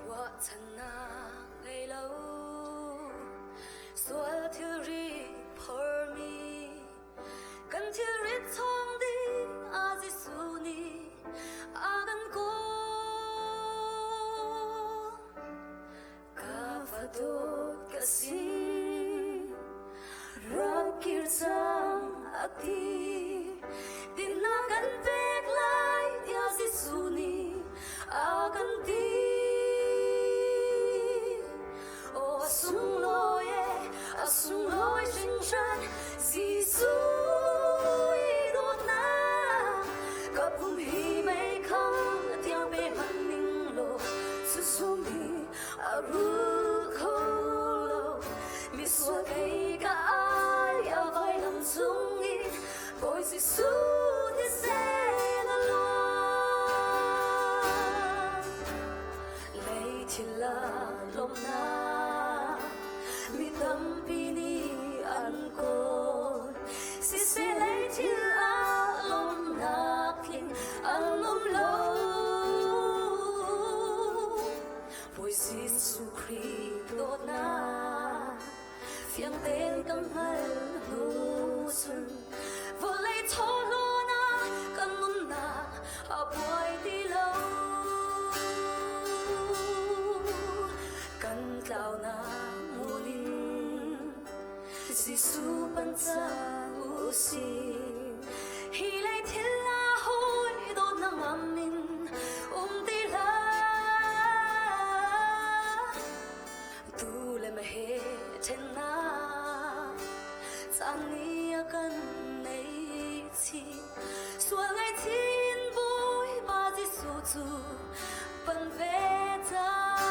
[SPEAKER 10] Ruahchannak ngei lo sual thilri phormi kan thilrit chawng ding ah Jesuh nih a kan kawl. Ka fa dawt ka si rak kir cang a ti dinnak kan pek lai tiah Jesuh nih a kan ti Oh a sunglawi e a sunglawi hringhran Jesuh i dawtnak ka pum hi mei khang tiang pe hmanh ning.
[SPEAKER 14] Bawi Jesuh Khrih dawtnak fiang tein kan hngal hnu cun vawlei chawhlawn kan nunnak a buai ti lo. Kan tlaunak hmun in Jesuh pan cang u sih. Hi lei thil a hawi dawtnak ngam in um ti hlah. Tu le ma he ṭhennak caan nih a kan nei chih. Sual ngaihchin Bawipa Jesuh cu pan ve cang.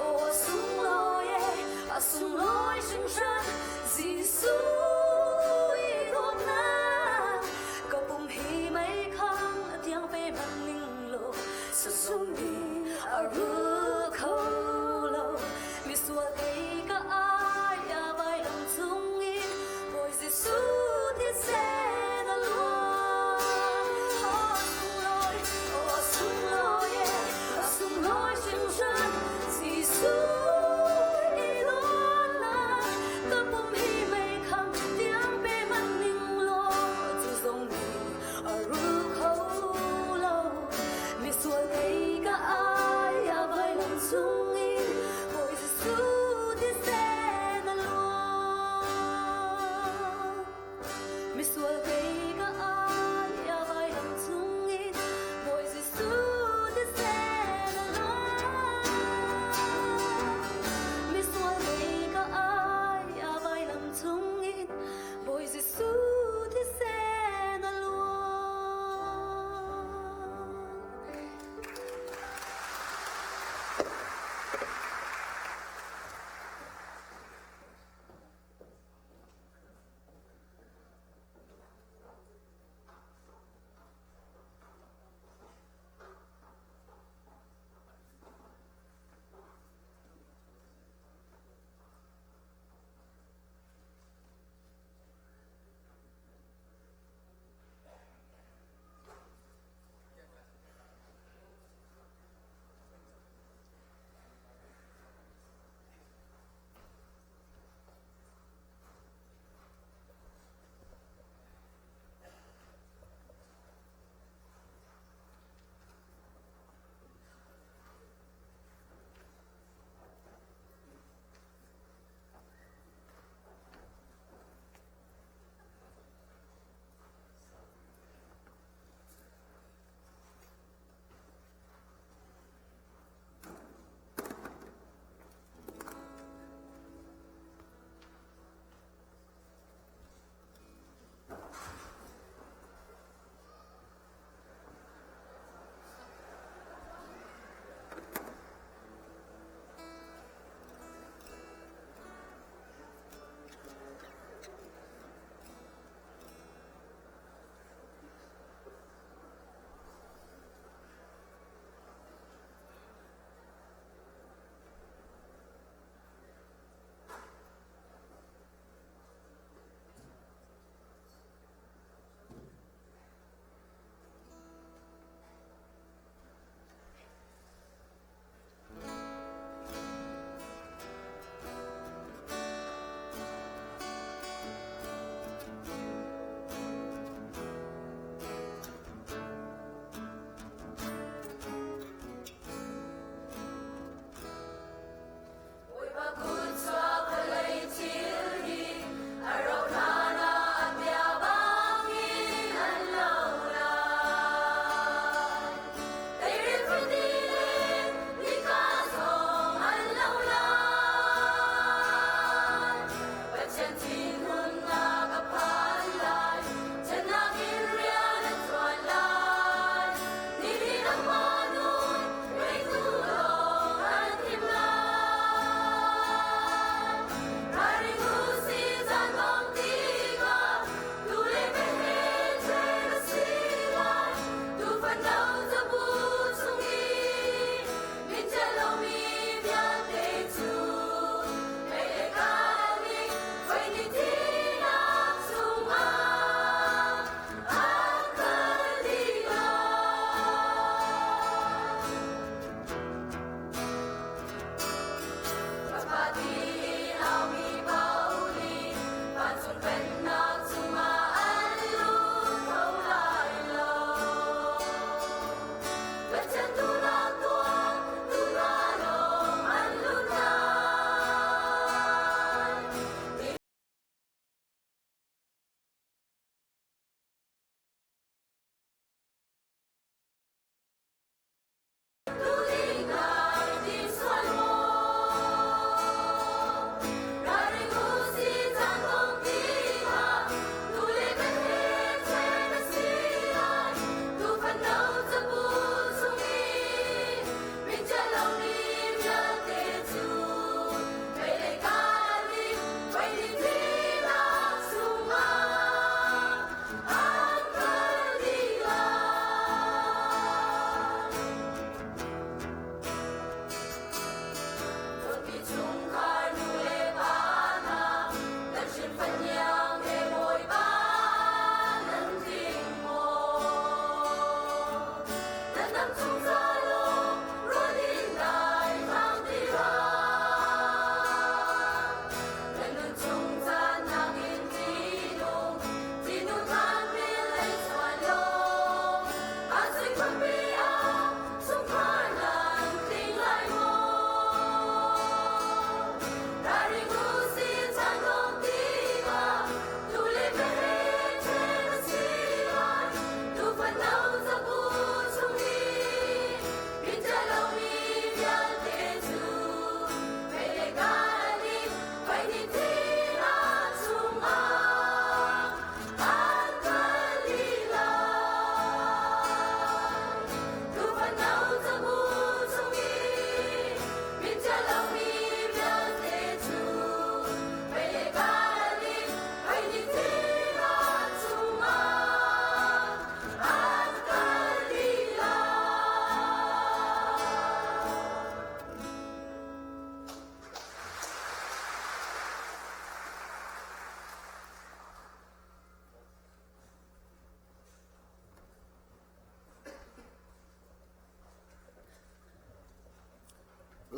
[SPEAKER 14] Aw a sunglawi e, a sunglawi hringhran Jesuh.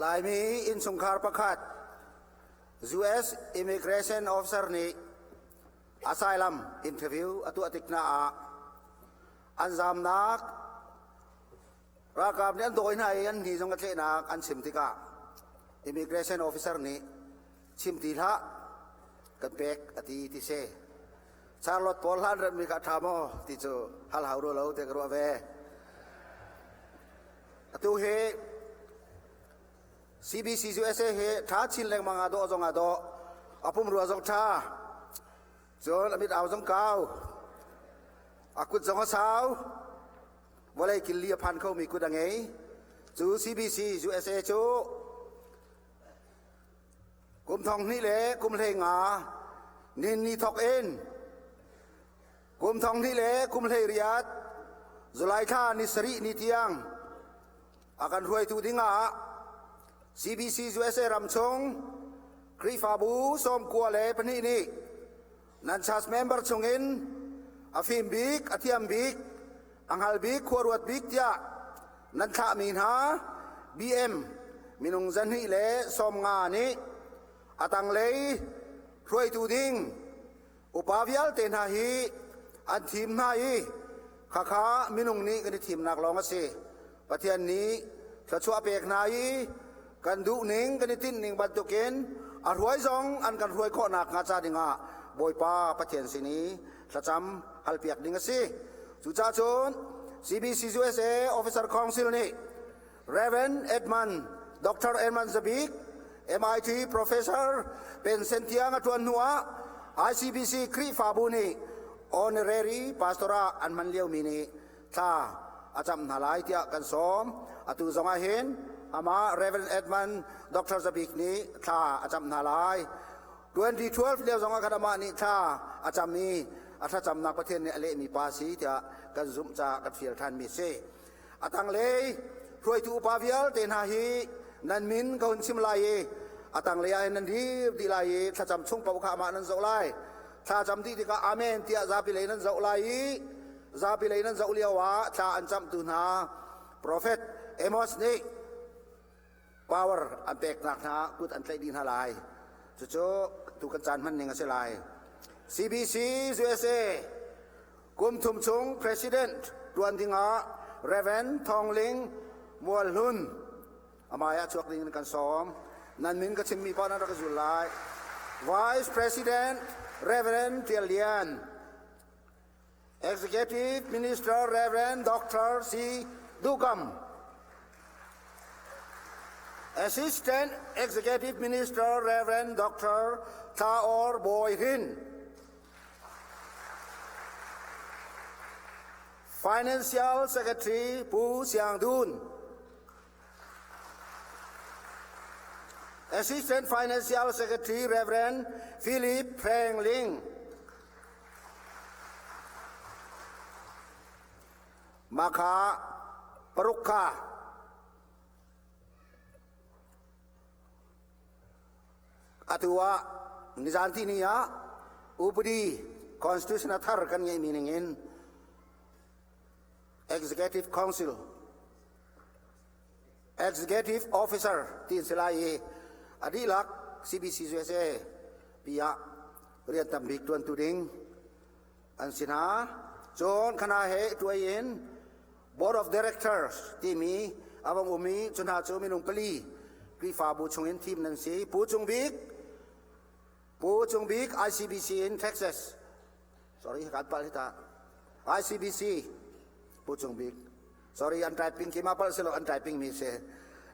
[SPEAKER 11] Laimi innchungkhar pakhat US immigration officer nih asylum interview a tuah tik hna ah an zamnak ralkap nih an dawi hna i an hni zong a tlehnak an chim tikah immigration officer nih chim ti hlah kan pek a ti ti si. Charlotte pawl hlan remmi kha a ṭha maw ti cu hal hau rua lo te ka ruah ve. Atu hi CBC USA hi ṭha chin lengmang ah dawh zong ah dawh, a pumrua zong ṭha, cun a mit au zong kau, a kut zong a sau, vawlei killi a phan khomi kut a ngei. Cu CBC USA cu Kum thong hnih le kum 15 ninni thawk in kum thong hnih le kum 18 July thla ni sarih ni tiang a kan hruaitu dingah CBC USA ram chung Khrihfabu 92 nih nan church member chungin a fim bik, a thiam bik, a hngal bik, khuaruat bik tiah nan thlahmi hna BM minung 250 nih a tanglei hruaitu ding upa vialte hna hi an thim hna i khakha minung nih kan i thimnak lawng a si. Pathian nih thluachuah pek hna i kan duhning kan i tinhning bantukin a hruai zong an kan hruai khawh nakhnga ca dingah Bawipa Pathian sin i thlacam halpiak ding a si. Cucaah cun CBC USA Officer Council nih Reverend Edmund Dr. Edmund Zabik MIT Professor pensen tiang a ṭuan hnuah ICBC Khrihfabu nih honorary pastor ah an hman liomi nih thla a cam hna lai tiah kan sawm. Atu zong ah hin amah Reverend Edmund Dr. Zabik nih thla a cam hna lai. 2012 lio zong ah khan amah nih thla a cam i a thlacamnak Pathian nih a lehmi pa si tiah kan zumh caah kan fial ṭhanmi si. A tanglei hruaitu upa vialte hna hi nan min ka hun chim lai i a tanglei ah hin nan dir dih lai i thlacam chung paoh kha amah nan zoh lai. Thlacam dih tikah Amen tiah zapi lei nan zoh lai i zapi lei nan zoh lio ah thla an camtu hna profet Amos nih power an peknak hna kut an tlaih dih hna lai. Cucu tu kan caan hman ning a si lai. CBC USA kum thum chung president tuan dingah Reverend Thong Ling Mual Hlun amai ah chuak ding in kan sawm. Nan min ka chimmi paoh nan rak zul lai. Vice President Reverend Tial Lian Executive Minister Reverend Dr. C. Dukam Assistant Executive Minister Reverend Dr. Thaor Boy Hin Financial Secretary Pu Siang Dun Assistant Financial Secretary Reverend Philip Preng Ling. Makha paruk kha atu ah nizan ti ni ah upadi constitution a thar kan ngeihmi ning in Executive Council Executive Officer ti si lai i a dihlak CBC USA pi ah rian tam bik tuantu ding an si hna. Cun khana he tuai in Board of Directors timi a vong um i cu hna cu minung pali Khrihfabu chungin thim nan si. Pu Cung Bik Pu Cung Bik ICBC in Texas sorry kan pal hita ICBC Pu Cung Bik sorry an typing ki ma pal silo an typing mi se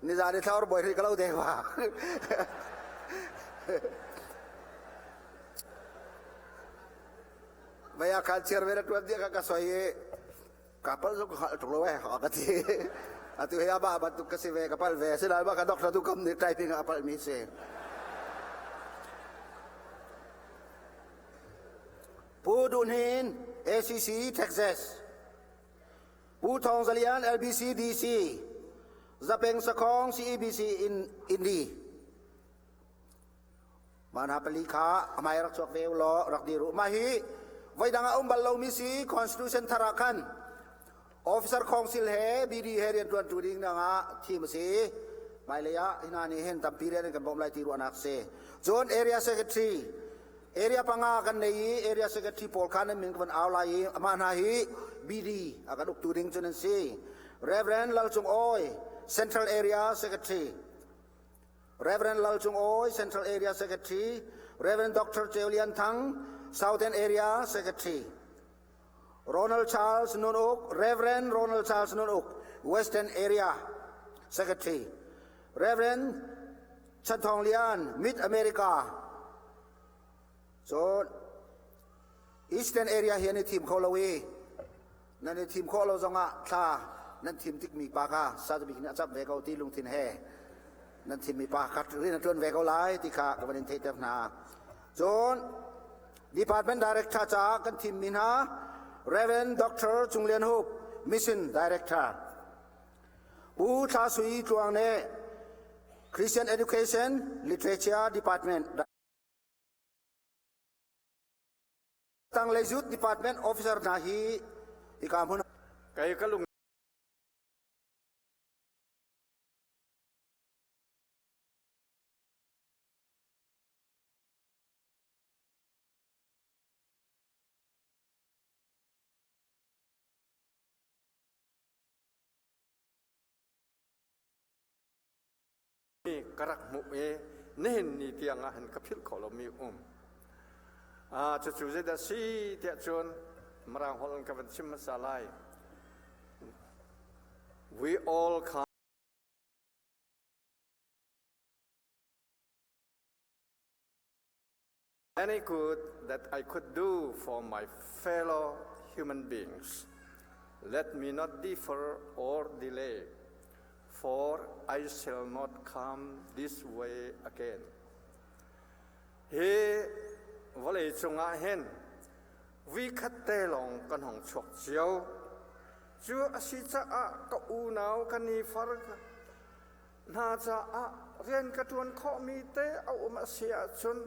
[SPEAKER 11] nizan i thlaur boy ri ka lo de wa Maya khan chair ve na tuan dia ka ka soi i kapal zong ka hal tuk lo eh ka ti atu he aba bantuk ka si ve kapal ve sinain ba ka doctor tu kam nih typing ah apal mi si Pu Dun Hin ACC Texas Pu Thong Zalian LBC DC Zapeng Sakhong CEBC in Indi Mah hna pali kha amai rak chuak ve u law rak dir u. Mah hi voidang ah um bal lomi si constitution thar ah khan officer council he BD he riantuan tu ding dang ah thim a si. Hmailei ah hi hna nih hin tampi rian an kan bawmh lai ti ruahnak si. Cun area secretary area panga kan nei i area secretary pawl kha nan min ka van au lai i amah hna hi BD a kan uktu ding cun an si. Reverend Lal Cung Awi Central Area Secretary Reverend Lal Cung Awi Central Area Secretary Reverend Dr. Cheu Lian Thang Southern Area Secretary Ronald Charles Nun Uk, Reverend Ronald Charles Nun Uk, Western Area Secretary, Reverend Chan Thong Lian, Mid America. So Eastern Area hi an i thim kho lo i nan i thim khawh lo zongah thla nan thim tikmi pa kha sajabik nih a cap ve ko ti lungthin he nan thimmi pa kha rian a ṭuan ve ko lai ti kha ka van in theihter hna. Cun Department Director caah kan thimmi hna Reverend Dr. Cung Lian Hup, Mission Director. Pu Thla Sui Tluang nih Christian Education Literature Department Tanglei Youth Department Officer hna hi hika hmun
[SPEAKER 17] Kei ka lung ka rak hmuh i nihin ni tiang ah hin ka philh kho lomi um. Cucu zeidah si tiah cun Mirang holh in ka van chim hmasa lai. We all come any good that I could do for my fellow human beings. Let me not defer or delay, for I shall not come this way again. Hi vawlei cungah hin vi khat te lawng kan hong chuak cio. Cu a si caah ka unau kan i far hna caah rian ka ṭuan khawhmi te a um a si ahcun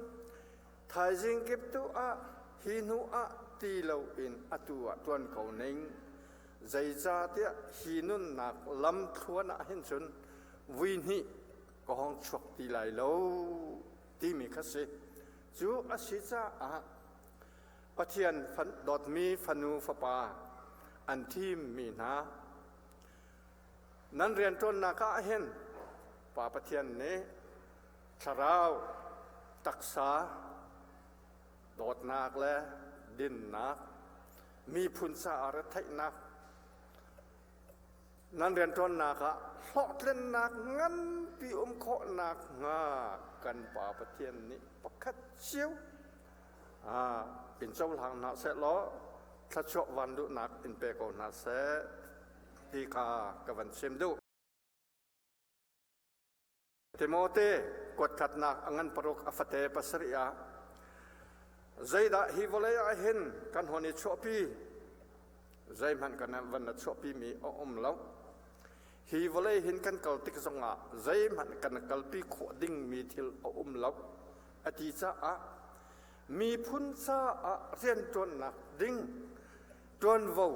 [SPEAKER 17] thaizing kip tu ah hi hnu ah ti loin atu ah ṭuan ko ning. Zeicahtiah hi nunnak lam thluan ah hin cun vui hnih ka hong chuak ti lai lo timi kha si. Cu a si caah Pathian dawtmi fanu fapa an thimmi hna Nan rianṭuannak ah hin Pa Pathian nih thlarau, taksa, dawtnak le dinnak, miphun caah retheihnak, nan rianṭuannak ah hlawhtlinnak nganpi um khawhnak hnga kan Pa Pathian nih pakhat cio in cohlang hna seh law thluachuah vanluhnak in pe ko hna seh ti kha ka van chim duh. Timote kuatkhatnak a ngan paruk a fate pasarih ah zeidah hi vawlei ah hin kan hon i chuahpi zeihmanh kan van na chuahpi mi a um lo hi vawlei hin kan kal tik zongah zeihmanh kan kalpi khawh ding mi thil a um lo a ti caah miphun caah rianṭuannak ding ṭuanvo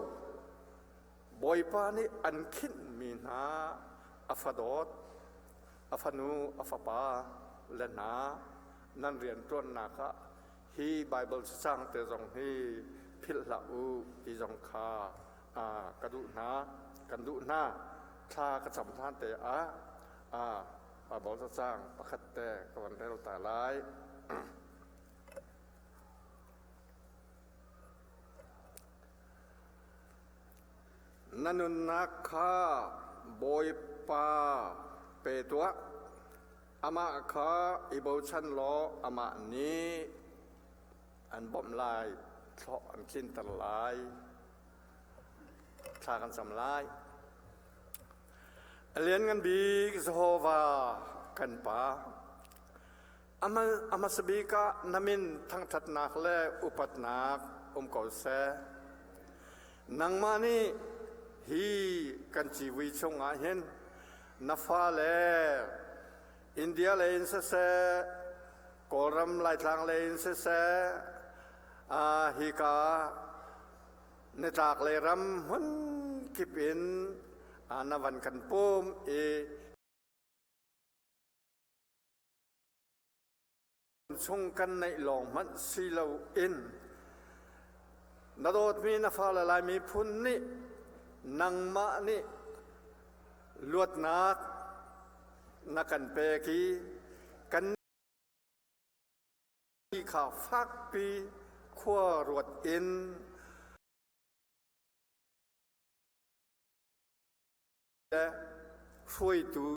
[SPEAKER 17] Bawipa nih an khinhmi hna a fadawt, a fanu, a fapa le hna nan rianṭuannak ah hi Baibal cacang te zong hi philh hlah u ti zong kha ka duh hna, kan duh hna. Thla ka cam hlan te ah Baibal cacang pakhat te ka van rel ta lai. Na nunnak kha Bawipa pe tuah. Amah kha i bochan law amah nih an bawmh lai, thlawh an tlinter lai. Thla kan cam lai. A lianngan bik Jehovah kan Pa, a hmasa bik ah na min thangṭhatnak le upatnak um ko seh. Nangmah nih hi kan civui chungah hin na fale India lei in siseh, Kawlram Laitlang lei in siseh, hika nitlak lei ram hmun kip in na van kan pum i. Chung kan neih lawng hmanh si loin na dawtmi na fale Lai miphun nih nangmah nih luatnak na kan pek i kan kha fakpi khua ruat in le hruaitu.